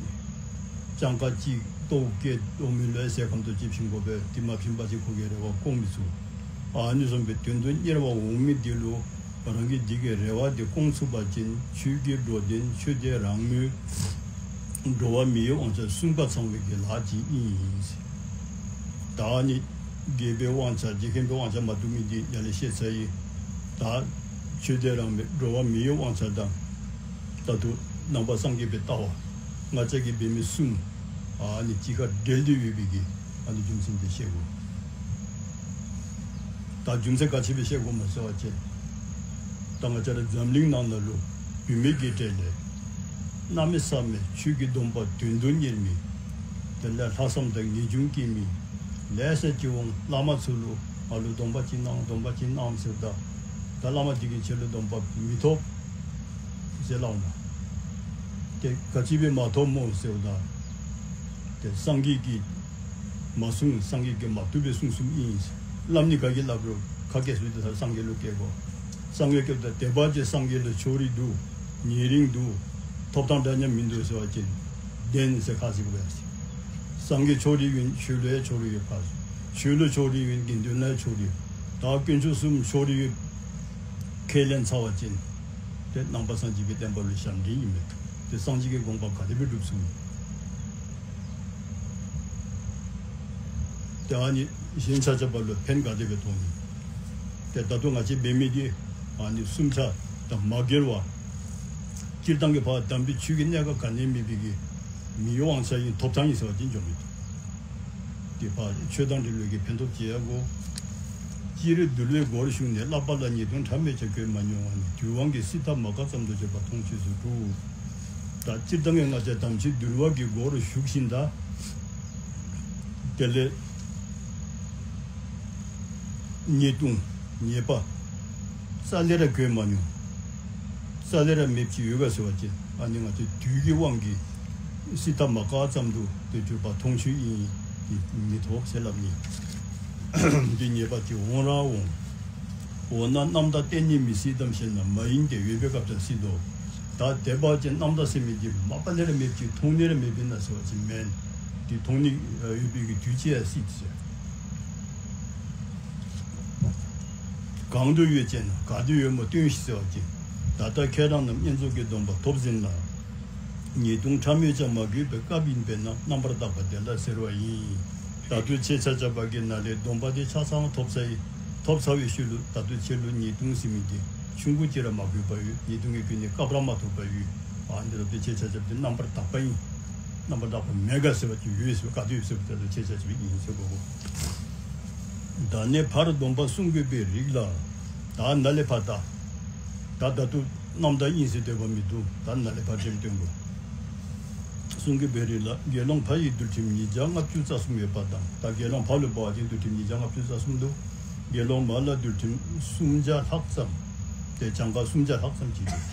སྤྱང་ཀ་གཅིག་ལྟོཝ་བཀྱེས་ལྟོ་མི་ལོས་ཟེར་གམ་དུ་ཅིག་ཕྱིན་དགོ་པས། དེ་མ་ཕྱིན་པ་ཅིན་ཁོ་གིས་རེ་བ་སྐོང་མི་ཚུགས། ཨ་ནི་བཟུམ་སྦེ་དོན་དུ་གཉེར་བར་འོང་མི་འདི་ལུ་རང་གིས་འདི་གི་རེ་བ་འདི་སྐོང་ཚུགས་པ་ཅིན་ཆོས་ཀྱི་འགྲོ་དོན་ཆོས་དད་རང་མོས་འགྲོ་བ་མི་ཡི་དབང་ཆ་བསྲུང་པ་ཚང་བའི་གི་ལཱ་ཅིག་ཨིན། ད་ནི་རྒྱལ་པོའི་དབང་ཆ་རྗེ་མཁན་པོའི་དབང་ཆ་མ་བཏུབ་མི་འདི་ཡར་ལས་བཤད་ཚར་ཡི། ད་ཆོས་དད་རང་མོས་འགྲོ་བ་མི་ཡི་དབང་ཆ་དང་ད་དུང་ནང་པ་སངས་རྒྱས་པའི་ལྟ་བ་ང་བཅས་ཀྱིས་འབད་མི་གསུམ་ཨ་ནི་གཅིག་ཁར་འབྲེལ་ཏེ་ཡོད་པའི་གི་ཨ་ནི་རྒྱུ་མཚན་དེ་བཤད་དགོ། ད་རྒྱུ་མཚན་ག་ཅི་སྦེ་བཤད་དགོ་མ་ཟེར་བ་ཅིན་ད་ང་བཅས་ར་འཛམ་གླིང་ནང་ན་ལུ་བུད་མེད་ཀྱི་གྲས་ལས་གནམ་མེད་ས་མེད་ཆོས་ཀྱི་སྡོམ་པ་དོན་དུ་གཉེར་མི་དེ་ལས་ལྷག་བསམ་དང་ངེས་འབྱུང་སྐྱེ་མི་ལེ་ཤ་ཅིག་འོང་། བླ་མ་ཚུ་ལུ་ང་ལུ་སྡོམ་པ་ཅིག་གནང་སྡོམ་པ་ཅིག་གནང་ཟེར། ད་ད་བླ་མ་འདི་གིས་ཁྱེད་ལུ་སྡོམ་པ་མི་ཐོབ་ཟེར་སླབ་འོང་། ཏེ་ག་ཅི་སྦེ་མ་ཐོབ་སྨོ་ཟེར་བ་ད་ཏེ་སངས་རྒྱས་ཀྱིས་མ་གསུངས། སངས་རྒྱས་ཀྱིས་མ་བཏུབ་པས་གསུངས་གསུངསམ་ཨིན། བླམ་ནི་ག་གིས་སླབ་རུང་ཁ་སྐད་ཟེར་ཏེ་ད་སངས་རྒྱས་ལུ་སྐྱེལ་དགོ། སངས་རྒྱས་སྐྱེལཝ་ད་དེ་བ་ཅིན་སངས་རྒྱས་ལུ་ཕྱོགས་རིས་འདུག་ཉེ་རིང་འདུག་ཐོབ་ཐང་འདྲ་མཉམ་མིན་འདུག་ཟེར་བ་ཅིན་བདེན་ཟེར་ཁ་ཟེར་དགོ་པས། སངས་རྒྱས་ཕྱོགས་རིས་ཡོད་ན་ཆོས་ལུ་ཡང་ཕྱོགས་རིས་ཡོད་ཁ་ཟེར། ཆོས་ལུ་ཕྱོགས་རིས་ཡོད་ན་དགེ་འདུན་ལ་ཡང་ཕྱོགས་རིས་ཡོད། ད་དཀོན་མཆོག་གསུམ་ཕྱོགས་རིས་ཡོད་ཁས་ལེན་ཚར་བ་ཅིན་ཏེ་ནང་པ་སངས་རྒྱས་པའི་བསྟན་པ་ལུ་ཞབས་འདྲེན་ཨིན་མས། ཏེ་སངས་རྒྱས་ཀྱི་དགོངས་པ་ག་དེ་སྦེ་སྒྲུབ་ཚུགས་ནི། ཏེ་ཨ་ནི་གཞན་ཆ་ཁྱབ་པ་ལུ་ཕན་ག་དེ་སྦེ་ཐོགས་ནི། ཏེ་ད་དུང་ང་བཅས་འབད་མི་འདི་ཨ་ནི་གསུམ་ཆ་དང་མ་འགལ་བར་སྤྱིར་བཏང་གི་ཕར་དམ་པའི་ཆོས་ཀྱི་གནད་ཀ་ག་ནི་མེད་པའི་གི་མི་ཡི་དབང་ཆ་ཨིན། ཐོབ་ཐང་ཨིན་ཟེར་བ་ཅིན་འགྱོ་མི་ཐུབ། དེ་ཕར་ཆོས་དང་འབྲེལ་བའི་གི་ཕན་ཐོགས་བྱེད་ཡ་གོ། སྤྱིར་འདུལ་བའི་སྒོར་ཞུགས་ནས། བསླབ་པ་ལ་ཉེས་ལྟུང་ཕྲ་མོའི་ཆ་གོས་མ་མྱོང་བ་ནི། དུས་དབང་གིས་སྲིད་མཐའ་མ་བཀག་ཙམ་དུ་བྱེད་པ་མཐོང་ཆོས་སུ་གྲུབ། ད་སྤྱིར་བཏང་གི་ང་བཅས་དམ་ཆོས་འདུལ་བ་གི་སྒོར་ཞུགས་ཤིང་ད། དེ་ལས་ཉེས་ལྟུང་ཉེས་པ་རྩ་ལས་ར་གོས་མ་མྱོང་། རྩ་ལས་ར་མེདཔ་ཅིག་ཡོད་ག་ཟེར་བ་ཅིན་ཨ་ནི་ང་ཚོའི་དུས་ཀྱི་དབང་གིས་སྲིད་མཐའ་མ་བཀག་ཙམ་དུ་དེ་གྱུར་པ་མཐོང་ཆོས་ཨིན། དེ་མི་ཐོགས་ཟེར་སླབ་ནི། འདི་ཉེས་པ་ཅིག་འོང་ར་འོང་། འོ་ན་རྣམ་དག་གཏན་ནི་མི་སྲིད་དམ་ཞེ་ན། མ་ཡིན་ཏེ་ཡོད་པའི་སྐབས་ཀྱང་སྲིད་དོ། ད་དེ་འབད་བ་ཅིན་རྣམ་དག་ཟེར་མི་འདི་མ་པ་ལས་ར་མེདཔ་ཅིག་མཐོང་ནི་ར་མེདཔ་ཨིན་ན་ཟེར་བ་ཅིན་མེན། འདི་མཐོང་ནི་ཡོད་པའི་གི་དུས་ཅི་ཡང་སྲིད་ཟེར། གང་དུ་ཡོད་ཅེ་ན། ག་དུ་ཡོད་སྨོ་སྟོན་ཤིག་ཟེར་བ་ཅིན། ད་ལྟ་ཁྱེད་རང་རྣམས་བསྙེན་རྫོགས་ཀྱི་སྡོམ་པ་ཐོབ་ཟིན་ལ། ཉེས་ལྟུང་ཕྲ་མོས་ཀྱང་མ་གོས་པའི་སྐབས་ཡིན་པས་ན་རྣམ་པར་དག་པ་དེ་ལ་ཟེར་བ་ཡིན། ད་དུ་ཁྱེད་ཆ་ཁྱབ་ཀྱི་ནང་ལས་སྡོམ་པ་དེ་ཆ་ཚང་ཐོབ་ཚར་ཡི། ཐོབ་ཚར་བའི་ཤུལ་ལུ་ད་དུ་ཁྱེད་ལུ་ཉེས་ལྟུང་ཟེར་མི་དེ་ཆུང་ཀུ་ཅིག་ར་མ་གོས་པ་ཡོད། ཉེས་ལྟུང་གི་རྒྱུ་ནི་སྐབས་ར་མ་ཐོབ་པ་ཡོད། ཨ་འདི་ལ་དུ་ཁྱེད་ཆ་ཁྱབ་དེ་རྣམ་པར་དག་པ་ཡིན། རྣམ་པར་དག་པ་མེད་ག་ཟེར་བ་ཅིག་ཡོད་ཟེར་བ་ག་དུ་ཡོད་ཟེར་བ་དེ་ལ་ཁྱེད་ཆ་ཁྱབ་ཡིན་ཟེར་གོ་གོ། ད་ནི་ཕར་སྡོམ་པ་སྲུང་དགོས་པའི་རིགས་ལ། ད་ན་ལས་ཕར་ད། ད་ད་དུ་རྣམ་དག་ཡིན་ཟེར་འདོད་པ་མི་འདུག་ད་ན་ལས་ཕར་ཁྲིམས་སྟོན་དགོས། སྲུང་དགོས་པའི་རིགས་ལ་དགེ་སློང་ཕ་ཡི་འདུལ་ཁྲིམས་ཉིས་བརྒྱ་ལྔ་བཅུ་རྩ་གསུམ་ཡོད་པ་དང་། ད་དགེ་སློང་ཕ་ལུ་འབད་བ་ཅིན་འདུལ་ཁྲིམས་ཉིས་བརྒྱ་ལྔ་བཅུ་རྩ་གསུམ་འདུག་དགེ་སློང་མ་ལ་འདུལ་ཁྲིམས་སུམ་བརྒྱ་ལྷག་ཙམ། དེ་གྱངས་ཁ་སུམ་བརྒྱ་ལྷག་ཙམ་ཅིག་འདུག་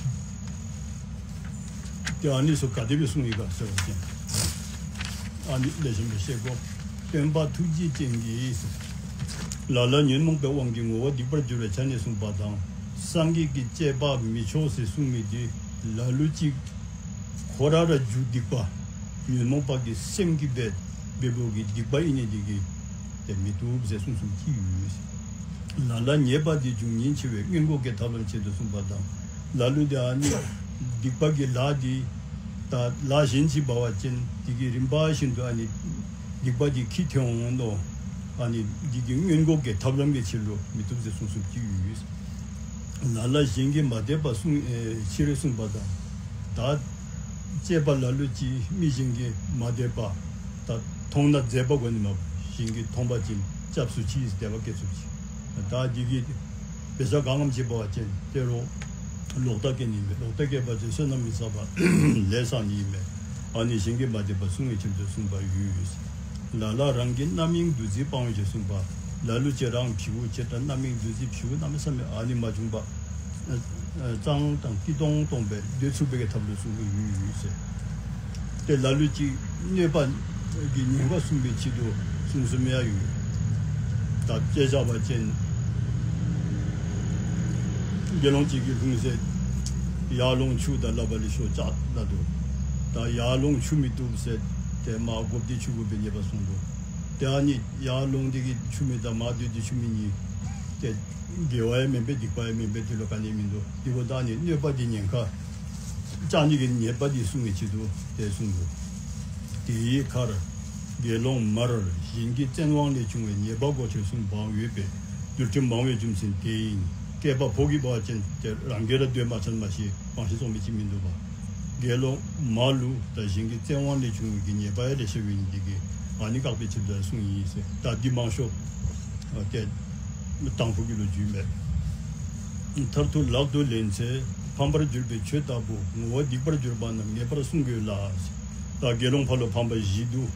དེ་ཨ་ནི་ཚུ་ག་དེ་སྦེ་སྲུང་ཡི་ག་ཟེར་བ་ཅིན། ཨ་ནི་ལེགས་ཤོམ་སྦེ་ཤེས་དགོ། སྟོན་པ་ཐུགས་རྗེ་ཅན་གྱིས། ལ་ལ་ཉོན་མོངས་པའི་དབང་གིས་ངོ་བོ་སྡིག་པར་འགྱུར་བའི་ཆ་ནས་གསུངས་པ་དང་། སངས་རྒྱས་ཀྱི་བཅས་པ་མི་ཆོག་ཟེར་གསུངས་མི་དེ་ལ་ལུ་ཅིག་ཁོ་ར་ར་རྒྱུ་སྡིག་པ། ཉོན་མོངས་པ་གི་སེམས་ཀྱིས་འབད་འབད་བོ་གི་སྡིག་པ་ཨིན་ནི་དེ་གིས་དེ་མི་བཏུབ་ཟེར་གསུངས་གསུངསམ་ཅིག་ཡོད། ལ་ལ་ཉེས་པ་དེ་འབྱུང་ཉེན་ཆེ་བས་སྔོན་འགོག་གི་ཐབས་ལམ་ཆེད་དུ་གསུངས་པ་དང་། ལ་ལུ་དེ་ཨ་ནི་སྡིག་པ་གི་ལཱ་དེ་ད་ལཱ་གཞན་ཅིག་འབད་བ་ཅིན་དེ་གི་རིམ་པ་བཞིན་དུ་ཨ་ནི་སྡིག་པ་དེ་ཁྱི་ཐོན་འོང་ནོ། ཨ་ནི་དེ་གི་སྔོན་འགོག་གི་ཐབས་ལམ་གྱི་ཕྱིར་ལུ་མི་བཏུབ་ཟེར་གསུངས་གསུངསམ་ཅིག་ཡོད། ལ་ལ་གཞན་གྱིས་མ་དད་པ་གསུངས་ཨེ་ཕྱིར་གསུངས་པ་དང་། ད་བཅས་པ་ལ་ལུ་ཅིག་མི་གཞན་གྱིས་མ་དད་པ། ད་མཐོང་ན་མཛེས་པ་དགོ་ནི་མ་གཞན་གྱིས་མཐོང་པ་ཅིན་སྐྱབས་སུ་མཆི་ཟེར་དད་པ་སྐྱེ་ཚུགསཔ་ཅིག་ད་འདི་གི་དཔེ་ཆ་གང་ངམ་ཅིག་འབད་བ་ཅིན་དེ་རུ་ལོག་ལྟ་སྐྱེ་ནི་མས། ལོག་ལྟ་སྐྱེས་པ་ཅིན་བསོད་ནམས་མི་བསགས་པ་ལས་བསགས་ནི་མས། ཨ་ནི་གཞན་གྱིས་མ་དད་པ་སྲུང་བའི་ཕྱིར་དུ་གསུངས་པ་ཡོད། ལ་ལ་རང་གི་རྣམ་གཡེང་འདུ་འཛི་སྤང་བའི་ཕྱིར་གསུངས་པ། ལ་ལུ་ཅིག་རང་བྱིའུ་ཅིག་དང་རྣམ་གཡེང་འདུ་འཛི་བྱིའུ་གནམ་མེད་ས་མེད་ཨ་ནི་མ་བྱུང་པ། གཙང་དང་སྐྱིད་ཏོང་ཏོ་སྦེ་སྡོད་ཚུགས་པའི་ཐབས་ལུ་གསུངས་པ་ཡོད་ཟེར། དེ་ལ་ལུ་ཅིག་གནོད་པ་གི་ཉེན་ཁ་སྲུང་བའི་ཆེད་དུ་གསུངས་གསུངསམ་ཡང་ཡོད། ད་དཔེ་བཞག་པ་ཅིན་དགེ་སློང་ཅིག་གིས་ལྷུང་བཟེད་ཡར་ལོངས་ཆུ་དང་སླབ་པ་ལས་ཤོག་ཅག་ལ་འདུག་ད་ཡར་ལོངས་ཆུ་མི་བཏུབ་ཟེར་དེ་མར་སྒོ་བདེ་ཆུ་དགོ་པའི་ཉེས་པ་གསུངས་འདུག་དེ་ཨ་ནི་ཡར་ལོངས་དེ་གི་ཆུ་མི་དང་མར་སྡོད་དེ་ཆུ་མི་གཉིས་དེ་དགེ་བ་ཡང་མེན་པས་སྡིག་པ་ཡང་མེན་པས་དེ་ལུ་ག་ནི་མིན་འདུག་དེ་འབདཝ་ད་ཨ་ནི་གནོད་པ་དེ་ཉེན་ཁ་བཅག་ནི་གི་ཉེས་པ་དེ་སྲུང་བའི་ཆེད་དུ་དེ་གསུངས་འདུག་དེའི་ཁར་དགེ་སློང་མར་གཞན་གྱི་བཙན་དབང་ལས་བྱུང་བའི་ཉེས་པ་གོ་ཆོད་གསུངས་པའང་ཡོད་པས་འདུལ་ཁྲིམས་མང་བའི་རྒྱུ་མཚན་དེ་ཡིན། སྐྱེས་པ་ཕོ་གི་འབད་བ་ཅིན་དེ་རང་གིས་ར་སྡོད་མ་ཚར་མ་ཤེས་སྤང་བྱ་བཙོང་མི་ཅིག་མིན་འདུག་པ། དགེ་སློང་མ་ལུ་ད་གཞན་གྱི་བཙན་དབང་ལས་བྱུང་བའི་ཉེས་པ་ཡང་རེ་ཤ་བའི་ཉིན་དེ་གི་ཨ་ནི་བཀག་པའི་ཕྱིར་དུ་གསུངས་ཡིན་ཟེར། ད་འདི་མང་ཤོས་ཨ་དེ་དང་ཕུ་གི་ལོ་རྒྱུས་མེད། མཐར་ཐུག་ལག་ཏུ་ལེན་ཚེ་ཕམ་པར་གྱུར་པའི་ཆོས་ལྟ་བུ་ངོ་བོ་སྡིག་པར་གྱུར་པ་རྣམས་ངེས་པར་བསྲུང་དགོས་ལ། ད་དགེ་སློང་ཕ་ལུ་ཕམ་པ་བཞི་འདུག་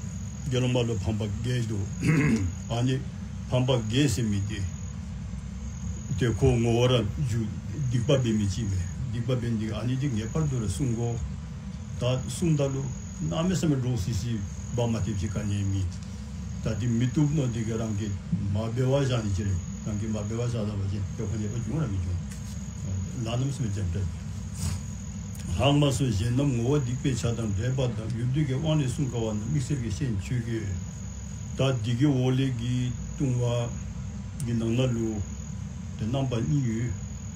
དགེ་སློང་མ་ལུ་ཕམ་པ་བརྒྱད་འདུག་ཨ་ནི་ཕམ་པ་བརྒྱད་ཟེར་མི་དེ། དེ་ཁོ་ངོ་བོ་ར་རྒྱུ་སྡིག་པ་འབད་མི་ཅིག་མས། སྡིག་པ་འབད་ནི་ཨ་ནི་དེ་ངེས་པར་དུ་ར་བསྲུང་དགོ། ད་བསྲུང་ད་ལུ་གནམ་མེད་ས་མེད་འདྲོག་སི་སི་འབག་མ་ཐེབས་ཅིག་ག་ནི་མེད། ད་དེ་མི་བཏུབ་ནོ་དེ་གིས་རང་གིས་མ་འབད་བར་བཞག་ནི་ཅིག་རེད། རང་གིས་མ་འབད་བར་བཞག་ད་པ་ཅིན་དེ་ཁོ་ཉེས་པ་འབྱུང་ར་མི་འབྱུང་། ལ་གནམ་མེད་ས་མེད་འཇམ་འདྲ། ལྷག་མ་སོགས་གཞན་རྣམས་ངོ་བོ་སྡིག་པའི་ཆ་དང་འདྲེས་པ་དང་ཡུལ་དུས་ཀྱི་དབང་ལས་བསྲུང་དཀའ་བ་རྣམས་དམིགས་བསལ་གྱི་ཤན་ཆོད་ཀྱི། ད་འདི་གི་འོག་ལས་ཀྱི་ལྟུང་བ་གི་ནང་ན་ལུ་དེ་རྣམ་པ་གཉིས་ཡོད།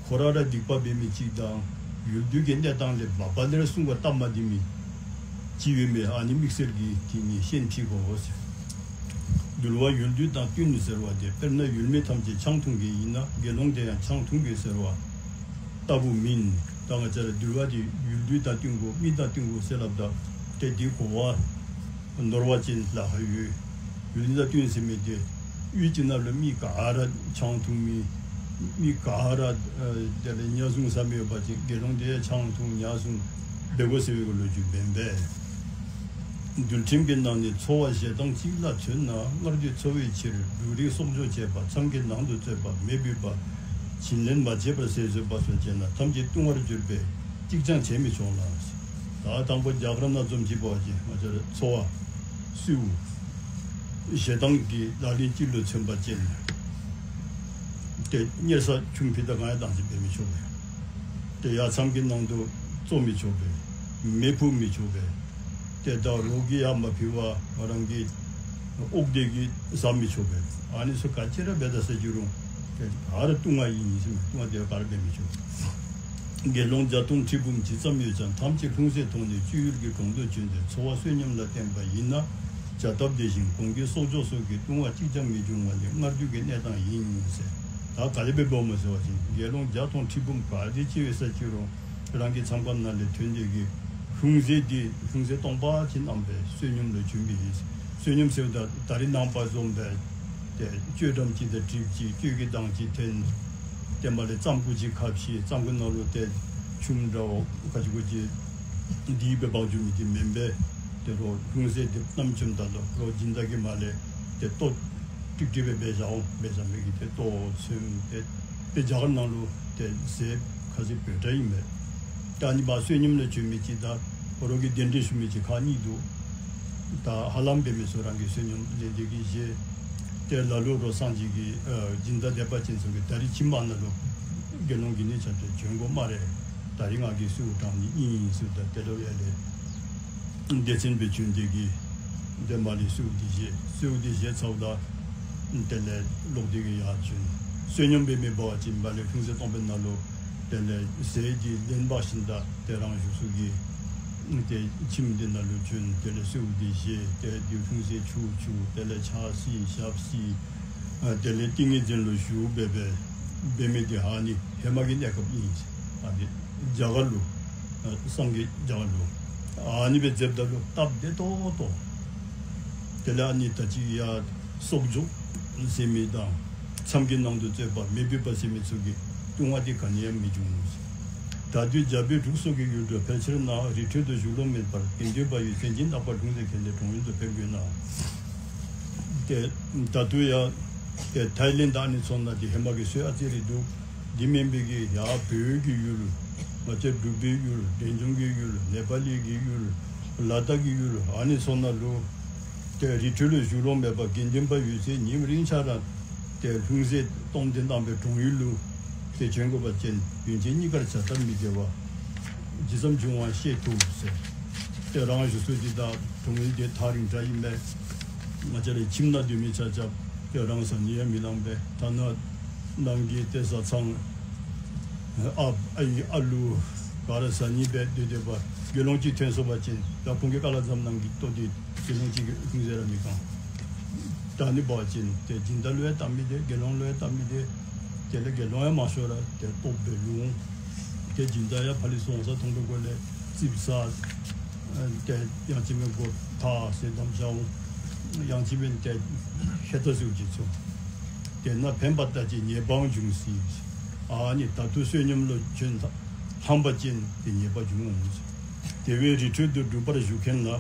ཁོ་ར་ར་སྡིག་པ་འབད་མི་གཅིག་དང་ཡུལ་དུས་ཀྱི་གནས་སྟངས་ལས་བབ་པ་ལས་བསྲུང་བ་སྟབས་མ་བདེ་མི་གཅིག་ཡོད་མེད་ཨ་ནི་དམིགས་བསལ་གྱི་དེ་གཉིས་ཤན་ཕྱེ་དགོ་ཟེར། འདུལ་བ་ཡུལ་དུས་དང་བསྟུན་ཟེར་བ་དེ་དཔེར་ན་ཡུལ་མི་ཐམས་ཅད་ཆང་འཐུང་མཁན་ཡིན་ན་དགེ་སློང་དེ་ཡང་ཆང་འཐུང་མཁན་ཟེར་བ་ལྟ་བུ་མིན། ད་ང་བཅས་ར་འདུལ་བ་དེ་ཡུལ་དུས་དང་བསྟུན་དགོ་མི་དང་བསྟུན་དགོ་ཟེར་ལབ་ད་དེ་འདི་གོ་བ་ནོར་བ་ཅན་ལ་ཧ་ཡོད། ཡུལ་དུས་དང་བསྟུན་ཟེར་མི་དེ་ཡུལ་གྱི་ནང་ལ་མི་ག་ར་ཆང་འཐུང་མི་མི་ག་ར་དེ་ལ་ཉ་ཟུང་ཟ་མི་ཡོད་པ་ཅིག་དགེ་སློང་དེ་ཆང་འཐུང་ཉ་ཟུང་འབད་དགོ་ཟེར་བའི་ལོ་རྒྱུས་འབད་པས། འདུལ་ཁྲིམས་ཀྱི་ནང་ནས་འཚོ་བ་བཞེས་སྟངས་གཅིག་ལ་མཚོན་ན་སྔར་གྱི་འཚོ་བའི་ཕྱིར་འབྲུ་རིགས་གསོག་འཇོག་བྱེད་པ་མཚམས་ཀྱི་ནང་དུ་རྩོད་པ་མེ་འབུད་པ་བྱིན་ལེན་མ་བྱས་པར་ཟས་ཟོས་པ་སོགས་བྱས་ན་ཐམས་ཅད་ལྟུང་བར་གྱུར་པས་གཅིག་ཀྱང་བྱེད་མི་ཆོག་ལ། ད་དང་པོ་རྒྱ་གར་ན་འཛོམས་ཀྱི་འབད་བ་ཅིན་ང་བཅས་ར་འཚོ་བ་སུ་བཞེས་སྟངས་ཀྱི་ལག་ལེན་གཅིག་ལུ་མཚོན་པ་ཅིན་དེ་གཉེར་ས་ཆུང་ཕི་ད་གང་ཡང་བཏང་ཅིག་འབད་མི་ཆོག་པས། དེ་ཡ་མཚམས་ཀྱི་ནང་དུ་བཙོ་མི་ཆོག་པས། མེ་ཕུ་མི་ཆོག་པས། དེ་དག་རོགས་ཀྱིས་ཡར་མ་ཕུལ་བར་རང་གི་དབུགས་དེ་གིས་ཟ་མི་ཆོག་པས། ཨ་ནི་ཚུ་ག་ཅི་ར་འབད་ད་ཟེར་རྒྱུ་རུང་དེ་ག་ར་ལྟུང་བ་ཡིན་ཟེར་མས། ལྟུང་བ་དེ་ག་ར་འབད་མི་ཆོག་དགེ་སློང་བརྒྱ་སྟོང་ཁྲི་འབུམ་ཇི་ཙམ་ཡོད་ཀྱང་། ཐམས་ཅད་ལྷུང་བཟེད་མཐོང་ནས་སྤྱོད་ཡུལ་གྱི་གྲོང་དུ་བྱོན་ཏེ། འཚོ་བ་བསོད་སྙོམས་ལ་བརྟེན་པ་ཡིན་ན་བྱ་སྟབས་བདེ་ཞིང་། གོང་གི་གསོག་འཇོག་སོགས་ཀྱི་ལྟུང་བ་གཅིག་ཀྱང་མི་འབྱུང་བ་ལས། སྔར་དུས་ཀྱི་གནས་སྟངས་ཡིན་ཟེར། ད་ག་ལེ་བེ་བོ་མོ་ཟེར་བ་ཅིན་དགེ་སློང་བརྒྱ་སྟོང་ཁྲི་འབུམ་ག་དེ་ཅི་ཡོད་ས་ཅི་རུང་རང་གི་མཚམས་ཁང་ནང་ལས་ཐོན་ཏེ་གི་ལྷུང་བཟེད་དེ་ལྷུང་བཟེད་སྟོང་པ་ཅིག་བསྣམས་པའི་བསོད་སྙོམས་ལ་བྱོན་པ་ཡིན། བསོད་སྙོམས་ཟེར་བ་ད་ད་རེས་ནང་པ་བཟུམ་སྦེ་ཏེ་གཅོད་འགྲམ་གཅིག་དང་གྲིབ་གཅིག་གཅོད་ཀྱི་མདངས་གཅིག་འཐེན། བསྟན་པ་ལས་རྩམ་ཁུག་གཅིག་ཁ་ཕྱེ། རྩམ་ཁུག་ནང་ལུ་ཏེ་ཆུམ་འདྲ་བོ་ཁ་ཅིག་གུ་ཅིག་འདི་སྦེ་འབག་འཇུག་མི་དེ་མེན་པས། ཏེ་རོ་ལྷུང་བཟེད་དེ་བསྣམས་བྱོནམ་ད་ལུ་རོ་སྦྱིན་བདག་གི་མ་ལས་ཏེ་ལྟོ་ཀྲིག་ཀྲི་སྦེ་འབད་བཞག་འོང་། འབད་བཞག་མི་གི་ཏེ་ལྟོ་ཚོད་དེ་ཏེ་རྒྱ་གར་ནང་ལུ་ཏེ་ཟས་ཁ་ཟས་བོད་འདྲ་ཨིན་མས། ད་ནི་མ་བསོད་སྙོམས་ལ་བྱོན་མི་ཅིག་དང་རོགས་ཀྱི་གདན་འདྲེན་ཞུ་མི་ཅིག་ཁག་གཉིས་འདུག། ད་ཧ་ལམ་འབད་མི་ཚུ་རང་གི་བསོད་སྙོམས་ལེན་ཏེ་གི་བཞེས། ཏེ་ལ་ལུ་རོ་སངས་རྒྱས་ཀྱི་ཨ་སྦྱིན་བདག་དད་པ་ཅན་ཚུ་གིས་ད་རེས་ཁྱིམ་པ་ནང་ལུ་དགེ་སློང་གི་ནི་ཆ་ཏེ་བྱོན་དགོ་སྨ་རེ། ད་རེས་ང་གིས་གསོལཝ་དྲངས་ནི་ཨིན་ཟེར། ད་དེ་ལུ་ཡ་ལས་སྡེ་ཚན་སྦེ་བྱོན་ཏེ་གི་ཏེ་མ་ལས་གསོལཝ་དེ་བཞེས། གསོལཝ་དེ་བཞེས་ཚརཝ་ད་དེ་ལས་ལོག་སྟེ་གི་ཡར་བྱོན། བསོད་སྙོམས་འབད་མི་འབད་བ་ཅིན་མ་ལས་ལྷུང་བཟེད་སྟོང་པའི་ནང་ལུ་དེ་ལས་ཟས་ཀྱི་ལན་འབག་ཞིནམ་ད་ཏེ་རང་བཞུགས་ས་གི་ཏེ་ཁྱིམ་དེ་ནང་ལུ་བྱོན། དེ་ལས་གསོལཝ་དེ་བཞེས། ཏེ་དེ་ལྷུང་བཟེད་ཆུ་བྱུགས། དེ་ལས་ཕྱག་བསིལ་ཞབས་བསིལ། ཨ་དེ་ལས་ཏིང་ངེ་འཛིན་ལུ་བཞུགས་འབད་འབད་འབད་མི་དེ་ཨ་ནི་ཧེ་མ་གི་གནས་སྐབས་ཨིན། ཨ་ནི་རྒྱ་གར་ལུ་ཨ་སངས་རྒྱས་རྒྱ་གར་ལུ་ཨ་ནི་སྦེ་མཛདཔ་ད་ལུ་སྟབས་བདེ་ཏོག་ཏོ། དེ་ལས་ཨ་ནི་ད་ཅི་ཡ་གསོག་འཇོག་ཟེར་མི་དང་མཚམས་ཀྱི་ནང་དུ་རྩོད་པ་མེ་བུད་པ་ཟེར་མི་ཚུ་གི་ལྟུང་བ་དེ་ག་ནི་ཡང་མི་འབྱུང་ངོ་། ད་དུས་རྒྱ་བོད་འབྲུག་སོགས་ཀྱི་ཡུལ་དུ་ཕལ་ཆེར་ན་རི་ཁྲོད་དུ་བཞུགས་ལོང་མེད་པར་དགེ་འདུན་པ་ཡོད་ཚད་སྦྱིན་བདག་པ་དྲུང་ཟེར་མཁན་དེ་གྲོང་ཡུལ་དུ་ཕེབས་དགོས་ན། ཏེ་ད་དུས་ཡ་ཏེ་ཐའི་ལེན་ད་ནི་ཚོ་ན་དེ་ཧེ་མ་གི་སྲོལ་ཨ་ཙི་རེ་འདུག། འདི་མེན་པའི་གི་ཡ་བོད་ཀྱི་ཡུལ་ང་བཅས་འབྲུག་པའི་ཡུལ་འབྲས་ལྗོངས་ཀྱི་ཡུལ་ནེ་པ་ལི་གི་ཡུལ་ལ་དྭགས་ཀྱི་ཡུལ་ཨ་ནི་ཚོ་ན་ལུ་ཏེ་རི་ཁྲོད་ལུ་བཞུགས་ལོང་མེད་པར་དགེ་འདུན་པ་ཡོད་ཚད་ཉིནམ་རིང་ཆ་ར་ཏེ་ལྷུང་བཟེད་སྟོང་དེ་བསྣམས་པའི་གྲོང་ཡུལ་ལུ་ཏེ་བྱོན་དགོ་པ་ཅིན་ཡུན་ཅན་གཉིས་ཀར་བྱ་སྟབས་མི་བདེ་བ་ཇི་ཙམ་འབྱུང་བ་ཤེས་ཐུབ་ཟེར། ཏེ་རང་བཞུགས་ས་འདི་དང་གྲོང་ཡུལ་དེ་ཐག་རིང་དྲགས་ཨིན་མས། ང་བཅས་རའི་ཁྱིམ་ནང་སྡོད་མི་ཆ་ཁྱབ་ཏེ་རང་ཟ་ནི་ཡང་མི་ལང་པས། ཐ་ན་ནང་གི་ཏེ་བཟའ་ཚང་ཨ་ཨ་ཡི་ཨ་ལུ་ག་ར་ཟ་ནི་སྦེ་སྡོད་སྡོད་པ་དགེ་སློང་གཅིག་ཐོན་སོང་པ་ཅིན་ད་ཁོང་གི་ཀ་ལ་ཙམ་ནང་གི་ལྟོ་དེ་དགེ་སློང་གཅིག་གི་ལྷུང་བཟེད་ར་མི་གང་། ད་ནི་འབད་བ་ཅིན་ཏེ་སྦྱིན་བདག་ལུ་ཡང་སྟབས་མི་བདེ། དགེ་སློང་ལུ་ཡང་སྟབས་མི་བདེ། དེ་ལས་དགེ་སློང་ཡང་མང་ཤོས་ར་ཏེ་ལྟོ་འབད་ལོང་། ཏེ་སྦྱིན་བདག་ཡང་ཕར་ལས་སོང་ས་མཐོང་པའི་སྒོ་ལས་ཙིགཔ་ཟ། ཏེ་ཡང་ཅིན་མེན་སྒོ་ཐག་ཟེར་བསྡམས་བཞག་འོང་། ཡང་ཅིན་མེན་ཏེ་ཤེད་ད་ཟུག་ཅིག་ཚུ། དེ་ན་ཕན་པ་ལྟ་ཅི་ཉེས་པའང་འབྱུང་སྲིད། ཨ་ནི་ད་དུང་བསོད་སྙོམས་ལུ་བྱོན་ལྷང་པ་ཅིན་ཏེ་ཉེས་པ་འབྱུང་འོང་། དེ་བས་རི་ཁྲོད་དུ་སྒྲུབ་པར་བཞུགས་མཁན་ལ་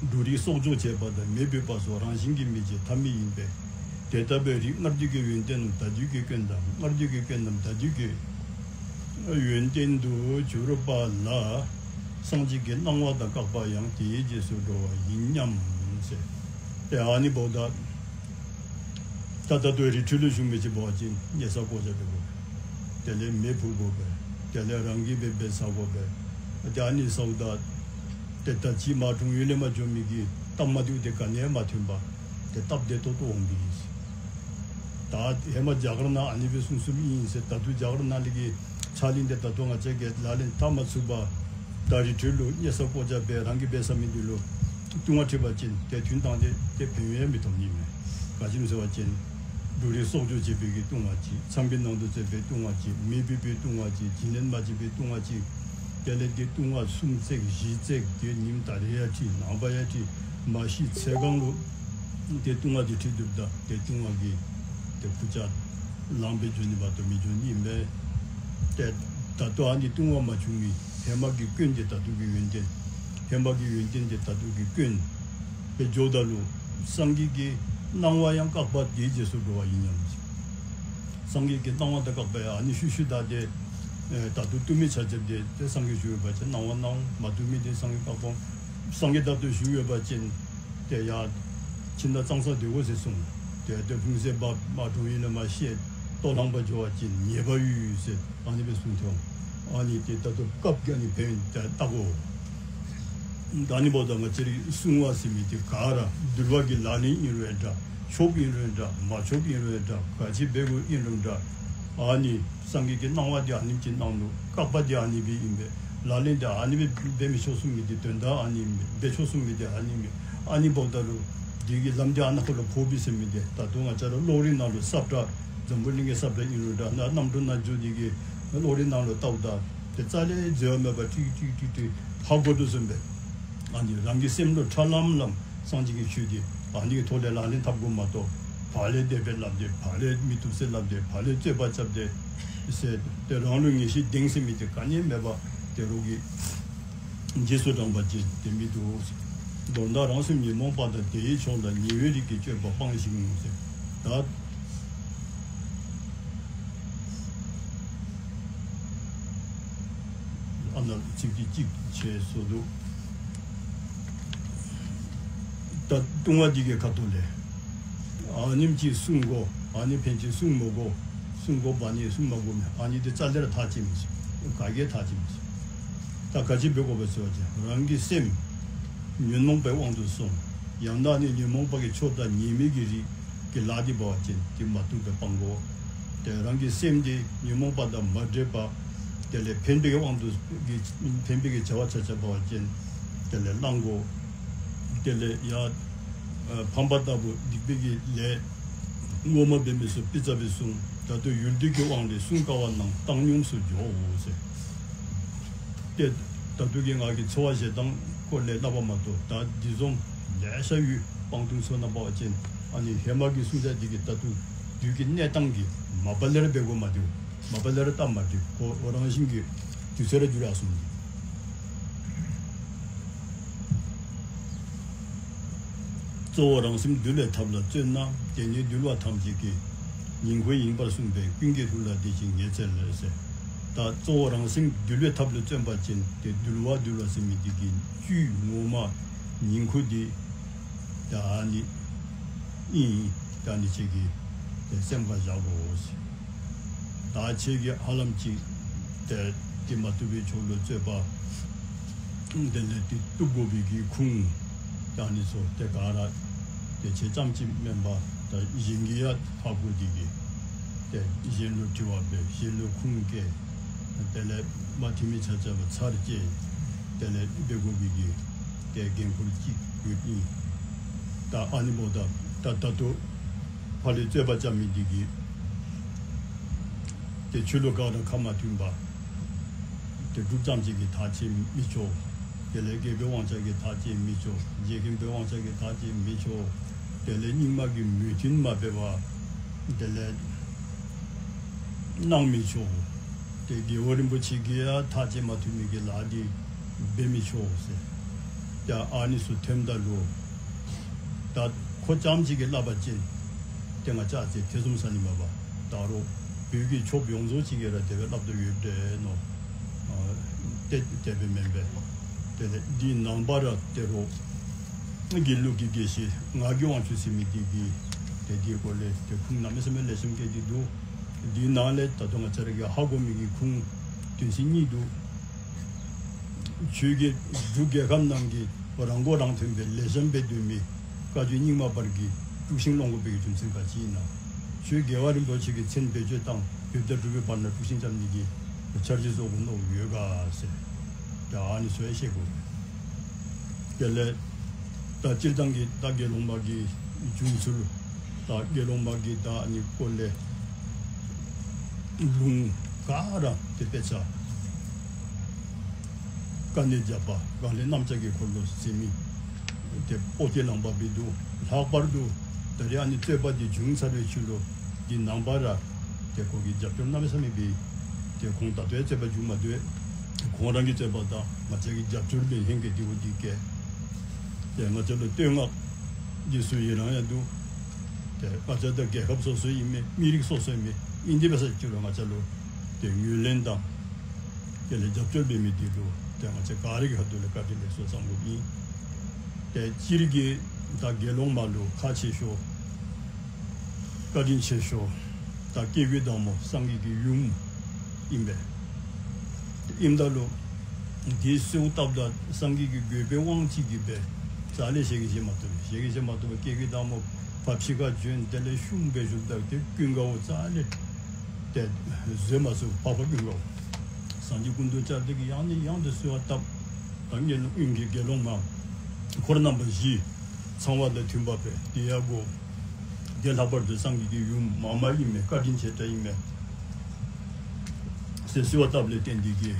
འབྲུ་རིགས་གསོག་འཇོག་བྱེད་པ་དང་མེ་བུད་པ་སོགས་རང་བཞིན་གྱིས་མི་བྱེད་ཐབས་མེད་ཡིན་པས། དེ་ལྟ་བུའི་རིགས་སྔར་དུས་ཀྱི་ཡོན་ཏན་རྣམས་ད་དུས་ཀྱི་སྐྱོན་དང་སྔར་དུས་ཀྱི་སྐྱོན་རྣམས་ད་དུས་ཀྱི་ཡོན་ཏན་དུ་གྱུར་པ་ལ་སངས་རྒྱས་ཀྱི་སྣང་བ་དང་བཀག་པ་ཡང་དེའི་རྗེས་སུ་འགྲོ་བ་ཡིན་སྙམ་ཟེར། ཏེ་ཨ་ནི་འབདཝ་ད་ད་ད་ལྟོ་རི་ཁྲོད་ལུ་བཞུགས་མི་ཅིག་འབད་བ་ཅིན་ཉལ་ས་བཀོག་བྱ་སྡོད་དགོ་པས། དེ་ལས་མེ་བུད་དགོ་པས། དེ་ལས་རང་གིས་འབད་འབད་ཟ་དགོ་པས། ཏེ་ཨ་ནི་ཟཝ་ད་ཏེ་ད་ཅི་མ་གྲོང་ཡུལ་ལས་མར་འགྱོ་མི་གི་སྟབས་མ་བདེཝ་དེ་ག་ནི་ཡང་མ་ཐོན་པ། ཏེ་སྟབས་བདེ་ཏོག་ཏོ་འོང་གི་ཡིན། ད་ཧེ་མ་རྒྱ་གར་ནང་ཨ་ནི་སྦེ་གསུངས་གསུངསམ་ཨིན་ཟེར། ད་དུང་རྒྱ་གར་ནང་ལས་ཀྱི་ཕྱག་ལེན་དེ་ད་དུང་ང་བཅས་ཀྱིས་ལག་ལེན་འཐབ་མ་ཚུགས་པར་ད་རི་ཁྲོད་ལུ་ཉལ་ས་བཀོག་བྱ་འབད་རང་གིས་འབད་ཟ་མི་འདི་ལུ་ལྟུང་བ་ཁྲིད་པ་ཅིན་ཏེ་དུས་དང་དེ་ཏེ་ཕན་ཡོན་མི་ཐོབ་ནི་མས། ག་ཅི་སྨོ་ཟེར་བ་ཅིན་འབྲུ་རིགས་གསོག་འཇོག་བྱེད་པའི་གི་ལྟུང་བ་གཅིག། མཚམས་ཀྱི་ནང་དུ་རྩོད་པའི་ལྟུང་བ་གཅིག། མེ་བུད་པའི་ལྟུང་བ་གཅིག། བྱིན་ལེན་མ་བྱིན་པའི་ལྟུང་བ་གཅིག། དེ་ལས་ཏེ་ལྟུང་བ་གསུམ་བརྩེགས་བཞི་བརྩེགས་ཏེ་ཉིནམ་ད་རེས་ཡང་ཁྲིད་ནངས་པ་ཡང་ཁྲིད་མ་ཤི་ཚེ་གང་ལུ་ཏེ་ལྟུང་བ་དེ་ཁྲིད་སྡོདཔ་ད་ཏེ་ལྟུང་བ་གི་ཏེ་ཁུར་ཆ་ལངས་པའི་འགྱོ་ནི་མ་གཏོགས་མི་འགྱོ་ནི་མེད། ཏེ་ད་ལྟོ་ཨ་ནི་ལྟུང་བ་མ་བྱུང་བའི་ཧེ་མ་གི་སྐྱོན་དེ་ད་ལྟོ་གི་ཡོན་ཏན། ཧེ་མ་གི་ཡོན་ཏན་དེ་ད་ལྟོ་གི་སྐྱོན་སྦེ་འགྱོཝ་ད་ལུ་སངས་རྒྱས་ཀྱི་སྣང་བ་ཡང་བཀག་པ་དེའི་རྗེས་སུ་འགྲོ་བ་ཡིན་སྙམ་ཟེར། སངས་རྒྱས་ཀྱི་སྣང་བ་དང་བཀག་པ་ཡང་ཨ་ནི་ཤུལ་ཤུལ་ད་དེ་ད་ལྟོ་བཏུབ་མི་ཆ་ཁྱབ་དེ་ཏེ་སངས་རྒྱས་བཞུགས་ཡོད་པ་ཅིན་སྣང་བ་སྣང་། མ་བཏུབ་མི་དེ་སངས་རྒྱས་བཀག་པ། སངས་རྒྱས་ད་ལྟོ་བཞུགས་ཡོད་པ་ཅིན་ཏེ་ཡ་ཁྱིམ་ནང་གཙང་སྦྲ་སྡོད་དགོ་ཟེར་གསུངས། ཏེ་ཏེ་ལྷུང་བཟེད་འབག་མར་གྲོང་ཡུལ་ལས་མར་བཤལ་ལྟོ་ལྷང་པ་འགྱོ་བ་ཅིན་ཉེས་པ་ཡོད་ཟེར་ཨ་ནི་སྦེ་གསུངས་ཐོན། ཨ་ནི་ཏེ་ད་ལྟོ་སྐབས་ཀྱི་ཨ་ནི་ཕན་ཡོན་ད་བལྟ་དགོ། ད་ནི་འབདཝ་ད་ང་བཅས་རའི་སྲུང་བ་ཟེར་མི་དེ་ག་ར་འདུལ་བ་གི་ལག་ལེན་ཨིན་རུང་འདྲ། ཆོསཔ་ཨིན་རུང་འདྲ། མ་ཆོསཔ་ཨིན་རུང་འདྲ། ག་ཅི་འབད་དགོཔ་ཨིན་རུང་འདྲ། ཨ་ནི་སངས་རྒྱས་ཀྱི་གནང་བ་དེ་ཨ་ནེམ་ཅིག་གནང་འདུག། བཀག་པ་དེ་ཨ་ནི་སྦེ་ཨིན་པས། ལག་ལེན་དེ་ཨ་ནི་སྦེ་འབད་མི་ཆོག་གསུངས་མི་དེ། དོན་དག་ཨ་ནི་ཨིན་པས། འབད་ཆོག་གསུངས་མི་དེ་ཨ་ནི་ཨིན་པས། ཨ་ནི་འབདཝ་ད་ལུ་དེ་གི་ལམ་དེ་ཨ་ནཱ་ཁོ་ལུ་ཕོག་པས་ཟེར་མི་དེ། ད་དུང་ང་བཅས་ར་གློག་རིག་ནང་ལུ་ས་བཀྲ། འཛམ་བུ་གླིང་གི་ས་བཀྲ་ཨིན་རུང་འདྲ། ནཱ་རྣམ་གྲོལ་རྣལ་འབྱོར་དེ་གི་གློག་རིག་ནང་ལུ་བལྟཝ་ད་དེ་རྩ་ལས་འཛོལ་བ་མེད་པར་ཀྲིག་ཀྲིག་ཀྲིག་ཀྲིག་ཧ་གོ་དོ་བཟུམ་སྦེ། ཨ་ནི་རང་གི་སེམས་ལུ་ཁྲ་ལམ་ལམ་སངས་རྒྱས་ཀྱི་ཆོས་དེ་ཨ་ནི་གི་ཐོག་ལས་ལག་ལེན་འཐབ་དགོ་མ་གཏོགས། ཕར་ལས་བཟླས་པས་སླབ་སྟེ། ཕར་ལས་མི་ཐུབ་ཟེར་སླབ་སྟེ། ཕར་ལས་རྩོད་པ་རྐྱབ་སྟེ་ཟེར་ཏེ་རང་ལུགས་ངེས་ཤེས་ལྡན་ཟེར་མི་དེ་ག་ནི་མེད་པར་དེ་རོགས་ཀྱི་རྗེས་སུ་འབྲངས་པ་ཅིན་དེ་མི་འདུག། མདོར་ན་རང་སེམས་ཉོན་མོངས་པ་དང་། དེ་ཡི་ཕྱོགས་ལ་ཉེ་བའི་རིགས་ཀྱི་སྤྱོད་པ་སྤང་ཞིག་ཟེར། ད་ཨ་ནཱ་ཚིགས་བཅད་གཅིག་བྱས་སོ་འདུག། ད་ལྟུང་བ་འདི་གི་ཁ་ཐོག་ལས། ཨ་ནེམ་ཅིག་བསྲུང་དགོ། ཨ་ནི་ཕན་ཆད་བསྲུང་མི་དགོ། བསྲུང་དགོ་པ་ནི་བསྲུང་མ་དགོ་མི་ཨ་ནི་དེ་རྩ་ལས་ར་ཐག་བཅད་མི་ཆོག། ག་གིས་ཐག་བཅད་མི་ཆོག། ད་ག་ཅི་འབད་དགོ་པས་ཟེར་བ་ཅིན་རང་གི་སེམས་ཉོན་མོངས་པའི་དབང་དུ་སོང་། ཡང་ན་ནི་ཉོན་མོངས་པ་གི་ཕྱོགས་དང་ཉེས་དམིགས་ཀྱི་རིགས་ཀྱི་ལཱ་འདི་འབད་བ་ཅིན་དེ་མ་བཏུབ་པའི་སྤང་དགོ། དེ་རང་གི་སེམས་དེ་ཉོན་མོངས་པ་དང་མ་འདྲེས་པ། དེ་ལས་ཕན་པའི་དབང་དུ་གི་ཕན་པའི་གི་བྱ་བ་ཆ་ཆ་འབད་བ་ཅིན་དེ་ལས་བླང་དགོ། དེ་ལས་ཡང་ཕམ་པ་ལྟ་བུ་སྡིག་པའི་གི་ལས་སྔོན་མ་འབད་མི་ཚུ་སྤུས་ཚ་སྦེ་བསྲུང་། ད་ལྟོ་ཡུལ་དུས་ཀྱི་དབང་ལས་བསྲུང་དཀའ་བ་རྣམས་བཏང་སྙོམས་སུ་འཇོག་ཟེར། ཏེ་ད་ལྟོ་གི་ང་གིས་འཚེ་བ་ཞེ་སྡང་སྐོར་ལས་སླབ་པ་མ་གཏོགས། ད་འདི་བཟུམ་ལེ་ཤ་ཡོད། སྤང་ལྟུང་ཚུ་ནང་འབད་བ་ཅིན་ཨ་ནི་ཧེ་མ་གི་བསྲུང་བྱ་འདི་གིས་ད་ལྟོ་དུས་ཀྱི་གནས་སྟངས་ཀྱིས་མ་པ་ལས་ར་འབད་དགོ་མ་འདུག། མ་པ་ལས་ར་སྟབས་མ་བདེ། ཁོ་རང་བཞིན་གྱིས་དུས་ཚོད་ར་འགྱུར་ཡར་སོང་འདུག། གཙོ་བོ་རང་སེམས་འདུལ་བའི་ཐབས་ལ་བརྩོན་ན། དེ་ཉིད་འདུལ་བ་ཐམས་ཅད་ཀྱི་ཉིང་ཁུ་ཡིན་པར་གསུངས་པས། ཀུན་གྱི་ཐུགས་ལ་འདི་ཞིག་ངེས་འཚལ་ལོ་ཟེར། ད་གཙོ་བོ་རང་སེམས་འདུལ་བའི་ཐབས་ལ་བརྩོན་པ་ཅིན་དེ་འདུལ་བ་འདུལ་བ་ཟེར་མི་འདི་གི་བཅུད་ངོ་མ་ཉིང་ཁུ་འདི་ད་ཨ་ནི་ཨིན། ད་ཨ་ནི་ཁྱེད་ཀྱིས་དེ་སེམས་ཁར་བཞག་དགོ་ཟེར། ད་ཁྱེད་ཀྱིས་ཧ་ལམ་ཅིག་དེ་དེ་མ་ཐུབ་པའི་ཕྱོགས་ལུ་རྩོད་པ་དེ་ལས་དེ་བཏུབ་དགོ་པའི་གི་ཁུངས་ཀྱང་ནི་ཚོ་དེ་ག་ར་དེ་ཁྱེད་ཙམ་ཅིག་མེན་པར་ད་གཞན་གྱིས་ཡང་ཧ་གོ་སྟེ་གི་དེ་གཞན་ལུ་དྲི་བ་འབད། གཞན་ལུ་ཁུངས་སྐྱེལ། དེ་ལས་མ་མཐུན་མི་ཆ་ཆ་ལུ་ཚར་བཅད། དེ་ལས་འབད་དགོ་པའི་གི་དེ་འགན་ཁུར་ཅིག་ཡོདཔ་ཨིན། ད་ཨ་ནི་འབདཝ་ད་ད་ད་ལྟོ་ཕར་ལས་རྩོད་པ་རྐྱབ་མི་འདི་གིས་དེ་ཆོས་ལུགས་ཁག་དང་ཁ་མ་མཐུན་པ་དེ་འབྲུག་ཙམ་ཅིག་གིས་ཐག་བཅད་མི་ཆོག། དེ་ལས་རྒྱལ་པོའི་དབང་ཆ་གིས་ཐག་བཅད་མི་ཆོག། རྗེ་མཁན་པོའི་དབང་ཆ་གིས་ཐག་བཅད་མི་ཆོག། དེ་ལས་རྙིང་མ་གིས་མོས་མཐུན་མ་འབད་བར་དེ་ལས་གནང་མི་ཆོག། དེ་རྒྱལ་བ་རིན་པོ་ཆེ་གིས་ཡང་ཐག་བཅད་མ་ཐུབ་མི་གི་ལཱ་འདི་འབད་མི་ཆོག་ཟེར། ཡ་ཨ་ནི་ཚུ་ཐོནམ་ད་ལུ་ད་ཁོ་རྐྱངམ་ཅིག་གིས་སླབ་པ་ཅིན་དེ་ང་བཅས་ཚེ་ཐེ་ཚོམ་ཟ་ནི་མ་པ། ད་རུང་བོད་ཀྱི་ཕྱོགས་ཡོངས་རྫོགས་ཅིག་གིས་ར་དེ་སྦེ་སླབ་དོ་ཡོདཔ་འདྲས་མནོ། ཨ་དེ་དེ་སྦེ་མེན་པས། དེ་ལས་འདི་ནང་པ་ར་དེ་རུང་དགེ་ལུགས་ཀྱི་དགེ་བཤེས་ངག་གི་དབང་ཕྱུག་ཟེར་མི་འདི་གིས་དེ་འདིའི་སྐོར་ལས་དེ་ཁུངས་གནམ་མེད་ས་མེད་ལེགས་ཤོམ་བཀལ་ཏེ་འདུག། འདིའི་ནང་ལས་ད་དུང་ང་བཅས་ར་གིས་ཧ་གོ་མི་གི་ཁུངས་དོན་ཚན་གཉིས་འདུག། ཆོས་ཀྱི་འབྲུག་རྒྱལ་ཁབ་ནང་གི་རང་མགོ་རང་ཐོན་པའི་ལེགས་ཤོམ་སྦེ་སྡོད་མི་བཀའ་བརྒྱུད་རྙིང་མ་བར་གྱི་དཀྲུག་ཤིང་སློང་དགོ་པའི་རྒྱུ་མཚན་ག་ཅི་ཨིན་ན། ཆོས་རྒྱལ་བ་རིན་པོ་ཆེ་གི་མཚན་བེད་སྤྱོད་བཏང་བོད་དང་འབྲུག་པའི་བར་ན་དཀྲུག་ཤིང་རྐྱབ་ནི་གི་འཆར་གཞི་བཟོ་དགོ་མནོ་ཡོད་ག་ཟེར། ད་ཨ་ནི་ཚུ་ཡང་ཤེས་དགོ། དེ་ལས་ད་སྤྱིར་བཏང་གི་ད་དགེ་སློང་མ་གི་བྱུང་ཚུལ། ད་དགེ་སློང་མ་གི་ད་ཨ་ནི་སྐོར་ལས་ལུང་ག་ར་དེ་དཔེ་ཆ་དཀའ་གནད་བརྒྱ་པ་གང་ལས་གནམ་ལྕགས་ཀྱི་འཁོར་ལོ་ཟེར་མི་དེ་པོ་ཏི་ལང་པ་སྦེ་འདུག། ལྷག་པར་དུ་ད་རེས་ཨ་ནི་རྩོད་པ་འདི་བྱུང་ཚར་བའི་ཕྱི་ལུ་འདི་ནང་པ་ར་དེ་ཁོ་གིས་རྒྱབ་སྐྱོར་གནམ་མེད་ས་མེད་འབད། དེ་ཁོང་ད་ལྟོའི་རྩོད་པ་མཇུག་མ་བསྡུ་བས། ཁོང་རང་གི་རྩོད་པ་དང་ང་བཅས་ཀྱི་རྒྱབ་སྐྱོར་འབད་ཧེང་སྐལ་འདི་འོ་འདི་སྐལ། དེ་ང་བཅས་ལུ་བསྟོད་བསྔགས་འདི་ཚུ་ཡི་རང་ཡང་འདུག། དེ་ང་བཅས་དང་རྒྱལ་ཁབ་སོ་སོ་ཨིན་མས། མི་རིགས་སོ་སོ་ཨིན་མས། ཨིན་དེ་འབད་ས་ཅིག་ལུ་ང་བཅས་ལུ་དེ་ངོས་ལེན་དང་དེ་ལས་རྒྱབ་སྐྱོར་འབད་མི་འདི་ལུ་དེ་ང་བཅས་ག་ར་གི་ཁ་ཐུག་ལས་བཀའ་དྲིན་ལེགས་སོ་བསམ་དགོཔ་ཨིན། དེ་སྤྱིར་གྱི་ད་དགེ་སློང་མ་ལུ་ཁག་ཆེ་ཤོས་བཀའ་དྲིན་ཆེ་ཤོས་ད་སྐྱེ་དགུའི་བདག་མོ་སངས་རྒྱས་ཀྱི་ཡུམ་ཨིན་པས། ཨིནམ་ད་ལུ་འདི་གསོལཝ་བཏབ་ད་སངས་རྒྱས་ཀྱི་དགོས་པའི་དབང་ཅིག་གིས་འབད་རྩ་ལས་ཞལ་གྱིས་བཞེས་མ་བཏུབ། ཞལ་གྱིས་བཞེས་མ་བཏུབ་པར་སྐྱེ་དགུའི་བདག་མོ་ཕར་ཕྱི་ཁར་བྱོན། དེ་ལས་ཤུམ་སྦེ་བཞུགས་ད་དེ་ཀུན་དགའ་བོ་རྩ་ལས་ ཏེ་བཟོད་མ་ཚུགས་འཕགས་པ་ཀུན་དགའ་བོ། སངས་རྒྱས་ཀུན་འདུས་བཅར་ཏེ་གིས་ཡང་ནས་ཡང་དུ་གསོལ་བ་བཏབ། ད་ངེད་ཀུན་གྱི་དགེ་སློང་མ་འཁོར་རྣམ་པ་བཞི། ཚངས་པ་དང་མཐུན་པ་བས་དེ་ཡ་གོ། དེ་ལྷག་པར་དུ་སངས་རྒྱས་ཀྱི་ཡུམ་མ་མ་ཡིན་མས། བཀའ་དྲིན་ཆེ་དྲགས་ཡིན་མས་ཟེར་གསོལ་བ་བཏབ་ལས་བརྟེན་ཏེ་གིས།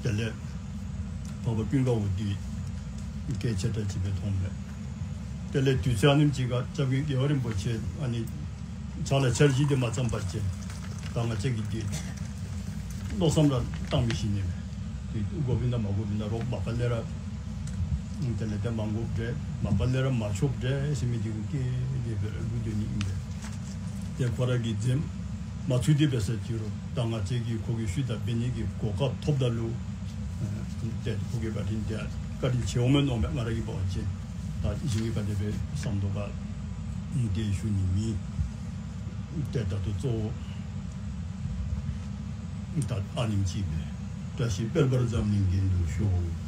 དེ་ལས་འཕགས་པ་ཀུན་དགའ་བོ་འདི་སྐད་ཆེ་དྲགས་བྱེད་པའི་མཐོང་མས། དེ་ལས་དུས་ཚོད་ཨ་ནེམ་ཅིག་ག་སྐྱབས་མགོན་རྒྱལ་བ་རིན་པོ་ཆེ་ཨ་ནི་ཕྱག་ལ་འཆར་གཞི་དེ་མ་བརྩམས་པར་བྱས། ད་ང་བཅས་ཀྱིས་དེ་མནོ་བསམ་ལ་བཏང་མི་ཤེས་ནས། དེ་དགོས་པ་ཡིན་ན་མ་དགོས་པ་ཡིན་ན་རོགས་མ་པ་ལས་ར། དེ་ལས་དེ་མ་དགོས་འདྲ་མ་པ་ལས་ར་མ་ཆོག་འདྲ་ཟེར་མི་དེ་ཀུན་སྐད་དེ་བེད་སྤྱོད་དེ་ནི་ཡིན་པས། དེ་ཁོ་ར་གི་འཛེམ་མ་ཚུགས་དེ་བས་ཟེར་གྱི་རོ། ད་ང་བཅས་ཀྱིས་ཁོ་གི་ཤུལ་དང་འབད་ནི་གི་གོ་སྐབས་ཐོབ་ད་ལུ། དེ་ཁོ་གི་བཀའ་དྲིན་དེ་བཀའ་དྲིན་ཆེ་བོ་མེད་ནོ་མེད་ང་ར་གི་བ་ཅན། ད་ཞིང་གི་བཀའ་དེ་བས་བསམ་དོ་ག་དེ་ཞུ་ནི་མིན། དེ་ད་དུ་གཙོ་བོ་ད་ཨ་ནེམ་ཅིག་མེད། བཀྲ་ཤིས་དཔལ་འབར་འཛམ་གླིང་རྒྱན་དུ་ཤོག།